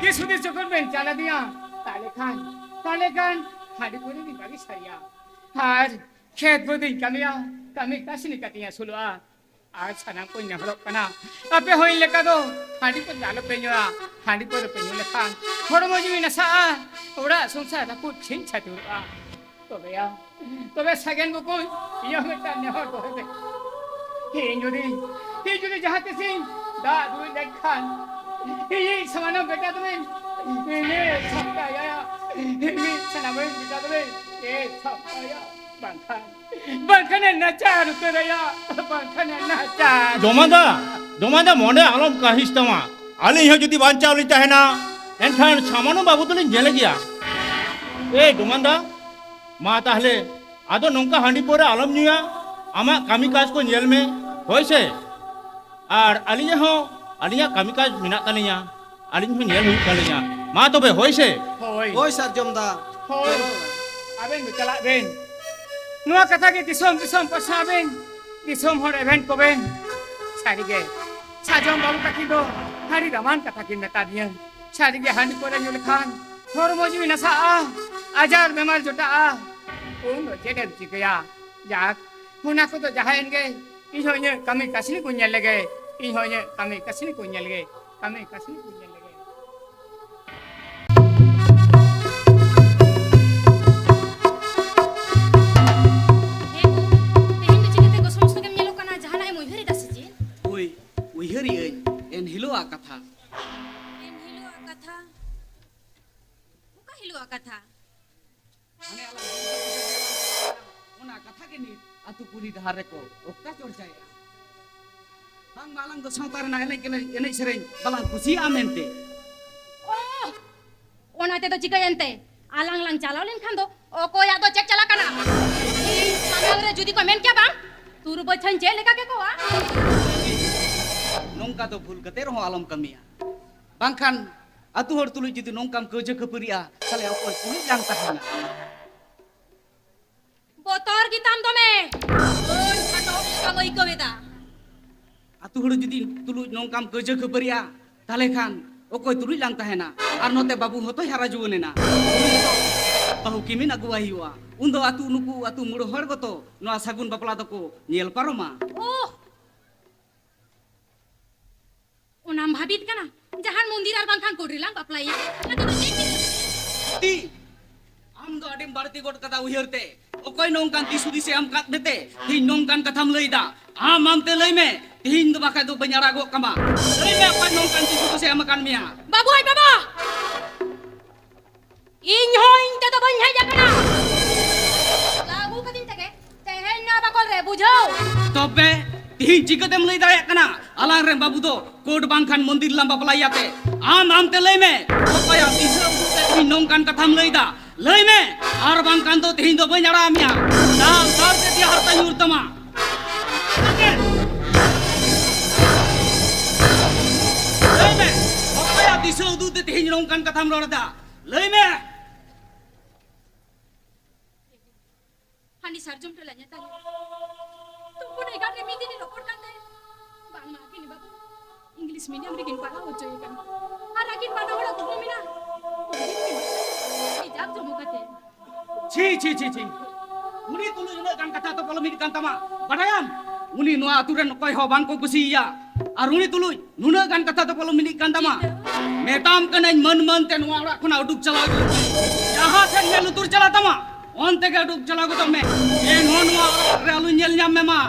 ᱫᱤᱥ ᱦᱩᱫᱤᱥ ᱡᱚᱠᱷᱚᱱ ᱵᱮᱱ ᱪᱟᱞ ᱟᱹᱫᱤᱧᱟ, ᱛᱟᱦᱞᱮ ᱠᱷᱟᱱ, ᱛᱟᱦᱞᱮ ᱠᱷᱟᱱ ᱦᱟᱺᱰᱤ ᱯᱟᱹᱣᱨᱟᱹ ᱫᱚᱧ ᱵᱟᱹᱜᱤ ᱥᱟᱹᱨᱤᱭᱟ᱾ ᱟᱨ ᱠᱷᱮᱛ ᱵᱟᱹᱫᱤᱧ ᱠᱟᱹᱢᱤᱭᱟ, ᱠᱟᱹᱢᱤ ᱠᱟᱹᱥᱱᱤ ᱠᱟᱛᱮᱧ ᱟᱹᱥᱩᱞᱚᱜᱼᱟ᱾ ᱟᱨ ᱥᱟᱱᱟᱢ ᱠᱚᱧ ᱱᱮᱦᱚᱨᱚᱜ ᱠᱟᱱᱟ, ᱟᱯᱮ ᱦᱚᱸ ᱤᱧ ᱞᱮᱠᱟ ᱫᱚ ᱦᱟᱺᱰᱤ ᱯᱟᱹᱣᱨᱟᱹ ᱟᱞᱚᱯᱮ ᱧᱩᱭᱟ᱾ ᱦᱟᱺᱰᱤ ᱯᱟᱹᱣᱨᱟᱹ ᱯᱮ ᱧᱩ ᱞᱮᱠᱷᱟᱱ ᱦᱚᱲᱢᱚ ᱡᱤᱣᱤ ᱱᱟᱥᱟᱜᱼᱟ, ᱚᱲᱟᱜ ᱥᱚᱝᱥᱟᱨ ᱨᱟᱹᱯᱩᱫ ᱪᱷᱤᱝ ᱪᱷᱟᱹᱛᱩᱨᱚᱜᱼᱟ᱾ ᱛᱚᱵᱮᱭᱟ, ᱛᱚᱵᱮ ᱥᱟᱜᱮᱱ ᱵᱚᱠᱚᱧ, ᱤᱧᱟᱹᱜ ᱢᱤᱫᱴᱟᱝ ᱱᱮᱦᱚᱨ ᱫᱚᱦᱚᱭ ᱢᱮ᱾ ᱤᱧ ᱡᱩᱫᱤ, ᱤᱧ ᱡᱩᱫᱤ ᱡᱟᱦᱟᱸ ᱛᱤᱥᱤᱧ ᱫᱟᱜ ᱫᱩᱲᱩᱵ ᱞᱮᱱᱠᱷᱟᱱ, ᱤᱧᱤᱡ ᱥᱟᱢᱟᱱᱚᱢ ᱵᱮᱴᱟ ᱫᱚᱵᱮᱱ ᱤᱧᱮ ᱥᱟᱯᱴᱟᱭᱟ, ᱤᱧᱤᱡ ᱥᱟᱱᱟᱢᱚᱢ ᱵᱮᱴᱟ ᱫᱚᱵᱮᱱ ᱮ ᱥᱟᱯᱴᱟᱭᱟ᱾ ᱵᱟᱝᱠᱷᱟᱱ, ᱵᱟᱝᱠᱷᱟᱱᱮ ᱱᱟᱪᱟᱨ ᱩᱛᱟᱹᱨᱟᱭᱟ, ᱵᱟᱝᱠᱷᱟᱱᱮ ᱱᱟᱪᱟᱨ᱾ ᱰᱚᱢᱟᱱ ᱫᱟ, ᱰᱚᱢᱟᱱ ᱫᱟ, ᱢᱚᱱᱮ ᱟᱞᱚᱢ ᱠᱟᱹᱦᱤᱥ ᱛᱟᱢᱟ᱾ ᱟᱹᱞᱤᱧ ᱦᱚᱸ ᱡᱩᱫᱤ ᱵᱟᱧᱪᱟᱣ ᱞᱤᱧ ᱛᱟᱦᱮᱱᱟ, ᱮᱱᱠᱷᱟᱱ ᱥᱟᱢᱟᱱᱚ ᱵᱟᱹᱵᱩ ᱫᱚᱞᱤᱧ ᱧᱮᱞᱮ ᱜᱮᱭᱟ᱾ ᱮ ᱰᱚᱢᱟᱱ ᱫᱟ, ᱢᱟ ᱛᱟᱦᱞᱮ ᱟᱫᱚ ᱱᱚᱝᱠᱟ ᱦᱟᱺᱰᱤ ᱯᱟᱹᱣᱨᱟᱹ ᱟᱞᱚᱢ ᱧᱩᱭᱟ, ᱟᱢᱟᱜ ᱠᱟᱹᱢᱤ ᱠᱟᱡᱽ ᱠᱚ ᱧᱮᱞ ᱢᱮ, ᱦᱳᱭ ᱥᱮ? ᱟᱨ ᱟᱹᱞᱤᱧᱟᱜ ᱦᱚᱸ ᱟᱹᱞᱤᱧᱟᱜ ᱠᱟᱹᱢᱤ ᱠᱟᱡᱽ ᱢᱮᱱᱟᱜ ᱛᱟᱹᱞᱤᱧᱟ, ᱟᱹᱞᱤᱧ ᱦᱚᱸ ᱧᱮᱞ ᱦᱩᱭᱩᱜ ᱛᱟᱹᱞᱤᱧᱟ᱾ ᱢᱟ ᱛᱚᱵᱮ, ᱦᱳᱭ ᱥᱮ? ᱦᱳᱭ᱾ ᱦᱳᱭ ᱥᱟᱨᱡᱚᱢ ᱫᱟ᱾ ᱦᱳᱭ᱾ ᱟᱵᱮᱱ ᱫᱚ ᱪᱟᱞᱟᱜ ᱵᱮᱱ᱾ ᱱᱚᱣᱟ ᱠᱟᱛᱷᱟ ᱜᱮ ᱫᱤᱥᱚᱢ ᱫᱤᱥᱚᱢ ᱯᱟᱥᱱᱟᱣ ᱵᱮᱱ, ᱫᱤᱥᱚᱢ ᱦᱚᱲ ᱮᱵᱷᱮᱱ ᱠᱚᱵᱮᱱ᱾ ᱥᱟᱹᱨᱤᱜᱮ, ᱥᱟᱨᱡᱚᱢ ᱵᱟᱹᱵᱩ ᱛᱟᱹᱠᱤᱱ ᱫᱚ ᱟᱹᱰᱤ ᱫᱟᱢᱟᱱ ᱠᱟᱛᱷᱟ ᱠᱤᱱ ᱢᱮᱛᱟ ᱫᱤᱧᱟᱹ᱾ ᱥᱟᱹᱨᱤᱜᱮ, ᱦᱟᱺᱰᱤ ᱯᱟᱹᱣᱨᱟᱹ ᱧᱩ ᱞᱮᱠᱷᱟᱱ ᱦᱚᱲᱢᱚ ᱡᱤᱣᱤ ᱱᱟᱥᱟᱜᱼᱟ, ᱟᱡᱟᱨ ᱵᱮᱢᱟᱨ ᱡᱚᱴᱟᱜᱼᱟ, ᱩᱱ ᱫᱚ ᱪᱮᱫ ᱮᱢ ᱪᱤᱠᱟᱹᱭᱟ? ᱡᱟᱠ, ᱚᱱᱟ ᱠᱚᱫᱚ ᱡᱟᱦᱟᱸᱭᱮᱱ ᱜᱮ, ᱤᱧ ᱦᱚᱸ ᱤᱧᱟᱹᱜ ᱠᱟᱹᱢᱤ ᱠᱟᱹᱥᱱᱤ ᱠᱚᱧ ᱧᱮᱞ ᱞᱮᱜᱮ, ᱤᱧ ᱦᱚᱸ ᱤᱧᱟᱹᱜ ᱠᱟᱹᱢᱤ ᱠᱟᱹᱥᱱᱤ ᱠᱚᱧ ᱧᱮᱞ ᱞᱮᱜᱮ, ᱠᱟᱹᱢᱤ ᱠᱟᱹᱥᱱᱤ ᱠᱚᱧ ᱧᱮᱞ ᱞᱮᱜᱮ᱾ ᱦᱤᱞᱳᱜ ᱠᱟᱛᱷᱟ᱾ ᱦᱟᱱᱮ ᱟᱞᱟᱝ ᱚᱱᱟ ᱠᱟᱛᱷᱟ ᱜᱮ ᱱᱤᱛ ᱟᱹᱛᱩ ᱠᱩᱞᱦᱤ ᱰᱟᱦᱟᱨ ᱨᱮᱠᱚ ᱚᱠᱛᱟ ᱪᱚᱨᱪᱟᱭᱮᱫᱼᱟ᱾ ᱵᱟᱝᱢᱟ ᱟᱞᱟᱝ ᱫᱚ ᱥᱟᱶᱛᱟ ᱨᱮᱱᱟᱜ ᱮᱱᱮᱡ ᱜᱮᱞᱮ-, ᱮᱱᱮᱡ ᱥᱮᱨᱮᱧ ᱵᱟᱞᱟᱝ ᱠᱩᱥᱤᱭᱟᱜᱼᱟ ᱢᱮᱱᱛᱮ᱾ ᱚ! ᱚᱱᱟ ᱛᱮᱫᱚ ᱪᱤᱠᱟᱹᱭᱮᱱ ᱛᱮ? ᱟᱞᱟᱝ ᱞᱟᱝ ᱪᱟᱞᱟᱣ ᱞᱮᱱᱠᱷᱟᱱ ᱫᱚ ᱚᱠᱚᱭᱟᱜ ᱫᱚ ᱪᱮᱫ ᱪᱟᱞᱟᱜ ᱠᱟᱱᱟ? ᱤᱧ ᱥᱟᱢᱟᱝ ᱨᱮ ᱡᱩᱫᱤ ᱠᱚ ᱢᱮᱱ ᱠᱮᱭᱟ, "ᱵᱟᱝ, ᱛᱩᱨᱩ ᱵᱟᱹᱪᱷᱟᱹᱧ ᱪᱮᱫ ᱞᱮᱠᱟ ᱠᱮᱠᱚᱣᱟ?" ᱱᱚᱝᱠᱟ ᱫᱚ ᱵᱷᱩᱞ ᱠᱟᱛᱮ ᱨᱮᱦᱚᱸ ᱟᱞᱚᱢ ᱠᱟᱹᱢᱤᱭᱟ᱾ ᱵᱟᱝᱠᱷᱟᱱ ᱟᱹᱛᱩ ᱦᱚᱲ ᱛᱩᱞᱩᱡ ᱡᱩᱫᱤ ᱱᱚᱝᱠᱟᱢ ᱠᱟᱹᱣᱡᱟᱹ ᱠᱷᱟᱹᱯᱟᱹᱨᱤᱜᱼᱟ, ᱛᱟᱦᱞᱮ ᱚᱠᱚᱭ ᱛᱩᱞᱩᱡ ᱞᱟᱝ ᱛᱟᱦᱮᱱᱟ? ᱵᱚᱛᱚᱨ ᱜᱮᱛᱟᱢ ᱫᱚᱢᱮ᱾ ᱟᱹᱰ ᱯᱷᱟᱴᱚᱜ ᱞᱮᱠᱟᱢ ᱟᱹᱭᱠᱟᱹᱣ ᱮᱫᱟ᱾ ᱟᱹᱛᱩ ᱦᱚᱲ ᱡᱩᱫᱤ ᱛᱩᱞᱩᱡ ᱱᱚᱝᱠᱟᱢ ᱠᱟᱹᱣᱡᱟᱹ ᱠᱷᱟᱹᱯᱟᱹᱨᱤᱜᱼᱟ, ᱛᱟᱦᱞᱮ ᱠᱷᱟᱱ ᱚᱠᱚᱭ ᱛᱩᱞᱩᱡ ᱞᱟᱝ ᱛᱟᱦᱮᱱᱟ? ᱟᱨ ᱱᱚᱛᱮ ᱵᱟᱹᱵᱩ ᱦᱚᱸᱛᱚᱭ ᱦᱟᱨᱟ ᱡᱩᱣᱟᱹᱱ ᱮᱱᱟ᱾ ᱩᱱᱤ ᱦᱚᱸᱛᱚ ᱵᱟᱹᱦᱩ ᱠᱤᱢᱤᱱ ᱟᱹᱜᱩᱣᱟᱭ ᱦᱩᱭᱩᱜᱼᱟ᱾ ᱩᱱᱫᱚ ᱟᱹᱛᱩ, ᱱᱩᱠᱩ ᱟᱹᱛᱩ ᱢᱚᱬᱮ ᱦᱚᱲ ᱜᱚᱛᱚ ᱱᱚᱣᱟ ᱥᱟᱹᱜᱩᱱ ᱵᱟᱯᱞᱟ ᱫᱚᱠᱚ ᱧᱮᱞ ᱯᱟᱨᱚᱢᱟ᱾ ᱳᱦ! ᱚᱱᱟᱢ ᱵᱷᱟᱵᱤᱛ ᱠᱟᱱᱟ? ᱡᱟᱦᱟᱱ ᱢᱚᱱᱫᱤᱨ ᱟᱨ ᱵᱟᱝᱠᱷᱟᱱ ᱠᱳᱨᱴ ᱨᱮᱞᱟᱝ ᱵᱟᱯᱞᱟᱭᱟ᱾ ᱚᱱᱟ ᱛᱮᱫᱚ ᱪᱮᱫ ᱪᱤᱠᱟᱹᱜᱼᱟ? ᱛᱤ, ᱟᱢ ᱫᱚ ᱟᱹᱰᱤᱢ ᱵᱟᱹᱲᱛᱤ ᱜᱚᱫ ᱠᱟᱫᱟ ᱩᱭᱦᱟᱹᱨ ᱛᱮ᱾ ᱚᱠᱚᱭ ᱱᱚᱝᱠᱟᱱ ᱫᱤᱥ ᱦᱩᱫᱤᱥᱮ ᱮᱢ ᱠᱟᱫ ᱢᱮᱛᱮ ᱛᱮᱦᱮᱧ ᱱᱚᱝᱠᱟᱱ ᱠᱟᱛᱷᱟᱢ ᱞᱟᱹᱭᱫᱟ? ᱟᱢ ᱟᱢᱛᱮ ᱞᱟᱹᱭ ᱢᱮ, ᱛᱮᱦᱮᱧ ᱫᱚ ᱵᱟᱠᱷᱟᱡ ᱫᱚ ᱵᱟᱹᱧ ᱟᱲᱟᱜᱚᱜ ᱠᱟᱢᱟ᱾ ᱞᱟᱹᱭ ᱢᱮ, ᱚᱠᱚᱭ ᱱᱚᱝᱠᱟᱱ ᱫᱤᱥ ᱦᱩᱫᱤᱥᱮ ᱮᱢ ᱟᱠᱟᱫ ᱢᱮᱭᱟ? ᱵᱟᱹᱵᱩ ᱟᱡ ᱵᱟᱵᱟ! ᱤᱧ ᱦᱚᱸ ᱤᱧ ᱛᱮᱫᱚ ᱵᱟᱹᱧ ᱦᱮᱡ ᱟᱠᱟᱱᱟ᱾ ᱞᱟᱹᱜᱩ ᱠᱟᱹᱫᱤᱧ ᱛᱮᱜᱮ ᱛᱮᱦᱮᱧ ᱱᱚᱣᱟ ᱵᱟᱠᱚᱞ ᱨᱮ, ᱵᱩᱡᱷᱟᱹᱣ᱾ ᱛᱚᱵᱮ ᱛᱤᱦᱤᱧ ᱪᱤᱠᱟᱹᱛᱮᱢ ᱞᱟᱹᱭ ᱫᱟᱲᱮᱭᱟᱜ ᱠᱟᱱᱟ ᱟᱞᱟᱝ ᱨᱮᱱ ᱵᱟᱹᱵᱩ ᱫᱚ ᱠᱳᱨᱴ ᱵᱟᱝᱠᱷᱟᱱ ᱢᱚᱱᱫᱤᱨ ᱞᱟᱝ ᱵᱟᱯᱞᱟᱭᱮᱭᱟ ᱛᱮ? ᱟᱢ ᱟᱢᱛᱮ ᱞᱟᱹᱭ ᱢᱮ, ᱚᱠᱚᱭᱟᱜ ᱫᱤᱥᱟᱹ ᱩᱫᱩᱜ ᱛᱮ ᱛᱤᱦᱤᱧ ᱱᱚᱝᱠᱟᱱ ᱠᱟᱛᱷᱟᱢ ᱞᱟᱹᱭ ᱫᱟ? ᱞᱟᱹᱭ ᱢᱮ, ᱟᱨ ᱵᱟᱝᱠᱷᱟᱱ ᱫᱚ ᱛᱤᱦᱤᱧ ᱫᱚ ᱵᱟᱹᱧ ᱟᱲᱟᱜ ᱢᱮᱭᱟ᱾ ᱫᱟᱞ ᱫᱟᱞ ᱛᱮ ᱫᱮᱭᱟ ᱦᱟᱨᱛᱟᱧ ᱩᱨ ᱛᱟᱢᱟ᱾ ᱞᱟᱹᱭ ᱢᱮ, ᱚᱠᱚᱭᱟᱜ ᱫᱤᱥᱟᱹ ᱩᱫᱩᱜ ᱛᱮ ᱛᱤᱦᱤᱧ ᱱᱚᱝᱠᱟᱱ ᱠᱟᱛᱷᱟᱢ ᱨᱚᱲ ᱮᱫᱟ? ᱞᱟᱹᱭ ᱢᱮ᱾ ᱦᱟᱹᱱᱤ ᱥᱟᱨᱡᱚᱢ ᱴᱚᱞᱟ ᱧᱮᱛᱟᱞᱤ᱾ ᱛᱩᱯᱩᱱ ᱮᱜᱟᱨ ᱨᱮ ᱢᱤᱫ ᱫᱤᱱ ᱨᱚᱯᱚᱲ ᱠᱟᱱ ᱛᱟᱦᱮᱸ᱾ ᱵᱟᱝᱢᱟ ᱟᱹᱠᱤᱱ ᱵᱟᱹᱵᱩ ᱤᱝᱞᱤᱥ ᱢᱤᱰᱤᱭᱟᱢ ᱨᱮᱠᱤᱱ ᱯᱟᱲᱦᱟᱣ ᱦᱚᱪᱚᱭᱮ ᱠᱟᱱᱟ᱾ ᱟᱨ ᱟᱹᱠᱤᱱ ᱵᱟᱱᱟ ᱦᱚᱲᱟᱜ ᱠᱩᱠᱢᱩ ᱢᱮᱱᱟᱜᱼᱟ᱾ ᱩᱱᱤ ᱡᱟᱠ ᱡᱚᱢᱚᱠ ᱠᱟᱛᱮ᱾ ᱪᱷᱤ, ᱪᱷᱤ, ᱪᱷᱤ, ᱪᱷᱤ᱾ ᱩᱱᱤ ᱛᱩᱞᱩᱡ ᱩᱱᱟᱹᱜ ᱜᱟᱱ ᱠᱟᱛᱷᱟ ᱛᱚᱯᱚᱞ ᱢᱤᱫ ᱠᱟᱱ ᱛᱟᱢᱟ, ᱵᱟᱰᱟᱭᱟᱢ? ᱩᱱᱤ ᱱᱚᱣᱟ ᱟᱹᱛᱩ ᱨᱮᱱ ᱚᱠᱚᱭ ᱦᱚᱸ ᱵᱟᱝ ᱠᱚ ᱠᱩᱥᱤᱭᱟᱭᱟ᱾ ᱟᱨ ᱩᱱᱤ ᱛᱩᱞᱩᱡ ᱱᱩᱱᱟᱹᱜ ᱜᱟᱱ ᱠᱟᱛᱷᱟ ᱛᱚᱯᱚᱞ ᱢᱤᱫ ᱠᱟᱱ ᱛᱟᱢᱟ᱾ ᱢᱮᱛᱟᱢ ᱠᱟᱹᱱᱟᱹᱧ ᱢᱟᱹᱱ ᱢᱟᱹᱱ ᱛᱮ ᱱᱚᱣᱟ ᱚᱲᱟᱜ ᱠᱷᱚᱱᱟᱜ ᱩᱰᱩᱠ ᱪᱟᱞᱟᱣ ᱦᱤᱡᱩᱜ ᱢᱮ᱾ ᱡᱟᱦᱟᱸ ᱥᱮᱫ ᱢᱮᱫ ᱞᱩᱛᱩᱨ ᱪᱟᱞᱟᱜ ᱛᱟᱢᱟ, ᱚᱱᱛᱮ ᱜᱮ ᱩᱰᱩᱠ ᱪᱟᱞᱟᱣ ᱜᱚᱫᱚᱜ ᱢᱮ᱾ ᱮᱱᱦᱚᱸ ᱱᱚᱣᱟ ᱚᱲᱟᱜ ᱨᱮ ᱟᱞᱚᱧ ᱧᱮᱞ ᱧᱟᱢ ᱢᱮ ᱢᱟ᱾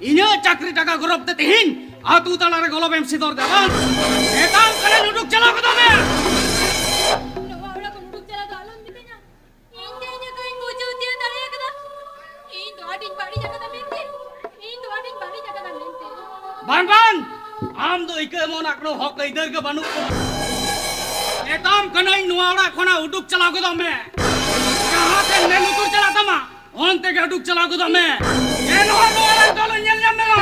ᱤᱧᱟᱹᱜ ᱪᱟᱹᱠᱨᱤ ᱴᱟᱠᱟ ᱜᱚᱨᱚᱵ ᱛᱮ ᱛᱮᱦᱮᱧ ᱟᱹᱛᱩ ᱛᱟᱞᱟ ᱨᱮ ᱜᱚᱞᱚᱵ ᱮᱢ ᱥᱤᱫᱚᱨ ᱫᱟ ᱵᱟᱝ? ᱢᱮᱛᱟᱢ ᱠᱟᱹᱱᱟᱹᱧ ᱩᱰᱩᱠ ᱪᱟᱞᱟᱣ ᱜᱚᱫᱚᱜ ᱢᱮ᱾ ᱱᱚᱣᱟ ᱚᱲᱟᱜ ᱠᱷᱚᱱ ᱩᱰᱩᱠ ᱪᱟᱞᱟᱣ ᱫᱚ ᱟᱞᱚ ᱟᱹᱭᱠᱟᱹᱣ ᱮᱢᱚᱜ ᱨᱮᱱᱟᱜ ᱠᱳᱱᱳ ᱦᱚᱠ ᱟᱹᱭᱫᱟᱹᱨ ᱜᱮ ᱵᱟᱹᱱᱩᱜ ᱛᱟᱢᱟ᱾ ᱢᱮᱛᱟᱢ ᱠᱟᱹᱱᱟᱹᱧ, ᱱᱚᱣᱟ ᱚᱲᱟᱜ ᱠᱷᱚᱱᱟᱜ ᱩᱰᱩᱠ ᱪᱟᱞᱟᱣ ᱜᱚᱫᱚᱜ ᱢᱮ᱾ ᱡᱟᱦᱟᱸ ᱥᱮᱫ ᱢᱮᱫ ᱞᱩᱛᱩᱨ ᱪᱟᱞᱟᱜ ᱛᱟᱢᱟ, ᱚᱱᱛᱮ ᱜᱮ ᱩᱰᱩᱠ ᱪᱟᱞᱟᱣ ᱜᱚᱫᱚᱜ ᱢᱮ᱾ ᱮᱱᱦᱚᱸ ᱱᱚᱣᱟ ᱨᱮᱱ ᱫᱚᱞ ᱧᱮᱞ ᱧᱟᱢ ᱢᱮ ᱢᱟ᱾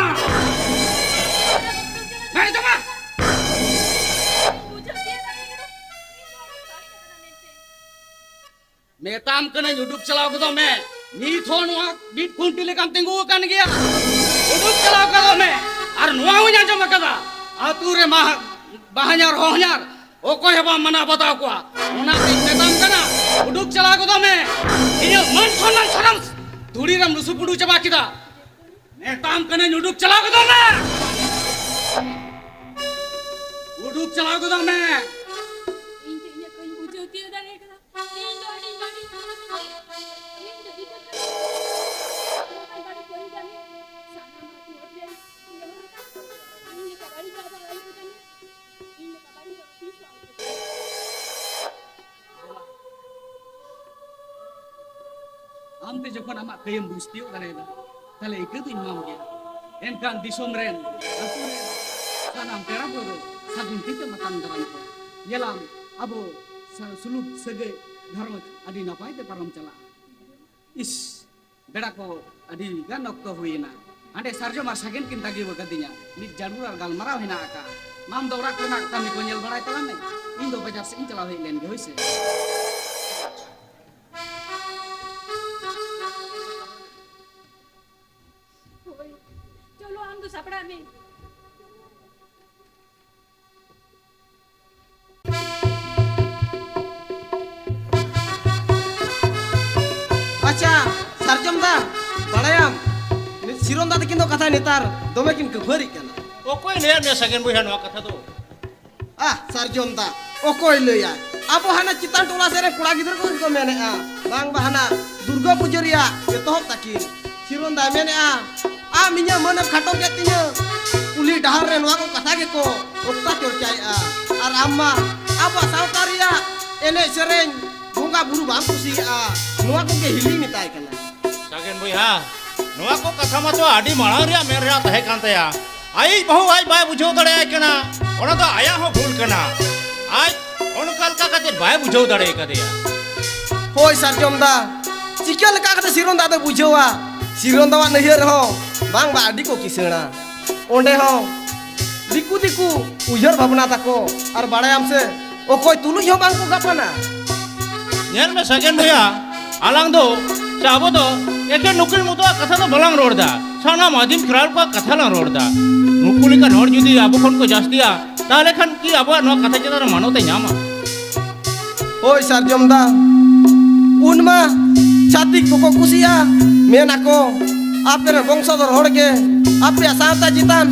ᱵᱟᱝ ᱪᱚ ᱢᱟ᱾ ᱢᱮᱛᱟᱢ ᱠᱟᱹᱱᱟᱹᱧ, ᱩᱰᱩᱠ ᱪᱟᱞᱟᱣ ᱜᱚᱫᱚᱜ ᱢᱮ᱾ ᱱᱤᱛ ᱦᱚᱸ ᱱᱚᱣᱟ ᱵᱤᱴ ᱠᱷᱩᱱᱴᱤ ᱞᱮᱠᱟᱢ ᱛᱤᱸᱜᱩ ᱟᱠᱟᱱ ᱜᱮᱭᱟ᱾ ᱩᱰᱩᱠ ᱪᱟᱞᱟᱣ ᱜᱚᱫᱚᱜ ᱢᱮ᱾ ᱟᱨ ᱱᱚᱣᱟ ᱦᱚᱸᱧ ᱟᱸᱡᱚᱢ ᱟᱠᱟᱫᱟ, ᱟᱹᱛᱩ ᱨᱮ ᱢᱟ ᱵᱟᱦᱧᱟᱨ ᱦᱚᱧᱦᱟᱨ ᱚᱠᱚᱭ ᱦᱚᱸ ᱵᱟᱢ ᱢᱟᱱᱟᱣ ᱵᱟᱛᱟᱣ ᱠᱚᱣᱟ᱾ ᱚᱱᱟᱛᱤᱧ ᱢᱮᱛᱟᱢ ᱠᱟᱱᱟ, ᱩᱰᱩᱠ ᱪᱟᱞᱟᱣ ᱜᱚᱫᱚᱜ ᱢᱮ᱾ ᱤᱧᱟᱹᱜ ᱢᱟᱹᱱ ᱥᱚᱱᱢᱟᱱ ᱥᱟᱱᱟᱢ ᱫᱷᱩᱲᱤ ᱨᱮᱢ ᱞᱩᱥᱩ ᱯᱩᱰᱩ ᱪᱟᱵᱟ ᱠᱮᱫᱟ᱾ ᱢᱮᱛᱟᱢ ᱠᱟᱹᱱᱟᱹᱧ, ᱩᱰᱩᱠ ᱪᱟᱞᱟᱣ ᱜᱚᱫᱚᱜ ᱢᱮ᱾ ᱩᱰᱩᱠ ᱪᱟᱞᱟᱣ ᱜᱚᱫᱚᱜ ᱢᱮ᱾ ᱤᱧ ᱫᱚ ᱤᱧᱟᱹᱜ ᱠᱟᱹᱧ ᱵᱩᱡᱷᱟᱹᱣ ᱛᱤᱭᱳᱜ ᱫᱟᱲᱮ ᱠᱟᱫᱟ᱾ ᱤᱧ ᱫᱚ ᱟᱹᱰᱤ ᱵᱟᱹᱲᱤᱡ ᱦᱚᱲ ᱠᱟᱹᱱᱟᱹᱧ᱾ ᱤᱧ ᱫᱚ ᱪᱤᱠᱟᱹᱛᱮ ᱱᱚᱝᱠᱟᱱ ᱵᱟᱹᱲᱤᱡ ᱠᱟᱹᱢᱤ ᱠᱟᱹᱢᱤ? ᱥᱟᱱᱟᱢ ᱟᱹᱛᱩ ᱦᱚᱲ ᱴᱷᱮᱱ ᱤᱧ ᱞᱮᱠᱟ ᱵᱟᱹᱲᱤᱡ ᱵᱟᱵᱟ ᱟᱭᱳ ᱠᱚ ᱠᱟᱹᱢᱤ᱾ ᱤᱧ ᱞᱮᱠᱟ ᱵᱟᱹᱲᱤᱡ ᱦᱚᱲ ᱛᱤᱥ ᱦᱚᱸ ᱟᱞᱚ ᱠᱚ ᱠᱟᱹᱢᱤ᱾ ᱟᱢ ᱛᱮ ᱡᱚᱠᱷᱚᱱ ᱟᱢᱟᱜ ᱠᱟᱹᱭᱮᱢ ᱵᱩᱡᱽ ᱛᱤᱭᱳᱜ ᱫᱟᱲᱮᱭᱟᱫᱟ, ᱛᱟᱦᱞᱮ ᱤᱠᱟᱹ ᱫᱚᱧ ᱮᱢᱟᱢ ᱜᱮᱭᱟ᱾ ᱮᱱᱠᱷᱟᱱ ᱫᱤᱥᱚᱢ ᱨᱮᱱ, ᱟᱹᱛᱩ ᱨᱮᱱ ᱥᱟᱱᱟᱢ ᱯᱮᱲᱟ ᱯᱟᱹᱲᱦᱟᱹ ᱥᱟᱹᱜᱩᱱ ᱛᱤ ᱛᱮᱢ ᱟᱛᱟᱝ ᱫᱟᱨᱟᱢ ᱠᱚᱣᱟ᱾ ᱧᱮᱞᱟᱢ, ᱟᱵᱚ ᱥᱟ-, ᱥᱩᱞᱩᱠ ᱥᱟᱹᱜᱟᱹᱭ ᱜᱷᱟᱨᱚᱸᱡᱽ ᱟᱹᱰᱤ ᱱᱟᱯᱟᱭ ᱛᱮ ᱯᱟᱨᱚᱢ ᱪᱟᱞᱟᱜᱼᱟ᱾ ᱤᱥ, ᱵᱮᱲᱟ ᱠᱚ ᱟᱹᱰᱤ ᱜᱟᱱ ᱚᱠᱛᱚ ᱦᱩᱭᱮᱱᱟ᱾ ᱦᱟᱸᱰᱮ ᱥᱟᱨᱡᱚᱢ ᱟᱨ ᱥᱟᱜᱮᱱ ᱠᱤᱱ ᱛᱟᱺᱜᱤ ᱟᱠᱟᱫᱤᱧᱟ᱾ ᱢᱤᱫ ᱡᱟᱹᱨᱩᱲ ᱟᱨ ᱜᱟᱞᱢᱟᱨᱟᱣ ᱦᱮᱱᱟᱜ ᱟᱠᱟᱫᱼᱟ᱾ ᱟᱢ ᱫᱚ ᱚᱲᱟᱜ ᱠᱚᱨᱮᱱᱟᱜ ᱠᱟᱹᱢᱤ ᱠᱚ ᱧᱮᱞ ᱵᱟᱲᱟᱭ ᱛᱟᱞᱟᱝ ᱢᱮ᱾ ᱤᱧ ᱫᱚ ᱵᱟᱡᱟᱨ ᱥᱮᱫ ᱤᱧ ᱪᱟᱞᱟᱣ ᱦᱮᱡ ᱞᱮᱱ ᱜᱮ, ᱦᱳᱭ ᱥᱮ᱾ ᱦᱳᱭ, ᱪᱚᱞᱚ, ᱟᱢ ᱫᱚ ᱥᱟᱯᱲᱟᱜ ᱢᱮ᱾ ᱟᱪᱪᱷᱟ, ᱥᱟᱨᱡᱚᱢ ᱫᱟ, ᱵᱟᱲᱟᱭᱟᱢ, ᱱᱤᱛ ᱥᱤᱨᱚᱱ ᱫᱟ ᱛᱟᱹᱠᱤᱱ ᱫᱚ ᱠᱟᱛᱷᱟ ᱱᱮᱛᱟᱨ ᱫᱚᱢᱮ ᱠᱤᱱ ᱠᱷᱟᱹᱯᱟᱹᱨᱤᱜ ᱠᱟᱱᱟ᱾ ᱚᱠᱚᱭ ᱞᱟᱹᱭᱟᱫ ᱢᱮᱭᱟ ᱥᱟᱜᱮᱱ ᱵᱚᱭᱦᱟ ᱱᱚᱣᱟ ᱠᱟᱛᱷᱟ ᱫᱚ? ᱟᱦ, ᱥᱟᱨᱡᱚᱢ ᱫᱟ, ᱚᱠᱚᱭ ᱞᱟᱹᱭᱟ? ᱟᱵᱚ ᱦᱟᱱᱟ ᱪᱮᱛᱟᱱ ᱴᱚᱞᱟ ᱥᱮᱫ ᱨᱮ ᱠᱚᱲᱟ ᱜᱤᱫᱽᱨᱟᱹ ᱠᱚᱜᱮ ᱠᱚ ᱢᱮᱱᱮᱜᱼᱟ, ᱵᱟᱝ ᱵᱟ ᱦᱟᱱᱟ ᱫᱩᱨᱜᱟᱹ ᱯᱩᱡᱟᱹ ᱨᱮᱭᱟᱜ ᱮᱛᱚᱦᱚᱵ ᱛᱟᱹᱠᱤᱱ᱾ ᱥᱤᱨᱚᱱ ᱫᱟᱭ ᱢᱮᱱᱮᱜᱼᱟ, ᱟᱢ ᱤᱧᱟᱹᱜ ᱢᱟᱹᱱᱮᱢ ᱠᱷᱟᱴᱚ ᱠᱮᱫ ᱛᱤᱧᱟᱹ, ᱠᱩᱞᱦᱤ ᱰᱟᱦᱟᱨ ᱨᱮ ᱱᱚᱣᱟ ᱠᱚ ᱠᱟᱛᱷᱟ ᱜᱮᱠᱚ ᱚᱠᱛᱟ ᱪᱚᱨᱪᱟᱭᱮᱜᱼᱟ᱾ ᱟᱨ ᱟᱢ ᱢᱟ ᱟᱵᱚᱣᱟᱜ ᱥᱟᱶᱛᱟ ᱨᱮᱭᱟᱜ ᱮᱱᱮᱡ ᱥᱮᱨᱮᱧ, ᱵᱚᱸᱜᱟ ᱵᱩᱨᱩ ᱵᱟᱢ ᱠᱩᱥᱤᱭᱟᱜᱼᱟ, ᱱᱚᱣᱟ ᱠᱚᱜᱮ ᱦᱤᱲᱤᱧ ᱢᱮᱛᱟᱭ ᱠᱟᱱᱟ᱾ ᱥᱟᱜᱮᱱ ᱵᱚᱭᱦᱟ, ᱱᱚᱣᱟ ᱠᱚ ᱠᱟᱛᱷᱟ ᱢᱟᱛᱚ ᱟᱹᱰᱤ ᱢᱟᱲᱟᱝ ᱨᱮᱭᱟᱜ ᱢᱮᱱ ᱨᱮᱭᱟᱜ ᱛᱟᱦᱮᱸ ᱠᱟᱱ ᱛᱟᱭᱟ᱾ ᱟᱡ ᱵᱟᱹᱦᱩ ᱟᱡ ᱵᱟᱭ ᱵᱩᱡᱷᱟᱹᱣ ᱫᱟᱲᱮᱭᱟᱭ ᱠᱟᱱᱟ, ᱚᱱᱟ ᱫᱚ ᱟᱭᱟᱜ ᱦᱚᱸ ᱵᱷᱩᱞ ᱠᱟᱱᱟ᱾ ᱟᱡ ᱚᱱᱠᱟ ᱞᱮᱠᱟ ᱠᱟᱛᱮ ᱵᱟᱭ ᱵᱩᱡᱷᱟᱹᱣ ᱫᱟᱲᱮ ᱠᱟᱫᱮᱭᱟ᱾ ᱦᱳᱭ ᱥᱟᱨᱡᱚᱢ ᱫᱟ, ᱪᱤᱠᱟᱹ ᱞᱮᱠᱟ ᱠᱟᱛᱮ ᱥᱤᱨᱚᱱ ᱫᱟ ᱫᱚᱭ ᱵᱩᱡᱷᱟᱹᱣᱟ? ᱥᱤᱨᱚᱱ ᱫᱟᱣᱟᱜ ᱱᱟᱹᱭᱦᱟᱹᱨ ᱨᱮᱦᱚᱸ ᱵᱟᱝ ᱵᱟ ᱟᱹᱰᱤ ᱠᱚ ᱠᱤᱥᱟᱹᱬᱟ᱾ ᱚᱸᱰᱮ ᱦᱚᱸ ᱫᱤᱠᱩ ᱫᱤᱠᱩ ᱩᱭᱦᱟᱹᱨ ᱵᱷᱟᱵᱽᱱᱟ ᱛᱟᱠᱚ᱾ ᱟᱨ ᱵᱟᱲᱟᱭᱟᱢ ᱥᱮ, ᱚᱠᱚᱭ ᱛᱩᱞᱩᱡ ᱦᱚᱸ ᱵᱟᱝ ᱠᱚ ᱜᱟᱯᱟᱱᱟ᱾ ᱧᱮᱞ ᱢᱮ ᱥᱟᱜᱮᱱ ᱵᱚᱭᱦᱟ, ᱟᱞᱟᱝ ᱫᱚ ᱥᱮ ᱟᱵᱚ ᱫᱚ ᱮᱠᱮᱱ ᱱᱩᱠᱤᱱ ᱢᱚᱛᱚᱣᱟᱜ ᱠᱟᱛᱷᱟ ᱫᱚ ᱵᱟᱞᱟᱝ ᱨᱚᱲ ᱮᱫᱟ, ᱥᱟᱱᱟᱢ ᱟᱹᱫᱤᱢ ᱠᱷᱮᱨᱣᱟᱞ ᱠᱚᱣᱟᱜ ᱠᱟᱛᱷᱟ ᱞᱟᱝ ᱨᱚᱲ ᱮᱫᱟ᱾ ᱱᱩᱠᱩ ᱞᱮᱠᱟᱱ ᱦᱚᱲ ᱡᱩᱫᱤ ᱟᱵᱚ ᱠᱷᱚᱱ ᱠᱚ ᱡᱟᱹᱥᱛᱤᱭᱟ, ᱛᱟᱦᱚᱞᱮ ᱠᱷᱟᱱ ᱠᱤ ᱟᱵᱚᱣᱟᱜ ᱱᱚᱣᱟ ᱠᱟᱛᱷᱟ ᱪᱮᱛᱟᱱ ᱨᱮ ᱢᱟᱱᱚᱛ ᱮ ᱧᱟᱢᱟ? ᱦᱳᱭ ᱥᱟᱨᱡᱚᱢ ᱫᱟ, ᱩᱱᱢᱟ ᱪᱷᱟᱹᱛᱤᱠ ᱠᱚᱠᱚ ᱠᱩᱥᱤᱜᱼᱟ, ᱢᱮᱱ ᱟᱠᱚ, ᱟᱯᱮ ᱨᱮᱱ ᱵᱚᱝᱥᱚᱫᱷᱚᱨ ᱦᱚᱲ ᱜᱮ ᱟᱯᱮᱭᱟᱜ ᱥᱟᱶᱛᱟ ᱪᱮᱛᱟᱱ,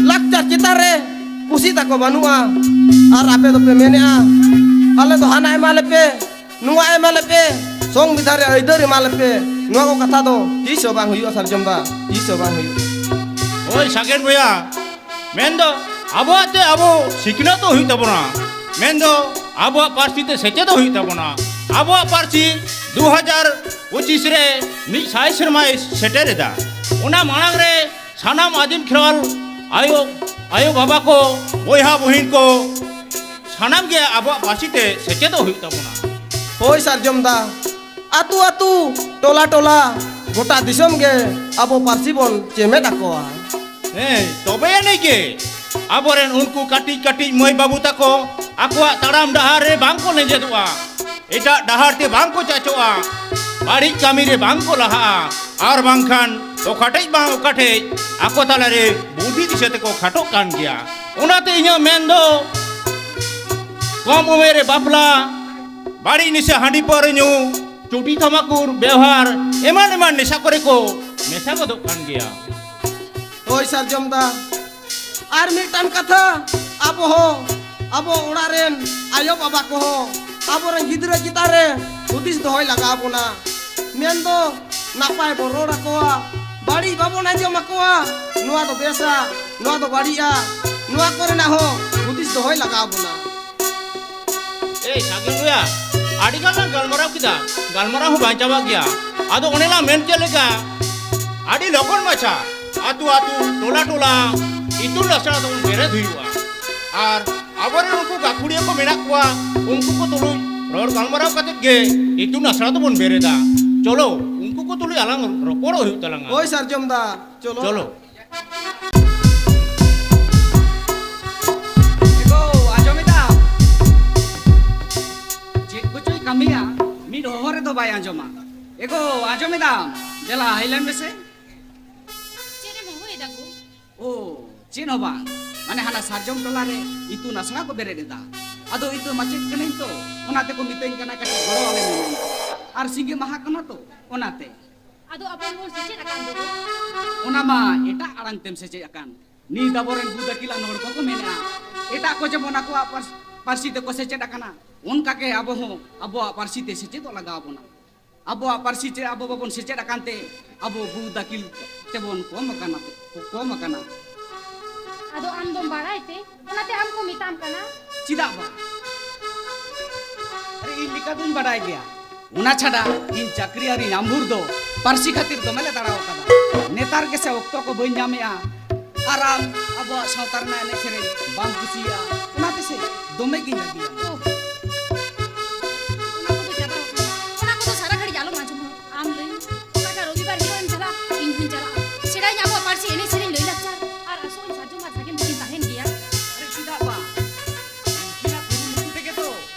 ᱞᱟᱠᱪᱟᱨ ᱪᱮᱛᱟᱱ ᱨᱮ ᱠᱩᱥᱤ ᱛᱟᱠᱚ ᱵᱟᱹᱱᱩᱜᱼᱟ᱾ ᱟᱨ ᱟᱯᱮ ᱫᱚᱯᱮ ᱢᱮᱱᱮᱜᱼᱟ, ᱟᱞᱮ ᱫᱚ ᱦᱟᱱᱟ ᱮᱢᱟ ᱞᱮᱯᱮ, ᱱᱚᱣᱟ ᱮᱢᱟ ᱞᱮᱯᱮ, ᱥᱚᱝᱵᱤᱫᱷᱟᱱ ᱨᱮ ᱟᱹᱭᱫᱟᱹᱨ ᱮᱢᱟ ᱞᱮᱯᱮ᱾ ᱱᱚᱣᱟ ᱠᱚ ᱠᱟᱛᱷᱟ ᱫᱚ ᱛᱤᱥ ᱦᱚᱸ ᱵᱟᱝ ᱦᱩᱭᱩᱜᱼᱟ ᱥᱟᱨᱡᱚᱢ ᱫᱟ, ᱛᱤᱥ ᱦᱚᱸ ᱵᱟᱝ ᱦᱩᱭᱩᱜᱼᱟ᱾ ᱦᱳᱭ ᱥᱟᱜᱮᱱ ᱵᱚᱭᱦᱟ, ᱢᱮᱱᱫᱚ ᱟᱵᱚᱣᱟᱜ ᱛᱮ ᱟᱵᱚ ᱥᱤᱠᱷᱱᱟᱹᱛᱚᱜ ᱦᱩᱭᱩᱜ ᱛᱟᱵᱚᱱᱟ, ᱢᱮᱱᱫᱚ ᱟᱵᱚᱣᱟᱜ ᱯᱟᱹᱨᱥᱤ ᱛᱮ ᱥᱮᱪᱮᱫᱚᱜ ᱦᱩᱭᱩᱜ ᱛᱟᱵᱚᱱᱟ᱾ ᱟᱵᱚᱣᱟᱜ ᱯᱟᱹᱨᱥᱤ ᱫᱩ ᱦᱟᱡᱟᱨ ᱯᱚᱸᱪᱤᱥ ᱨᱮ ᱢᱤᱫ ᱥᱟᱭ ᱥᱮᱨᱢᱟᱭ ᱥᱮᱴᱮᱨ ᱮᱫᱟ᱾ ᱚᱱᱟ ᱢᱟᱲᱟᱝ ᱨᱮ ᱥᱟᱱᱟᱢ ᱟᱹᱫᱤᱢ ᱠᱷᱮᱨᱣᱟᱞ ᱟᱭᱳ, ᱟᱭᱳ ᱵᱟᱵᱟ ᱠᱚ, ᱵᱚᱭᱦᱟ ᱵᱩᱦᱤᱱ ᱠᱚ, ᱥᱟᱱᱟᱢ ᱜᱮ ᱟᱵᱚᱣᱟᱜ ᱯᱟᱹᱨᱥᱤ ᱛᱮ ᱥᱮᱪᱮᱫᱚᱜ ᱦᱩᱭᱩᱜ ᱛᱟᱵᱚᱱᱟ᱾ ᱦᱳᱭ ᱥᱟᱨᱡᱚᱢ ᱫᱟ, ᱟᱹᱛᱩ ᱟᱹᱛᱩ, ᱴᱚᱞᱟ ᱴᱚᱞᱟ, ᱜᱚᱴᱟ ᱫᱤᱥᱚᱢ ᱜᱮ ᱟᱵᱚ ᱯᱟᱹᱨᱥᱤ ᱵᱚᱱ ᱪᱮᱢᱮᱫ ᱟᱠᱚᱣᱟ᱾ ᱦᱮᱸ, ᱛᱚᱵᱮ ᱟᱹᱱᱤᱡ ᱜᱮ ᱟᱵᱚᱨᱮᱱ ᱩᱱᱠᱩ ᱠᱟᱹᱴᱤᱡ ᱠᱟᱹᱴᱤᱡ ᱢᱟᱹᱭ ᱵᱟᱹᱵᱩ ᱛᱟᱠᱚ ᱟᱠᱚᱣᱟᱜ ᱛᱟᱲᱟᱢ ᱰᱟᱦᱟᱨ ᱨᱮ ᱵᱟᱝ ᱠᱚ ᱞᱮᱸᱡᱮᱫᱚᱜᱼᱟ, ᱮᱴᱟᱜ ᱰᱟᱦᱟᱨ ᱛᱮ ᱵᱟᱝ ᱠᱚ ᱪᱟᱪᱚᱜᱼᱟ, ᱵᱟᱹᱲᱤᱡ ᱠᱟᱹᱢᱤ ᱨᱮ ᱵᱟᱝ ᱠᱚ ᱞᱟᱦᱟᱜᱼᱟ, ᱟᱨ ᱵᱟᱝᱠᱷᱟᱱ ᱚᱠᱟᱴᱷᱮᱡ ᱵᱟᱝ ᱚᱠᱟᱴᱷᱮᱡ ᱟᱠᱚ ᱛᱟᱞᱟᱨᱮ ᱵᱩᱫᱷᱤ ᱫᱤᱥᱟᱹ ᱛᱮᱠᱚ ᱠᱷᱟᱴᱚᱜ ᱠᱟᱱ ᱜᱮᱭᱟ᱾ ᱚᱱᱟᱛᱮ ᱤᱧᱟᱹᱜ ᱢᱮᱱ ᱫᱚ, ᱠᱚᱢ ᱩᱢᱮᱨ ᱨᱮ ᱵᱟᱯᱞᱟ, ᱵᱟᱹᱲᱤᱡ ᱱᱤᱥᱟᱹ ᱦᱟᱺᱰᱤ ᱯᱟᱹᱣᱨᱟᱹ ᱧᱩ, ᱪᱩᱴᱤ ᱛᱷᱟᱢᱟᱠᱩᱨ ᱵᱮᱣᱦᱟᱨ, ᱮᱢᱟᱱ ᱮᱢᱟᱱ ᱱᱮᱥᱟ ᱠᱚᱨᱮ ᱠᱚ ᱢᱮᱥᱟ ᱜᱚᱫᱚᱜ ᱠᱟᱱ ᱜᱮᱭᱟ᱾ ᱦᱳᱭ ᱥᱟᱨᱡᱚᱢ ᱫᱟ, ᱟᱨ ᱢᱤᱫᱴᱟᱝ ᱠᱟᱛᱷᱟ, ᱟᱵᱚ ᱦᱚᱸ, ᱟᱵᱚ ᱚᱲᱟᱜ ᱨᱮᱱ ᱟᱭᱳ ᱵᱟᱵᱟ ᱠᱚᱦᱚᱸ ᱟᱵᱚᱨᱮᱱ ᱜᱤᱫᱽᱨᱟᱹ ᱪᱮᱛᱟᱱ ᱨᱮ ᱦᱩᱫᱤᱥ ᱫᱚᱦᱚᱭ ᱞᱟᱜᱟᱣ ᱵᱚᱱᱟ᱾ ᱢᱮᱱᱫᱚ ᱱᱟᱯᱟᱭ ᱵᱚᱱ ᱨᱚᱲ ᱟᱠᱚᱣᱟ, ᱵᱟᱹᱲᱤᱡ ᱵᱟᱵᱚᱱ ᱟᱸᱡᱚᱢ ᱟᱠᱚᱣᱟ, ᱱᱚᱣᱟ ᱫᱚ ᱵᱮᱥᱟ, ᱱᱚᱣᱟ ᱫᱚ ᱵᱟᱹᱲᱤᱡᱼᱟ, ᱱᱚᱣᱟ ᱠᱚᱨᱮᱱᱟᱜ ᱦᱚᱸ ᱦᱩᱫᱤᱥ ᱫᱚᱦᱚᱭ ᱞᱟᱜᱟᱣ ᱵᱚᱱᱟ᱾ ᱮᱭ ᱥᱟᱜᱮᱱ ᱵᱚᱭᱦᱟ, ᱟᱹᱰᱤ ᱜᱟᱱ ᱞᱟᱝ ᱜᱟᱞᱢᱟᱨᱟᱣ ᱠᱮᱫᱟ, ᱜᱟᱞᱢᱟᱨᱟᱣ ᱦᱚᱸ ᱵᱟᱝ ᱪᱟᱵᱟᱜ ᱜᱮᱭᱟ᱾ ᱟᱫᱚ ᱚᱱᱮ ᱞᱟᱝ ᱢᱮᱱ ᱠᱮᱫ ᱞᱮᱠᱟ, ᱟᱹᱰᱤ ᱞᱚᱜᱚᱱ ᱢᱟᱪᱷᱟ ᱟᱹᱛᱩ ᱟᱹᱛᱩ, ᱴᱚᱞᱟ ᱴᱚᱞᱟ, ᱤᱛᱩᱱ ᱟᱥᱲᱟ ᱫᱚᱵᱚᱱ ᱵᱮᱨᱮᱫ ᱦᱩᱭᱩᱜᱼᱟ᱾ ᱟᱨ ᱟᱵᱚᱨᱮᱱ ᱩᱱᱠᱩ ᱜᱟᱹᱠᱷᱩᱲᱤᱭᱟᱹ ᱠᱚ ᱢᱮᱱᱟᱜ ᱠᱚᱣᱟ, ᱩᱱᱠᱩ ᱠᱚ ᱛᱩᱞᱩᱡ ᱨᱚᱲ ᱜᱟᱞᱢᱟᱨᱟᱣ ᱠᱟᱛᱮ ᱜᱮ ᱤᱛᱩᱱ ᱟᱥᱲᱟ ᱫᱚᱵᱚᱱ ᱵᱮᱨᱮᱫᱟ᱾ ᱪᱚᱞᱚ, ᱩᱱᱠᱩ ᱠᱚ ᱛᱩᱞᱩᱡ ᱟᱞᱟᱝ ᱨᱚᱯᱚᱲᱚᱜ ᱦᱩᱭᱩᱜ ᱛᱟᱞᱟᱝᱟ᱾ ᱦᱳᱭ ᱥᱟᱨᱡᱚᱢ ᱫᱟ, ᱪᱚᱞᱚ᱾ ᱪᱚᱞᱚ᱾ ᱮᱜᱳ, ᱟᱸᱡᱚᱢᱮᱫᱟᱢ? ᱪᱮᱫ ᱠᱚᱪᱚᱭ ᱠᱟᱹᱢᱤᱭᱟ, ᱢᱤᱫ ᱦᱚᱦᱚ ᱨᱮᱫᱚ ᱵᱟᱭ ᱟᱸᱡᱚᱢᱟ᱾ ᱮᱜᱳ, ᱟᱸᱡᱚᱢᱮᱫᱟᱢ? ᱫᱮᱞᱟ, ᱦᱮᱡ ᱞᱮᱱ ᱢᱮᱥᱮ᱾ ᱪᱮᱫ ᱮᱢ ᱦᱚᱦᱚᱭᱮᱫᱟ ᱜᱳ? ᱳ, ᱪᱮᱫ ᱦᱚᱸ ᱵᱟᱝ᱾ ᱢᱟᱱᱮ, ᱦᱟᱱᱟ ᱥᱟᱨᱡᱚᱢ ᱴᱚᱞᱟ ᱨᱮ ᱤᱛᱩᱱ ᱟᱥᱲᱟ ᱠᱚ ᱵᱮᱨᱮᱫ ᱮᱫᱟ᱾ ᱟᱫᱚ ᱤᱧ ᱫᱚ ᱢᱟᱪᱮᱫ ᱠᱟᱹᱱᱟᱹᱧ ᱛᱚ, ᱚᱱᱟ ᱛᱮᱠᱚ ᱢᱤᱛᱟᱹᱧ ᱠᱟᱱᱟ, ᱠᱟᱹᱴᱤᱡ ᱜᱚᱲᱚ ᱟᱞᱮ ᱢᱮ ᱢᱮᱱᱛᱮ᱾ ᱟᱨ ᱥᱤᱸᱜᱮ ᱢᱟᱦᱟ ᱠᱟᱱᱟ ᱛᱚ, ᱚᱱᱟᱛᱮ᱾ ᱟᱫᱚ ᱟᱵᱚ ᱵᱚᱱ ᱥᱮᱪᱮᱫ ᱟᱠᱟᱱ ᱫᱚ? ᱚᱱᱟ ᱢᱟ ᱮᱴᱟᱜ ᱟᱲᱟᱝ ᱛᱮᱢ ᱥᱮᱪᱮᱫ ᱟᱠᱟᱱ᱾ ᱱᱤᱛ ᱟᱵᱚᱨᱮᱱ ᱵᱩᱫ ᱟᱹᱠᱤᱞᱟᱱ ᱦᱚᱲ ᱠᱚᱠᱚ ᱢᱮᱱᱮᱜᱼᱟ, ᱮᱴᱟᱜ ᱠᱚ ᱡᱮᱢᱚᱱ ᱟᱠᱚᱣᱟᱜ ᱯᱟᱹᱨᱥ-, ᱯᱟᱹᱨᱥᱤ ᱛᱮᱠᱚ ᱥᱮᱪᱮᱫ ᱟᱠᱟᱱᱟ, ᱚᱱᱠᱟ ᱜᱮ ᱟᱵᱚ ᱦᱚᱸ ᱟᱵᱚᱣᱟᱜ ᱯᱟᱹᱨᱥᱤ ᱛᱮ ᱥᱮᱪᱮᱫᱚᱜ ᱞᱟᱜᱟᱣ ᱵᱚᱱᱟ᱾ ᱟᱵᱚᱣᱟᱜ ᱯᱟᱹᱨᱥᱤ ᱛᱮ ᱟᱵᱚ ᱵᱟᱵᱚᱱ ᱥᱮᱪᱮᱫ ᱟᱠᱟᱱ ᱛᱮ ᱟᱵᱚ ᱵᱩᱫ ᱟᱹᱠᱤᱞ ᱛᱮᱵᱚᱱ ᱠᱚᱢ ᱟᱠᱟᱱᱟ, ᱠᱚᱢ ᱟᱠᱟᱱᱟ᱾ ᱟᱫᱚ ᱟᱢ ᱫᱚᱢ ᱵᱟᱲᱟᱭ ᱛᱮ, ᱚᱱᱟᱛᱮ ᱟᱢ ᱠᱚ ᱢᱮᱛᱟᱢ ᱠᱟᱱᱟ᱾ ᱪᱮᱫᱟᱜ ᱵᱟᱝ? ᱟᱨᱮ, ᱤᱧ ᱞᱮᱠᱟ ᱫᱩᱧ ᱵᱟᱰᱟᱭ ᱜᱮᱭᱟ᱾ ᱚᱱᱟ ᱪᱷᱟᱰᱟ ᱤᱧ ᱪᱟᱹᱠᱨᱤ ᱟᱹᱨᱤ ᱧᱟᱢ ᱵᱷᱳᱨ ᱫᱚ ᱯᱟᱹᱨᱥᱤ ᱠᱷᱟᱹᱛᱤᱨ ᱫᱚᱢᱮ ᱞᱮ ᱫᱟᱬᱟ ᱟᱠᱟᱫᱟ᱾ ᱱᱮᱛᱟᱨ ᱜᱮᱥᱮ ᱚᱠᱛᱚ ᱠᱚ ᱵᱟᱹᱧ ᱧᱟᱢᱮᱜᱼᱟ᱾ ᱟᱨ ᱟᱢ ᱟᱵᱚᱣᱟᱜ ᱥᱟᱶᱛᱟ ᱨᱮᱱᱟᱜ ᱮᱱᱮᱡ ᱥᱮᱨᱮᱧ ᱵᱟᱢ ᱠᱩᱥᱤᱭᱟᱜᱼᱟ, ᱚᱱᱟ ᱛᱮᱥᱮ ᱫᱚᱢᱮ ᱜᱤᱧ ᱨᱟᱹᱜᱤᱭᱟᱢᱟ᱾ ᱳᱦ, ᱚᱱᱟ ᱠᱚᱫᱚ ᱪᱟᱵᱟ ᱟᱠᱟᱱᱟ᱾ ᱚᱱᱟ ᱠᱚᱫᱚ ᱥᱟᱨᱟ ᱜᱷᱟᱹᱲᱤᱡ ᱟᱞᱚᱢ ᱟᱸᱡᱚᱢᱟ᱾ ᱟᱢ ᱞᱟᱹᱭ ᱢᱮ, ᱚᱠᱟᱴᱟᱜ ᱨᱚᱵᱤᱵᱟᱨ ᱦᱤᱞᱳᱜ ᱮᱢ ᱪᱟᱞᱟᱜᱼᱟ, ᱤᱧ ᱦᱚᱸᱧ ᱪᱟᱞᱟᱜᱼᱟ᱾ ᱥᱮᱬᱟᱭᱟᱹᱧ ᱟᱵᱚᱣᱟᱜ ᱯᱟᱹᱨᱥᱤ, ᱮᱱᱮᱡ ᱥᱮᱨᱮᱧ, ᱞᱟᱹᱭ ᱞᱟᱠᱪᱟᱨ᱾ ᱟᱨ ᱟᱥᱚᱜ ᱟᱹᱧ ᱥᱟᱨᱡᱚᱢ ᱟᱨ ᱥᱟᱜᱮᱱ ᱫᱚᱠᱤᱱ ᱛᱟᱦᱮᱱ ᱜᱮᱭᱟ᱾ ᱟᱨᱮ, ᱪᱮᱫᱟᱜ ᱵᱟᱝ? ᱩᱱᱠᱤᱱᱟᱜ ᱠᱩᱨᱩᱢᱩᱴᱩ ᱛᱮᱜᱮ ᱛᱚ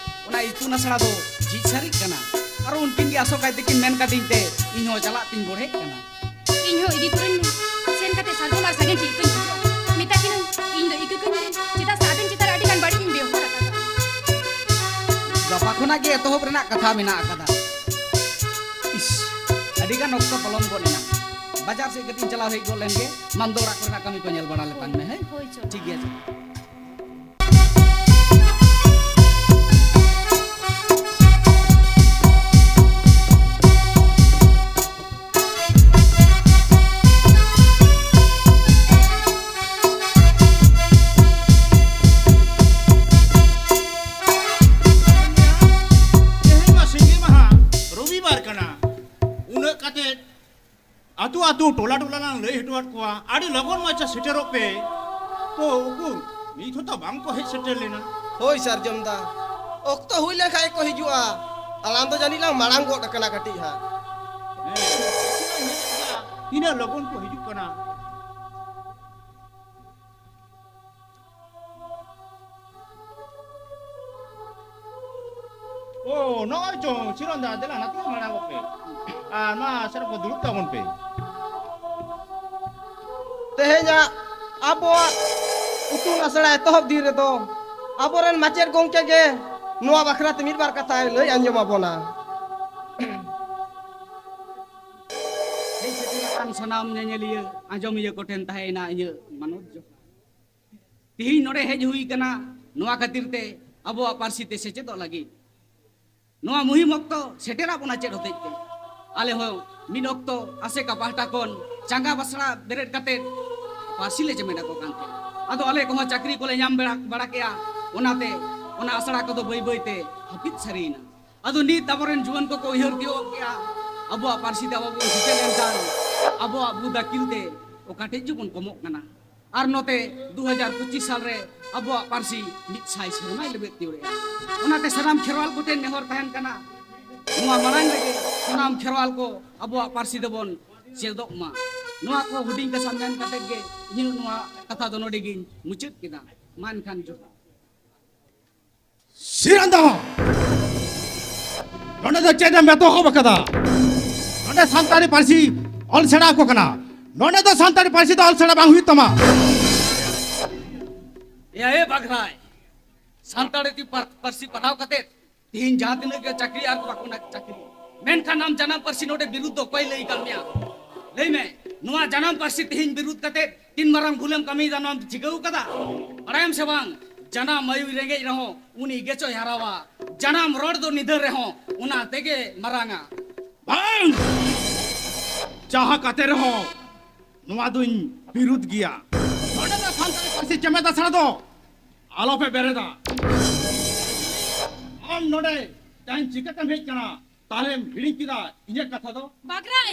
ᱚᱱᱟ ᱤᱛᱩᱱ ᱟᱥᱲᱟ ᱫᱚ ᱡᱷᱤᱡ ᱥᱟᱹᱨᱤᱜ ᱠᱟᱱᱟ᱾ ᱟᱨ ᱩᱱᱠᱤᱱ ᱜᱮ ᱟᱥᱚᱠᱟᱭ ᱛᱮᱠᱤᱱ ᱢᱮᱱ ᱠᱟᱫᱤᱧ ᱛᱮ ᱤᱧ ᱦᱚᱸ ᱪᱟᱞᱟᱜ ᱛᱤᱧ ᱵᱚᱲᱦᱮᱜ ᱠᱟᱱᱟ᱾ ᱤᱧ ᱦᱚᱸ ᱤᱫᱤ ᱛᱚᱨᱟᱧ ᱢᱮ᱾ ᱥᱮᱱ ᱠᱟᱛᱮ ᱥᱟᱨᱡᱚᱢ ᱟᱨ ᱥᱟᱜᱮᱱ ᱴᱷᱮᱱ ᱤᱠᱟᱹᱧ ᱠᱷᱚᱡᱚᱜᱼᱟ᱾ ᱢᱮᱛᱟ ᱠᱤᱱᱟᱹᱧ, ᱤᱧ ᱫᱚ ᱤᱠᱟᱹ ᱠᱟᱹᱧ ᱯᱮ, ᱪᱮᱫᱟᱜ ᱥᱮ ᱟᱵᱮᱱ ᱪᱮᱛᱟᱱ ᱨᱮ ᱟᱹᱰᱤ ᱜᱟᱱ ᱵᱟᱹᱲᱤᱡ ᱤᱧ ᱵᱮᱣᱦᱟᱨ ᱟᱠᱟᱫᱟ᱾ ᱜᱟᱯᱟ ᱠᱷᱚᱱᱟᱜ ᱜᱮ ᱮᱛᱚᱦᱚᱵ ᱨᱮᱱᱟᱜ ᱠᱟᱛᱷᱟ ᱢᱮᱱᱟᱜ ᱟᱠᱟᱫᱟ᱾ ᱤᱥ, ᱟᱹᱰᱤ ᱜᱟᱱ ᱚᱠᱛᱚ ᱯᱚᱞᱚᱢ ᱜᱚᱫ ᱮᱱᱟ᱾ ᱵᱟᱡᱟᱨ ᱥᱮᱫ ᱠᱟᱹᱴᱤᱡ ᱤᱧ ᱪᱟᱞᱟᱣ ᱦᱮᱡ ᱜᱚᱫ ᱞᱮᱱ ᱜᱮ᱾ ᱢᱟᱢᱫᱚ ᱚᱲᱟᱜ ᱠᱚᱨᱮᱱᱟᱜ ᱠᱟᱹᱢᱤ ᱠᱚ ᱧᱮᱞ ᱵᱟᱲᱟ ᱞᱮᱛᱟᱝ ᱢᱮ, ᱦᱮᱸ? ᱦᱳᱭ, ᱪᱚᱞᱚ᱾ ᱴᱷᱤᱠ ᱜᱮᱭᱟ, ᱪᱚᱞᱚ᱾ ᱛᱮᱦᱮᱧ ᱢᱟ ᱥᱤᱸᱜᱤ ᱢᱟᱦᱟ, ᱨᱚᱵᱤᱵᱟᱨ ᱠᱟᱱᱟ᱾ ᱩᱱᱟᱹᱜ ᱠᱟᱛᱮ ᱟᱹᱛᱩ ᱟᱹᱛᱩ, ᱴᱚᱞᱟ ᱴᱚᱞᱟ ᱞᱟᱝ ᱞᱟᱹᱭ ᱦᱚᱴᱚᱣᱟᱫ ᱠᱚᱣᱟ, ᱟᱹᱰᱤ ᱞᱚᱜᱚᱱ ᱢᱟᱪᱷᱟ ᱥᱮᱴᱮᱨᱚᱜ ᱯᱮ᱾ ᱠᱚ ᱩᱠᱩᱨ ᱱᱤᱛ ᱦᱚᱸᱛᱚ ᱵᱟᱝ ᱠᱚ ᱦᱮᱡ ᱥᱮᱴᱮᱨ ᱞᱮᱱᱟ᱾ ᱦᱳᱭ ᱥᱟᱨᱡᱚᱢ ᱫᱟ, ᱚᱠᱛᱚ ᱦᱩᱭ ᱞᱮᱱᱠᱷᱟᱱ ᱜᱮᱠᱚ ᱦᱤᱡᱩᱜᱼᱟ᱾ ᱟᱞᱟᱝ ᱫᱚ ᱡᱟᱹᱱᱤᱡ ᱞᱟᱝ ᱢᱟᱲᱟᱝ ᱜᱚᱫ ᱟᱠᱟᱱᱟ ᱠᱟᱹᱴᱤᱡ ᱦᱟᱸᱜ᱾ ᱦᱮᱸ, ᱛᱤᱱᱟᱹᱜ ᱞᱚᱜᱚᱱ ᱠᱚ ᱦᱤᱡᱩᱜ ᱠᱟᱱᱟ᱾ ᱳ, ᱱᱚᱜᱼᱚᱭ ᱪᱚ, ᱥᱤᱨᱚᱱ ᱫᱟ, ᱫᱮᱞᱟ ᱱᱟᱛᱮ ᱢᱟᱲᱟᱝ ᱚᱜ ᱯᱮ᱾ ᱟᱨ ᱢᱟ, ᱥᱮᱨᱚᱠᱚ ᱫᱩᱲᱩᱵ ᱛᱟᱵᱚᱱ ᱯᱮ᱾ ᱛᱮᱦᱮᱧᱟᱜ ᱟᱵᱚᱣᱟᱜ ᱤᱛᱩᱱ ᱟᱥᱲᱟ ᱮᱛᱚᱦᱚᱵ ᱫᱤᱱ ᱨᱮᱫᱚ ᱟᱵᱚᱨᱮᱱ ᱢᱟᱪᱮᱫ ᱜᱚᱢᱠᱮ ᱜᱮ ᱱᱚᱣᱟ ᱵᱟᱠᱷᱨᱟ ᱛᱮ ᱢᱤᱫ ᱵᱟᱨ ᱠᱟᱛᱷᱟᱭ ᱞᱟᱹᱭ ᱟᱸᱡᱚᱢ ᱟᱵᱚᱱᱟ᱾ ᱦᱮᱡ ᱥᱮᱴᱮᱨ ᱟᱠᱟᱱ ᱥᱟᱱᱟᱢ ᱧᱮᱧᱮᱞᱤᱭᱟᱹ, ᱟᱸᱡᱚᱢᱤᱭᱟᱹ ᱠᱚᱴᱷᱮᱱ ᱛᱟᱦᱮᱸᱭᱮᱱᱟ ᱤᱧᱟᱹᱜ ᱢᱟᱱᱚᱛ ᱡᱚᱦᱟᱨ᱾ ᱛᱤᱦᱤᱧ ᱱᱚᱰᱮ ᱦᱮᱡ ᱦᱩᱭ ᱠᱟᱱᱟ ᱱᱚᱣᱟ ᱠᱷᱟᱹᱛᱤᱨ ᱛᱮ, ᱟᱵᱚᱣᱟᱜ ᱯᱟᱹᱨᱥᱤ ᱛᱮ ᱥᱮᱪᱮᱫᱚᱜ ᱞᱟᱹᱜᱤᱫ᱾ ᱱᱚᱣᱟ ᱢᱩᱦᱤᱢ ᱚᱠᱛᱚ ᱥᱮᱴᱮᱨᱟᱜ ᱵᱚᱱᱟ ᱪᱮᱫ ᱦᱚᱛᱮᱡ ᱛᱮ? ᱟᱞᱮ ᱦᱚᱸ ᱢᱤᱫ ᱚᱠᱛᱚ ᱟᱥᱮᱠᱟ ᱯᱟᱦᱴᱟ ᱠᱷᱚᱱ ᱪᱟᱸᱜᱟ ᱵᱟᱥᱲᱟ ᱵᱮᱨᱮᱫ ᱠᱟᱛᱮ ᱯᱟᱹᱨᱥᱤ ᱞᱮ ᱪᱮᱢᱮᱫ ᱟᱠᱚ ᱠᱟᱱ ᱛᱟᱦᱮᱸᱫ᱾ ᱟᱫᱚ ᱟᱞᱮ ᱠᱚᱦᱚᱸ ᱪᱟᱹᱠᱨᱤ ᱠᱚᱞᱮ ᱧᱟᱢ ᱵᱟᱲᱟ, ᱵᱟᱲᱟ ᱠᱮᱜᱼᱟ, ᱚᱱᱟᱛᱮ ᱚᱱᱟ ᱟᱥᱲᱟ ᱠᱚᱫᱚ ᱵᱟᱹᱭ ᱵᱟᱹᱭ ᱛᱮ ᱦᱟᱹᱯᱤᱫ ᱥᱟᱹᱨᱤᱭᱮᱱᱟ᱾ ᱟᱫᱚ ᱱᱤᱛ ᱟᱵᱚᱨᱮᱱ ᱡᱩᱣᱟᱹᱱ ᱠᱚᱠᱚ ᱩᱭᱦᱟᱹᱨ ᱛᱤᱭᱳᱜ ᱠᱮᱜᱼᱟ, ᱟᱵᱚᱣᱟᱜ ᱯᱟᱹᱨᱥᱤ ᱛᱮ ᱟᱵᱚ ᱵᱚᱱ ᱥᱮᱪᱮᱫ ᱞᱮᱱᱠᱷᱟᱱ ᱟᱵᱚᱣᱟᱜ ᱵᱩᱫ ᱟᱹᱠᱤᱞ ᱛᱮ ᱚᱠᱟ ᱴᱷᱮᱡ ᱪᱚ ᱵᱚᱱ ᱠᱚᱢᱚᱜ ᱠᱟᱱᱟ᱾ ᱟᱨ ᱱᱚᱛᱮ ᱫᱩ ᱦᱟᱡᱟᱨ ᱯᱚᱸᱪᱤᱥ ᱥᱟᱞ ᱨᱮ ᱟᱵᱚᱣᱟᱜ ᱯᱟᱹᱨᱥᱤ ᱢᱤᱫ ᱥᱟᱭ ᱥᱮᱨᱢᱟᱭ ᱞᱮᱵᱮᱫ ᱛᱤᱭᱳᱜ ᱮᱜᱼᱟ᱾ ᱚᱱᱟᱛᱮ ᱥᱟᱱᱟᱢ ᱠᱷᱮᱨᱣᱟᱞ ᱠᱚᱴᱷᱮᱱ ᱱᱮᱦᱚᱨ ᱛᱟᱦᱮᱱ ᱠᱟᱱᱟ, ᱱᱚᱣᱟ ᱢᱟᱲᱟᱝ ᱨᱮᱜᱮ ᱥᱟᱱᱟᱢ ᱠᱷᱮᱨᱣᱟᱞ ᱠᱚ ᱟᱵᱚᱣᱟᱜ ᱯᱟᱹᱨᱥᱤ ᱫᱚᱵᱚᱱ ᱪᱮᱫᱚᱜ ᱢᱟ᱾ ᱱᱚᱣᱟ ᱠᱚ ᱦᱩᱰᱤᱧ ᱠᱟᱛᱷᱟ ᱢᱮᱱ ᱠᱟᱛᱮ ᱜᱮ ᱤᱧᱟᱹᱜ ᱱᱚᱣᱟ ᱠᱟᱛᱷᱟ ᱫᱚ ᱱᱚᱰᱮ ᱜᱤᱧ ᱢᱩᱪᱟᱹᱫ ᱠᱮᱫᱟ᱾ ᱢᱟ ᱮᱱᱠᱷᱟᱱ ᱡᱚᱦᱟᱨ᱾ ᱥᱤᱨᱟᱱᱫᱟ, ᱱᱚᱰᱮ ᱫᱚ ᱪᱮᱫ ᱮᱢ ᱮᱛᱚᱦᱚᱵ ᱟᱠᱟᱫᱟ? ᱱᱚᱰᱮ ᱥᱟᱱᱛᱟᱲᱤ ᱯᱟᱹᱨᱥᱤ ᱚᱞ ᱥᱮᱬᱟ ᱟᱠᱚ ᱠᱟᱱᱟ᱾ ᱱᱚᱰᱮ ᱫᱚ ᱥᱟᱱᱛᱟᱲᱤ ᱯᱟᱹᱨᱥᱤ ᱫᱚ ᱚᱞ ᱥᱮᱬᱟ ᱵᱟᱝ ᱦᱩᱭᱩᱜ ᱛᱟᱢᱟ᱾ ᱮᱭᱟ, ᱮ ᱵᱟᱜᱷᱨᱟᱭ, ᱥᱟᱱᱛᱟᱲᱤ ᱛᱮ ᱯᱟᱨ-, ᱯᱟᱹᱨᱥᱤ ᱯᱟᱲᱦᱟᱣ ᱠᱟᱛᱮ ᱛᱮᱦᱮᱧ ᱡᱟᱦᱟᱸ ᱛᱤᱱᱟᱹᱜ ᱜᱮ ᱪᱟᱹᱠᱨᱤ ᱟᱨ ᱵᱟᱠᱚ ᱧᱟᱢ ᱪᱟᱹᱠᱨᱤ, ᱢᱮᱱᱠᱷᱟᱱ ᱟᱢ ᱡᱟᱱᱟᱢ ᱯᱟᱹᱨᱥᱤ ᱱᱚᱰᱮ ᱵᱤᱨᱩᱫᱷ ᱫᱚ ᱚᱠᱚᱭ ᱞᱟᱹᱭ ᱟᱠᱟᱫ ᱢᱮᱭᱟ? ᱞᱟᱹᱭ ᱢᱮ, ᱱᱚᱣᱟ ᱡᱟᱱᱟᱢ ᱯᱟᱹᱨᱥᱤ ᱛᱮᱦᱮᱧ ᱵᱤᱨᱩᱫᱷ ᱠᱟᱛᱮ ᱛᱤᱱ ᱢᱟᱨᱟᱝ ᱵᱷᱩᱞᱮᱢ ᱠᱟᱹᱢᱤᱭᱮᱫᱟ, ᱱᱚᱣᱟᱢ ᱴᱷᱤᱠᱟᱹᱣ ᱠᱟᱫᱟ? ᱵᱟᱲᱟᱭᱟᱢ ᱥᱮ ᱵᱟᱝ, ᱡᱟᱱᱟᱢ ᱟᱭᱳᱭ ᱨᱮᱸᱜᱮᱡ ᱨᱮᱦᱚᱸ ᱩᱱᱤ ᱜᱮᱪᱚᱭ ᱦᱟᱨᱟᱣᱟ, ᱡᱟᱱᱟᱢ ᱨᱚᱲ ᱫᱚ ᱱᱤᱫᱷᱟᱹᱱ ᱨᱮᱦᱚᱸ ᱚᱱᱟ ᱛᱮᱜᱮ ᱢᱟᱨᱟᱝᱟ᱾ ᱵᱟᱝ! ᱡᱟᱦᱟᱸ ᱠᱟᱛᱮ ᱨᱮᱦᱚᱸ ᱱᱚᱣᱟ ᱫᱩᱧ ᱵᱤᱨᱩᱫᱷ ᱜᱮᱭᱟ᱾ ᱱᱚᱰᱮ ᱫᱚ ᱥᱟᱱᱛᱟᱲᱤ ᱯᱟᱹᱨᱥᱤ ᱪᱮᱢᱮᱫ ᱟᱥᱲᱟ ᱫᱚ ᱟᱞᱚᱯᱮ ᱵᱮᱨᱮᱫᱟ᱾ ᱟᱢ ᱱᱚᱰᱮ ᱛᱮᱦᱮᱧ ᱪᱤᱠᱟᱹᱛᱮᱢ ᱦᱮᱡ ᱠᱟᱱᱟ? ᱛᱟᱦᱞᱮᱢ ᱦᱤᱲᱤᱧ ᱠᱮᱫᱟ ᱤᱧᱟᱹᱜ ᱠᱟᱛᱷᱟ ᱫᱚ? ᱵᱟᱜᱽᱨᱟᱭ,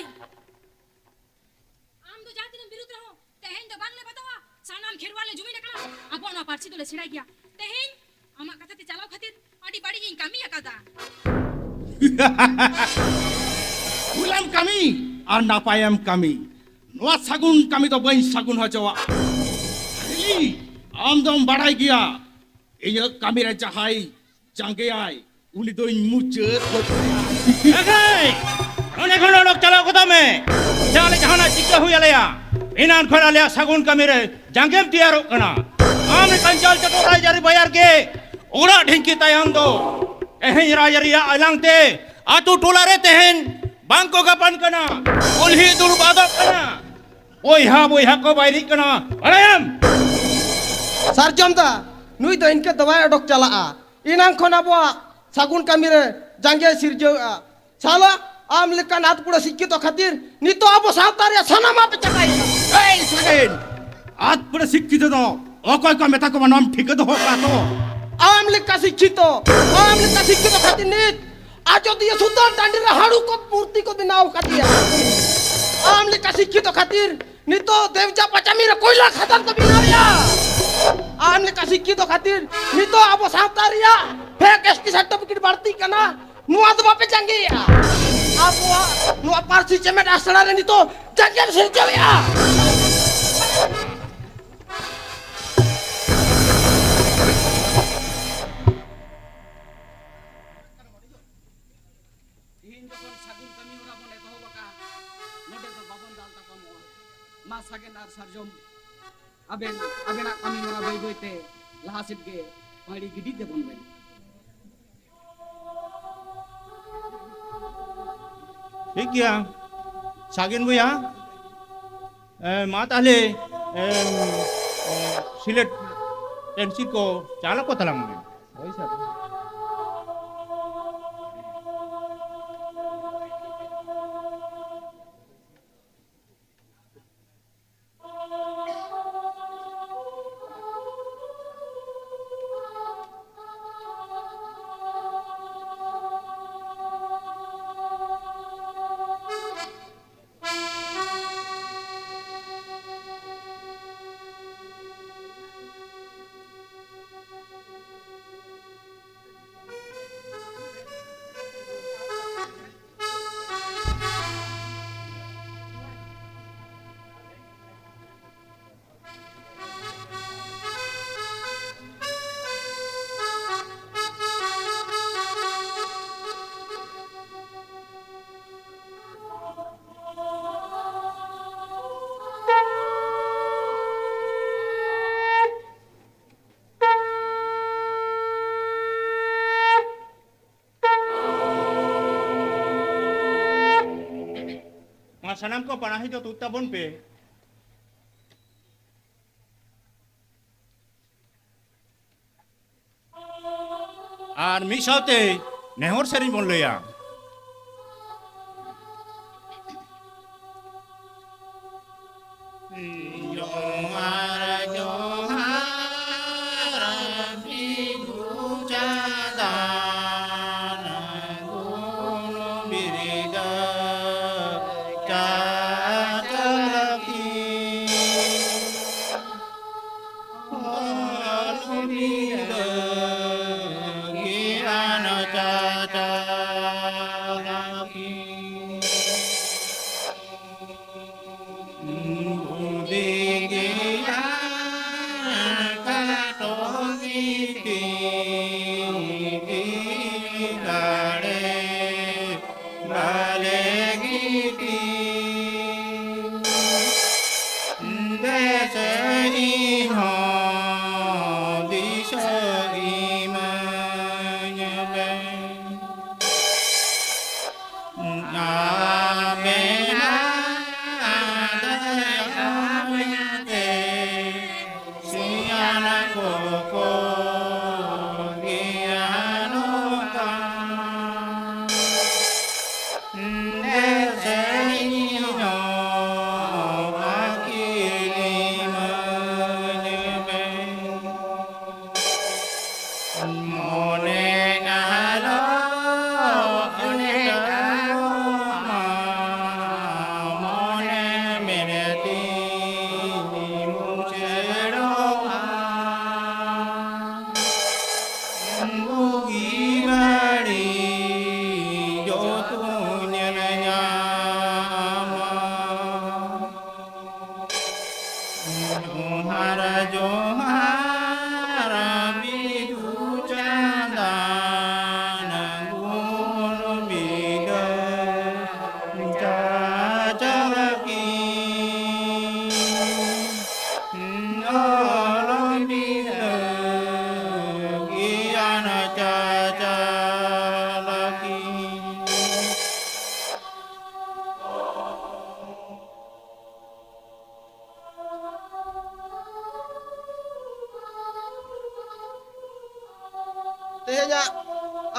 ᱟᱢ ᱫᱚ ᱡᱟᱦᱟᱸ ᱛᱤᱱᱟᱹᱜ ᱵᱤᱨᱩᱫᱷ ᱨᱮᱦᱚᱸ ᱛᱮᱦᱮᱧ ᱫᱚ ᱵᱟᱝᱞᱮ ᱵᱟᱫᱚᱜᱼᱟ᱾ ᱥᱟᱱᱟᱢ ᱠᱷᱮᱨᱣᱟᱞ ᱞᱮ ᱡᱩᱢᱤᱫ ᱟᱠᱟᱱᱟ, ᱟᱵᱚᱣᱟᱜ ᱱᱚᱣᱟ ᱯᱟᱹᱨᱥᱤ ᱫᱚᱞᱮ ᱥᱮᱬᱟᱭ ᱜᱮᱭᱟ᱾ ᱛᱮᱦᱮᱧ ᱟᱢᱟᱜ ᱠᱟᱛᱷᱟ ᱛᱮ ᱪᱟᱞᱟᱣ ᱠᱷᱟᱹᱛᱤᱨ ᱟᱹᱰᱤ ᱵᱟᱹᱲᱤᱡ ᱤᱧ ᱠᱟᱹᱢᱤ ᱟᱠᱟᱫᱟ᱾ ᱵᱷᱩᱞᱮᱢ ᱠᱟᱹᱢᱤ ᱟᱨ ᱱᱟᱯᱟᱭᱮᱢ ᱠᱟᱹᱢᱤ, ᱱᱚᱣᱟ ᱥᱟᱹᱜᱩᱱ ᱠᱟᱹᱢᱤ ᱫᱚ ᱵᱟᱹᱧ ᱥᱟᱹᱜᱩᱱ ᱦᱚᱪᱚᱣᱟᱜᱼᱟ᱾ ᱦᱤᱞᱤ, ᱟᱢ ᱫᱚᱢ ᱵᱟᱲᱟᱭ ᱜᱮᱭᱟ, ᱤᱧᱟᱹᱜ ᱠᱟᱹᱢᱤ ᱨᱮ ᱡᱟᱦᱟᱸᱭ ᱡᱟᱸᱜᱮᱭᱟᱭ, ᱩᱱᱤ ᱫᱚᱧ ᱢᱩᱪᱟᱹᱫ ᱜᱚᱫ ᱠᱟᱭᱟ᱾ ᱮ ᱜᱟᱹᱭ! ᱱᱚᱸᱰᱮ ᱠᱷᱚᱱ ᱚᱰᱚᱠ ᱪᱟᱞᱟᱣ ᱜᱚᱫᱚᱜ ᱢᱮ᱾ ᱥᱮ ᱟᱞᱮ ᱡᱟᱦᱟᱱᱟᱜ ᱪᱤᱠᱟᱹ ᱦᱩᱭ ᱟᱞᱮᱭᱟ, ᱮᱱᱟᱱ ᱠᱷᱚᱱ ᱟᱞᱮᱭᱟᱜ ᱥᱟᱹᱜᱩᱱ ᱠᱟᱹᱢᱤ ᱨᱮ ᱡᱟᱸᱜᱮᱢ ᱛᱮᱭᱟᱨᱚᱜ ᱠᱟᱱᱟ᱾ ᱟᱢ ᱞᱮᱠᱟᱱ ᱡᱟᱞ ᱪᱟᱹᱴᱩ ᱨᱟᱡᱽᱟᱹᱨᱤ ᱵᱟᱭᱟᱨ ᱜᱮ ᱚᱲᱟᱜ ᱰᱷᱤᱝᱠᱤ ᱛᱟᱭᱚᱢ ᱫᱚ ᱛᱮᱦᱮᱧ ᱨᱟᱡᱽᱟᱹᱨᱤᱭᱟᱜ ᱮᱞᱟᱝ ᱛᱮ ᱟᱛᱳ ᱴᱚᱞᱟ ᱨᱮ ᱛᱮᱦᱮᱧ ᱵᱟᱝ ᱠᱚ ᱜᱟᱯᱟᱱ ᱠᱟᱱᱟ, ᱠᱩᱞᱦᱤ ᱫᱩᱲᱩᱵ ᱟᱫᱚᱜ ᱠᱟᱱᱟ, ᱵᱚᱭᱦᱟ ᱵᱚᱭᱦᱟ ᱠᱚ ᱵᱟᱭᱨᱤᱜ ᱠᱟᱱᱟ, ᱵᱟᱲᱟᱭᱟᱢ? ᱥᱟᱨᱡᱚᱢ ᱫᱟ, ᱱᱩᱭ ᱫᱚ ᱤᱱᱠᱟᱹ ᱫᱚ ᱵᱟᱭ ᱚᱰᱚᱠ ᱪᱟᱞᱟᱜᱼᱟ᱾ ᱮᱱᱟᱝ ᱠᱷᱚᱱ ᱟᱵᱚᱣᱟᱜ ᱥᱟᱹᱜᱩᱱ ᱠᱟᱹᱢᱤ ᱨᱮ ᱡᱟᱸᱜᱮ ᱥᱤᱨᱡᱟᱹᱣᱮᱜᱼᱟ᱾ ᱥᱟᱞᱟ, ᱟᱢ ᱞᱮᱠᱟᱱ ᱟᱛ ᱯᱩᱲᱟᱹ ᱥᱤᱠᱠᱷᱤᱛᱚ ᱠᱷᱟᱹᱛᱤᱨ ᱱᱤᱛᱚᱜ ᱟᱵᱚ ᱥᱟᱶᱛᱟ ᱨᱮᱭᱟᱜ ᱥᱟᱱᱟᱢᱟᱜ ᱯᱮ ᱪᱟᱵᱟᱭᱮᱫᱼᱟ᱾ ᱮᱭ ᱥᱟᱜᱮᱱ, ᱟᱛ ᱯᱩᱲᱟᱹ ᱥᱤᱠᱠᱷᱤᱛᱚ ᱫᱚ ᱚᱠᱚᱭ ᱠᱚ ᱢᱮᱛᱟ ᱠᱚᱣᱟ, ᱱᱚᱣᱟᱢ ᱴᱷᱤᱠᱟᱹ ᱫᱚᱦᱚ ᱠᱟᱜ ᱛᱚ? ᱟᱢ ᱞᱮᱠᱟ ᱥᱤᱠᱠᱷᱤᱛᱚ, ᱟᱢ ᱞᱮᱠᱟ ᱥᱤᱠᱠᱷᱤᱛᱚ ᱠᱷᱟᱹᱛᱤᱨ ᱱᱤᱛ ᱟᱡᱚᱫᱤᱭᱟᱹ ᱥᱩᱛᱟᱹᱱ ᱴᱟᱺᱰᱤ ᱨᱮ ᱦᱟᱹᱲᱩ ᱠᱚ ᱢᱩᱨᱛᱤ ᱠᱚ ᱵᱮᱱᱟᱣ ᱠᱟᱫᱮᱭᱟ᱾ ᱟᱢ ᱞᱮᱠᱟ ᱥᱤᱠᱠᱷᱤᱛᱚ ᱠᱷᱟᱹᱛᱤᱨ ᱱᱤᱛᱚᱜ ᱫᱮᱵᱡᱟ ᱯᱟᱪᱟᱢᱤ ᱨᱮ ᱠᱚᱭᱞᱟ ᱠᱷᱟᱫᱟᱱ ᱠᱚ ᱵᱮᱱᱟᱣᱮᱜᱼᱟ᱾ ᱟᱢ ᱞᱮᱠᱟ ᱥᱤᱠᱠᱷᱤᱛᱚ ᱠᱷᱟᱹᱛᱤᱨ ᱱᱤᱛᱚᱜ ᱟᱵᱚ ᱥᱟᱶᱛᱟ ᱨᱮᱭᱟᱜ ᱯᱷᱮᱠ ᱮᱥ ᱴᱤ ᱥᱟᱨᱴᱤᱯᱷᱤᱠᱮᱴ ᱵᱟᱹᱲᱛᱤᱜ ᱠᱟᱱᱟ᱾ ᱱᱚᱣᱟ ᱫᱚ ᱵᱟᱯᱮ ᱡᱟᱸᱜᱮᱭᱮᱜᱼᱟ᱾ ᱟᱵᱚᱣᱟᱜ ᱱᱚᱣᱟ ᱯᱟᱹᱨᱥᱤ ᱪᱮᱢᱮᱫ ᱟᱥᱲᱟ ᱨᱮ ᱱᱤᱛᱚᱜ ᱡᱟᱸᱜᱮᱢ ᱥᱤᱨᱡᱟᱹᱣᱮᱜᱼᱟ᱾ ᱛᱮᱦᱮᱧ ᱡᱚᱠᱷᱚᱱ ᱥᱟᱹᱜᱩᱱ ᱠᱟᱹᱢᱤ ᱦᱚᱨᱟ ᱵᱚᱱ ᱮᱛᱚᱦᱚᱵ ᱟᱠᱟᱫ, ᱱᱚᱰᱮ ᱫᱚ ᱵᱟᱵᱚᱱ ᱫᱟᱞ ᱛᱟᱯᱟᱢᱚᱜᱼᱟ᱾ ᱢᱟ ᱥᱟᱜᱮᱱ ᱟᱨ ᱥᱟᱨᱡᱚᱢ, ᱟᱵᱮᱱ, ᱟᱵᱮᱱᱟᱜ ᱠᱟᱹᱢᱤ ᱦᱚᱨᱟ ᱵᱟᱹᱭ ᱵᱟᱹᱭ ᱛᱮ ᱞᱟᱦᱟ ᱥᱮᱫ ᱜᱮ ᱯᱟᱹᱲᱤ ᱜᱤᱰᱤ ᱛᱮᱵᱚᱱ ᱢᱮᱱ᱾ ᱴᱷᱤᱠ ᱜᱮᱭᱟ, ᱥᱟᱜᱮᱱ ᱵᱚᱭᱦᱟ, ᱮ, ᱢᱟ ᱛᱟᱦᱞᱮ, ᱮ, ᱮ, ᱥᱤᱞᱮᱴ ᱯᱮᱱᱥᱤᱞ ᱠᱚ ᱪᱟᱞ ᱟᱠᱚ ᱛᱟᱞᱟᱝ ᱢᱮ᱾ ᱦᱳᱭ ᱥᱟᱨ᱾ ᱥᱟᱱᱟᱢ ᱠᱚ ᱯᱟᱱᱟᱦᱤ ᱫᱚ ᱛᱩᱫ ᱛᱟᱵᱚᱱ ᱯᱮ᱾ ᱟᱨ ᱢᱤᱫ ᱥᱟᱶᱛᱮ ᱱᱮᱦᱚᱨ ᱥᱮᱨᱮᱧ ᱵᱚᱱ ᱞᱟᱹᱭᱟ᱾ ᱡᱚᱦᱟᱨ ᱡᱚᱦᱟᱨ ᱵᱤᱫᱩ ᱪᱟᱸᱫᱟᱱ ᱜᱩᱱ ᱵᱤᱨᱫᱟᱹ ᱪᱟᱪᱞᱟᱠᱤ᱾ ᱚᱞ ᱵᱤᱨᱫᱟᱹ ᱜᱮᱭᱟᱱ ᱪᱟᱪᱞᱟᱠᱤ᱾ ᱵᱩᱫᱷᱤ ᱜᱮᱭᱟᱱ ᱠᱷᱟᱴᱚ ᱜᱤᱛᱤ, ᱫᱟᱲᱮ ᱵᱟᱞᱮ ᱜᱤᱛᱤ᱾ ᱫᱮᱥᱮ ᱤᱧ ᱦᱚᱸ ᱫᱤᱥᱟᱹ ᱤᱢᱟᱹᱧ ᱢᱮ᱾ ᱟᱢᱮᱱᱟᱜ ᱫᱟᱭᱟ ᱢᱟᱭᱟᱛᱮ ᱥᱤᱭᱟᱱ ᱠᱚᱠᱚ ᱜᱮᱭᱟᱱᱚᱜ ᱠᱟᱱ᱾ ᱫᱮᱥᱮ ᱤᱧ ᱦᱚᱸ ᱟᱹᱠᱤᱞ ᱤᱢᱟᱹᱧ ᱢᱮ᱾ ᱢᱚᱱᱮ ᱟᱞᱚ ᱮᱴᱟᱜ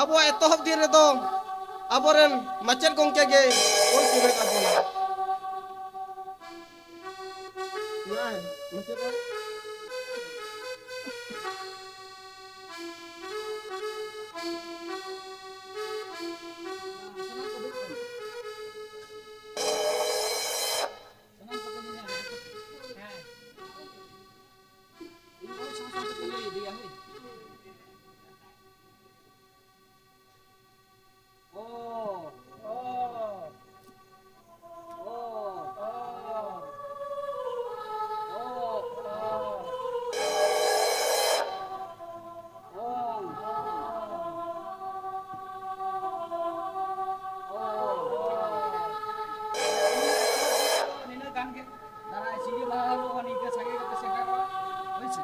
ᱟᱵᱚᱣᱟᱜ ᱮᱛᱚᱦᱚᱵ ᱫᱤᱱ ᱨᱮᱫᱚ ᱟᱵᱚᱨᱮᱱ ᱢᱟᱪᱮᱫ ᱜᱚᱢᱠᱮ ᱜᱮ ᱚᱞ ᱪᱮᱢᱮᱫ ᱟᱵᱚᱱᱟ᱾ ᱱᱟᱭ, ᱢᱟᱪᱮᱫ ᱵᱟᱵᱩ᱾ ᱫᱟᱨᱟᱭ ᱥᱤᱸᱜᱮ ᱢᱟᱦᱟ ᱦᱤᱞᱳᱜ ᱦᱚᱸ ᱱᱤᱝᱠᱟᱹ ᱥᱟᱸᱜᱮ ᱠᱟᱛᱮ ᱥᱮᱴᱮᱨᱚᱜᱼᱟ, ᱦᱳᱭ ᱥᱮ᱾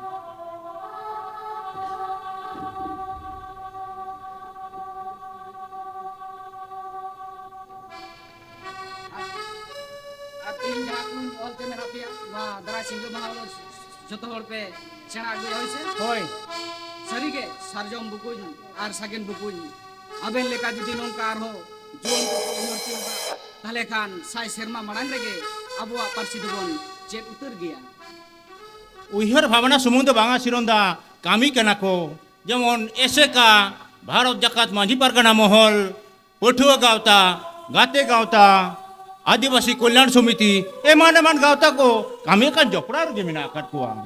ᱟᱨ, ᱟᱨ ᱛᱮᱦᱮᱧ ᱡᱟᱦᱟᱸ ᱠᱚᱧ ᱚᱞ ᱛᱮ ᱢᱮᱱᱟᱜ ᱯᱮᱭᱟ, ᱱᱚᱣᱟ ᱫᱟᱨᱟᱭ ᱥᱤᱸᱜᱮ ᱢᱟᱦᱟ ᱦᱤᱞᱳᱜ ᱡᱚᱛᱚ ᱦᱚᱲ ᱯᱮ ᱥᱮᱬᱟ ᱟᱹᱜᱩᱭᱟ, ᱦᱳᱭ ᱥᱮ? ᱦᱳᱭ᱾ ᱥᱟᱹᱨᱤᱜᱮ ᱥᱟᱨᱡᱚᱢ ᱵᱩᱠᱩᱧ ᱟᱨ ᱥᱟᱜᱮᱱ ᱵᱩᱠᱩᱧ ᱟᱵᱮᱱ ᱞᱮᱠᱟ ᱡᱩᱫᱤ ᱱᱚᱝᱠᱟ ᱟᱨᱦᱚᱸ ᱡᱩᱣᱟᱹᱱ ᱠᱚᱠᱚ ᱩᱭᱦᱟᱹᱨ ᱛᱤᱭᱳᱜᱟ, ᱛᱟᱦᱞᱮ ᱠᱷᱟᱱ ᱥᱟᱭ ᱥᱮᱨᱢᱟ ᱢᱟᱲᱟᱝ ᱨᱮᱜᱮ ᱟᱵᱚᱣᱟᱜ ᱯᱟᱹᱨᱥᱤ ᱫᱚᱵᱚᱱ ᱪᱮᱫ ᱩᱛᱟᱹᱨ ᱜᱮᱭᱟ᱾ ᱩᱭᱦᱟᱹᱨ ᱵᱷᱟᱵᱽᱱᱟ ᱥᱩᱢᱩᱝ ᱫᱚ ᱵᱟᱝᱟ ᱥᱤᱨᱚᱱ ᱫᱟ, ᱠᱟᱹᱢᱤ ᱠᱟᱱᱟ ᱠᱚ᱾ ᱡᱮᱢᱚᱱ ᱮᱥᱮᱠᱟ, ᱵᱷᱟᱨᱚᱛ ᱡᱟᱠᱟᱛ ᱢᱟᱹᱡᱷᱤ ᱯᱟᱨᱜᱟᱱᱟ ᱢᱚᱦᱚᱞ, ᱯᱟᱹᱴᱷᱩᱣᱟᱹ ᱜᱟᱶᱛᱟ, ᱜᱟᱛᱮ ᱜᱟᱶᱛᱟ, ᱟᱹᱫᱤᱵᱟᱹᱥᱤ ᱠᱚᱞᱭᱟᱱ ᱥᱚᱢᱤᱛᱤ, ᱮᱢᱟᱱ ᱮᱢᱟᱱ ᱜᱟᱶᱛᱟ ᱠᱚ ᱠᱟᱹᱢᱤ ᱠᱟᱱ ᱡᱚᱯᱲᱟᱣ ᱨᱮᱜᱮ ᱢᱮᱱᱟᱜ ᱟᱠᱟᱫ ᱠᱚᱣᱟ᱾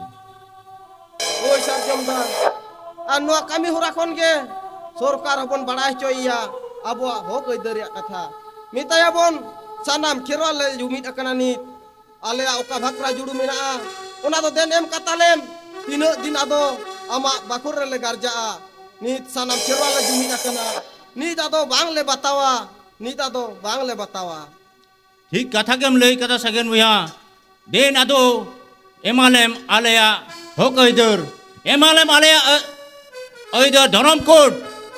ᱦᱳᱭ ᱥᱟᱨᱡᱚᱢ ᱫᱟ, ᱟᱨ ᱱᱚᱣᱟ ᱠᱟᱹᱢᱤ ᱦᱚᱨᱟ ᱠᱷᱚᱱ ᱜᱮ ᱥᱚᱨᱠᱟᱨ ᱦᱚᱸᱵᱚᱱ ᱵᱟᱲᱟᱭ ᱦᱚᱪᱚᱭᱮᱭᱟ ᱟᱵᱚᱣᱟᱜ ᱦᱚᱠ ᱟᱹᱭᱫᱟᱹᱨ ᱨᱮᱭᱟᱜ ᱠᱟᱛᱷᱟ᱾ ᱢᱮᱛᱟᱭᱟᱵᱚᱱ ᱥᱟᱱᱟᱢ ᱠᱷᱮᱨᱣᱟᱞ ᱞᱮ ᱡᱩᱢᱤᱫ ᱟᱠᱟᱱᱟ ᱱᱤᱛ, ᱟᱞᱮᱭᱟᱜ ᱚᱠᱟ ᱵᱷᱟᱠᱨᱟ ᱡᱩᱲᱩ ᱢᱮᱱᱟᱜᱼᱟ, ᱚᱱᱟ ᱫᱚ ᱫᱮᱱ ᱮᱢ ᱠᱟᱛᱟᱞᱮᱢ, ᱛᱤᱱᱟᱹᱜ ᱫᱤᱱ ᱟᱫᱚ ᱟᱢᱟᱜ ᱵᱟᱠᱷᱳᱞ ᱨᱮᱞᱮ ᱜᱟᱨᱡᱟᱜᱼᱟ᱾ ᱱᱤᱛ ᱥᱟᱱᱟᱢ ᱠᱷᱮᱨᱣᱟᱞ ᱞᱮ ᱡᱩᱢᱤᱫ ᱟᱠᱟᱱᱟ, ᱱᱤᱛ ᱟᱫᱚ ᱵᱟᱝ ᱞᱮ ᱵᱟᱛᱟᱣᱟ, ᱱᱤᱛ ᱟᱫᱚ ᱵᱟᱝ ᱞᱮ ᱵᱟᱛᱟᱣᱟ᱾ ᱴᱷᱤᱠ ᱠᱟᱛᱷᱟ ᱜᱮᱢ ᱞᱟᱹᱭ ᱠᱟᱫᱟ ᱥᱟᱜᱮᱱ ᱵᱚᱭᱦᱟ, ᱫᱮᱱ ᱟᱫᱚ ᱮᱢᱟᱞᱮᱢ ᱟᱞᱮᱭᱟᱜ ᱦᱚᱠ ᱟᱹᱭᱫᱟᱹᱨ, ᱮᱢᱟᱞᱮᱢ ᱟᱞᱮᱭᱟᱜ ᱟᱹ-, ᱟᱹᱭᱫᱟᱹᱨ᱾ ᱫᱷᱚᱨᱚᱢ ᱠᱳᱰ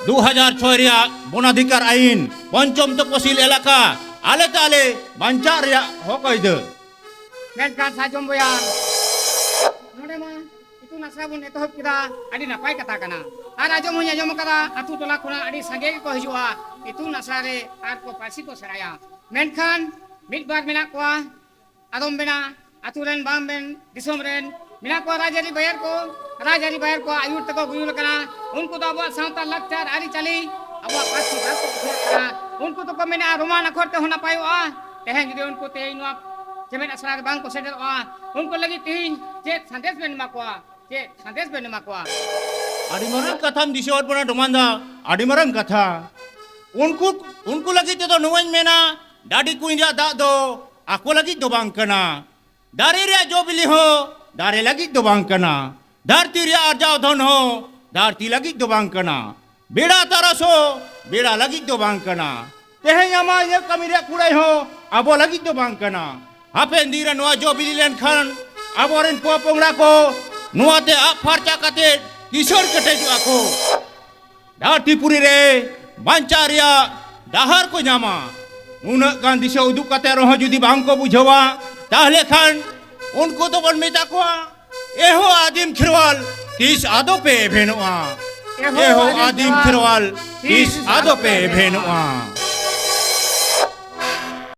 ᱫᱩ ᱦᱟᱡᱟᱨ ᱪᱷᱚᱭ ᱨᱮᱭᱟᱜ ᱵᱚᱱᱟᱫᱷᱤᱠᱟᱨ ᱟᱹᱭᱤᱱ, ᱯᱚᱧᱪᱚᱢ ᱛᱚᱯᱚᱥᱤᱞ ᱮᱞᱟᱠᱟ, ᱟᱞᱮ ᱛᱮ ᱟᱞᱮ ᱵᱟᱧᱪᱟᱜ ᱨᱮᱭᱟᱜ ᱦᱚᱠ ᱟᱹᱭᱫᱟᱹᱨ᱾ ᱢᱮᱱᱠᱷᱟᱱ ᱥᱟᱨᱡᱚᱢ ᱵᱚᱭᱦᱟ, ᱱᱚᱰᱮ ᱢᱟ ᱤᱛᱩᱱ ᱟᱥᱲᱟ ᱵᱚᱱ ᱮᱛᱚᱦᱚᱵ ᱠᱮᱫᱟ, ᱟᱹᱰᱤ ᱱᱟᱯᱟᱭ ᱠᱟᱛᱷᱟ ᱠᱟᱱᱟ᱾ ᱟᱨ ᱟᱸᱡᱚᱢ ᱦᱚᱸᱧ ᱟᱸᱡᱚᱢ ᱟᱠᱟᱫᱟ, ᱟᱹᱛᱩ ᱴᱚᱞᱟ ᱠᱷᱚᱱᱟᱜ ᱟᱹᱰᱤ ᱥᱟᱸᱜᱮ ᱜᱮᱠᱚ ᱦᱤᱡᱩᱜᱼᱟ ᱤᱛᱩᱱ ᱟᱥᱲᱟ ᱨᱮ ᱟᱨ ᱠᱚ ᱯᱟᱹᱨᱥᱤ ᱠᱚ ᱥᱮᱬᱟᱭᱟ᱾ ᱢᱮᱱᱠᱷᱟᱱ ᱢᱤᱫ ᱵᱟᱨ ᱢᱮᱱᱟᱜ ᱠᱚᱣᱟ, ᱟᱫᱚᱢ ᱢᱮᱱᱟ ᱟᱹᱛᱩ ᱨᱮᱱ ᱵᱟᱝ ᱢᱮᱱ ᱫᱤᱥᱚᱢ ᱨᱮᱱ ᱢᱮᱱᱟᱜ ᱠᱚᱣᱟ, ᱨᱟᱡᱽᱟᱹᱨᱤ ᱵᱟᱭᱟᱨ ᱠᱚ, ᱨᱟᱡᱽᱟᱹᱨᱤ ᱵᱟᱭᱟᱨ ᱠᱚᱣᱟᱜ ᱟᱹᱭᱩᱨ ᱛᱮᱠᱚ ᱜᱩᱭᱩᱞ ᱟᱠᱟᱱᱟ᱾ ᱩᱱᱠᱩ ᱫᱚ ᱟᱵᱚᱣᱟᱜ ᱥᱟᱶᱛᱟ, ᱞᱟᱠᱪᱟᱨ, ᱟᱹᱨᱤᱪᱟᱹᱞᱤ, ᱟᱵᱚᱣᱟᱜ ᱯᱟᱹᱨᱥᱤ ᱵᱟᱝ ᱠᱚ ᱠᱩᱥᱤᱭᱟᱜ ᱠᱟᱱᱟ᱾ ᱩᱱᱠᱩ ᱫᱚᱠᱚ ᱢᱮᱱᱟ ᱨᱳᱢᱟᱱ ᱟᱠᱷᱚᱨ ᱛᱮᱦᱚᱸ ᱱᱟᱯᱟᱭᱚᱜᱼᱟ᱾ ᱛᱮᱦᱮᱧ ᱡᱩᱫᱤ ᱩᱱᱠᱩ ᱛᱮᱦᱮᱧ ᱱᱚᱣᱟ ᱪᱮᱢᱮᱫ ᱟᱥᱲᱟ ᱨᱮ ᱵᱟᱝ ᱠᱚ ᱥᱮᱴᱮᱨᱚᱜᱼᱟ, ᱩᱱᱠᱩ ᱞᱟᱹᱜᱤᱫ ᱛᱮᱦᱮᱧ ᱪᱮᱫ ᱥᱟᱸᱫᱮᱥ ᱵᱮᱱ ᱮᱢᱟ ᱠᱚᱣᱟ? ᱪᱮᱫ ᱥᱟᱸᱫᱮᱥ ᱵᱮᱱ ᱮᱢᱟ ᱠᱚᱣᱟ? ᱟᱹᱰᱤ ᱢᱟᱨᱟᱝ ᱠᱟᱛᱷᱟᱢ ᱫᱤᱥᱟᱹᱣᱟᱫ ᱵᱚᱱᱟ ᱰᱚᱢᱟᱱ ᱫᱟ, ᱟᱹᱰᱤ ᱢᱟᱨᱟᱝ ᱠᱟᱛᱷᱟ᱾ ᱩᱱᱠᱩ, ᱩᱱᱠᱩ ᱞᱟᱹᱜᱤᱫ ᱛᱮᱫᱚ ᱱᱚᱣᱟᱧ ᱢᱮᱱᱟ, ᱰᱟᱹᱰᱤ ᱠᱩᱧ ᱨᱮᱭᱟᱜ ᱫᱟᱜ ᱫᱚ ᱟᱠᱚ ᱞᱟᱹᱜᱤᱫ ᱫᱚ ᱵᱟᱝ ᱠᱟᱱᱟ᱾ ᱫᱟᱨᱮ ᱨᱮᱭᱟᱜ ᱡᱚ ᱵᱤᱞᱤ ᱦᱚᱸ ᱫᱟᱨᱮ ᱞᱟᱹᱜᱤᱫ ᱫᱚ ᱵᱟᱝ ᱠᱟᱱᱟ᱾ ᱫᱷᱟᱹᱨᱛᱤ ᱨᱮᱭᱟᱜ ᱟᱨᱡᱟᱣ ᱫᱷᱚᱱ ᱦᱚᱸ ᱫᱷᱟᱹᱨᱛᱤ ᱞᱟᱹᱜᱤᱫ ᱫᱚ ᱵᱟᱝ ᱠᱟᱱᱟ᱾ ᱵᱮᱲᱟ ᱛᱟᱨᱟᱥ ᱦᱚᱸ ᱵᱮᱲᱟ ᱞᱟᱹᱜᱤᱫ ᱫᱚ ᱵᱟᱝ ᱠᱟᱱᱟ᱾ ᱛᱮᱦᱮᱧ ᱟᱢᱟᱜ ᱤᱧᱟᱹᱜ ᱠᱟᱹᱢᱤ ᱨᱮᱭᱟᱜ ᱠᱩᱲᱟᱹᱭ ᱦᱚᱸ ᱟᱵᱚ ᱞᱟᱹᱜᱤᱫ ᱫᱚ ᱵᱟᱝ ᱠᱟᱱᱟ᱾ ᱦᱟᱯᱮᱱ ᱫᱤᱱ ᱨᱮ ᱱᱚᱣᱟ ᱡᱚ ᱵᱤᱞᱤ ᱞᱮᱱᱠᱷᱟᱱ ᱟᱵᱚᱨᱮᱱ ᱯᱚᱯᱚᱝᱲᱟ ᱠᱚ ᱱᱚᱣᱟ ᱛᱮ ᱟᱵ ᱯᱷᱟᱨᱪᱟ ᱠᱟᱛᱮ ᱠᱤᱥᱟᱹᱬ ᱠᱮᱴᱮᱡᱚᱜᱼᱟ ᱠᱚ᱾ ᱫᱷᱟᱹᱨᱛᱤ ᱯᱩᱨᱤ ᱨᱮ ᱵᱟᱧᱪᱟᱣ ᱨᱮᱭᱟᱜ ᱰᱟᱦᱟᱨ ᱠᱚ ᱧᱟᱢᱟ᱾ ᱩᱱᱟᱹᱜ ᱜᱟᱱ ᱫᱤᱥᱟᱹ ᱩᱫᱩᱜ ᱠᱟᱛᱮ ᱨᱮᱦᱚᱸ ᱡᱩᱫᱤ ᱵᱟᱝ ᱠᱚ ᱵᱩᱡᱷᱟᱹᱣᱟ, ᱛᱟᱦᱞᱮ ᱠᱷᱟᱱ ᱩᱱᱠᱩ ᱫᱚᱵᱚᱱ ᱢᱮᱛᱟ ᱠᱚᱣᱟ, "ᱮᱦᱳ ᱟᱹᱫᱤᱢ ᱠᱷᱮᱨᱣᱟᱞ, ᱛᱤᱥ ᱟᱫᱚ ᱯᱮ ᱮᱵᱷᱮᱱᱚᱜᱼᱟ? ᱮᱦᱳ ᱟᱹᱫᱤᱢ ᱠᱷᱮᱨᱣᱟᱞ, ᱛᱤᱥ ᱟᱫᱚ ᱯᱮ ᱮᱵᱷᱮᱱᱚᱜᱼᱟ?"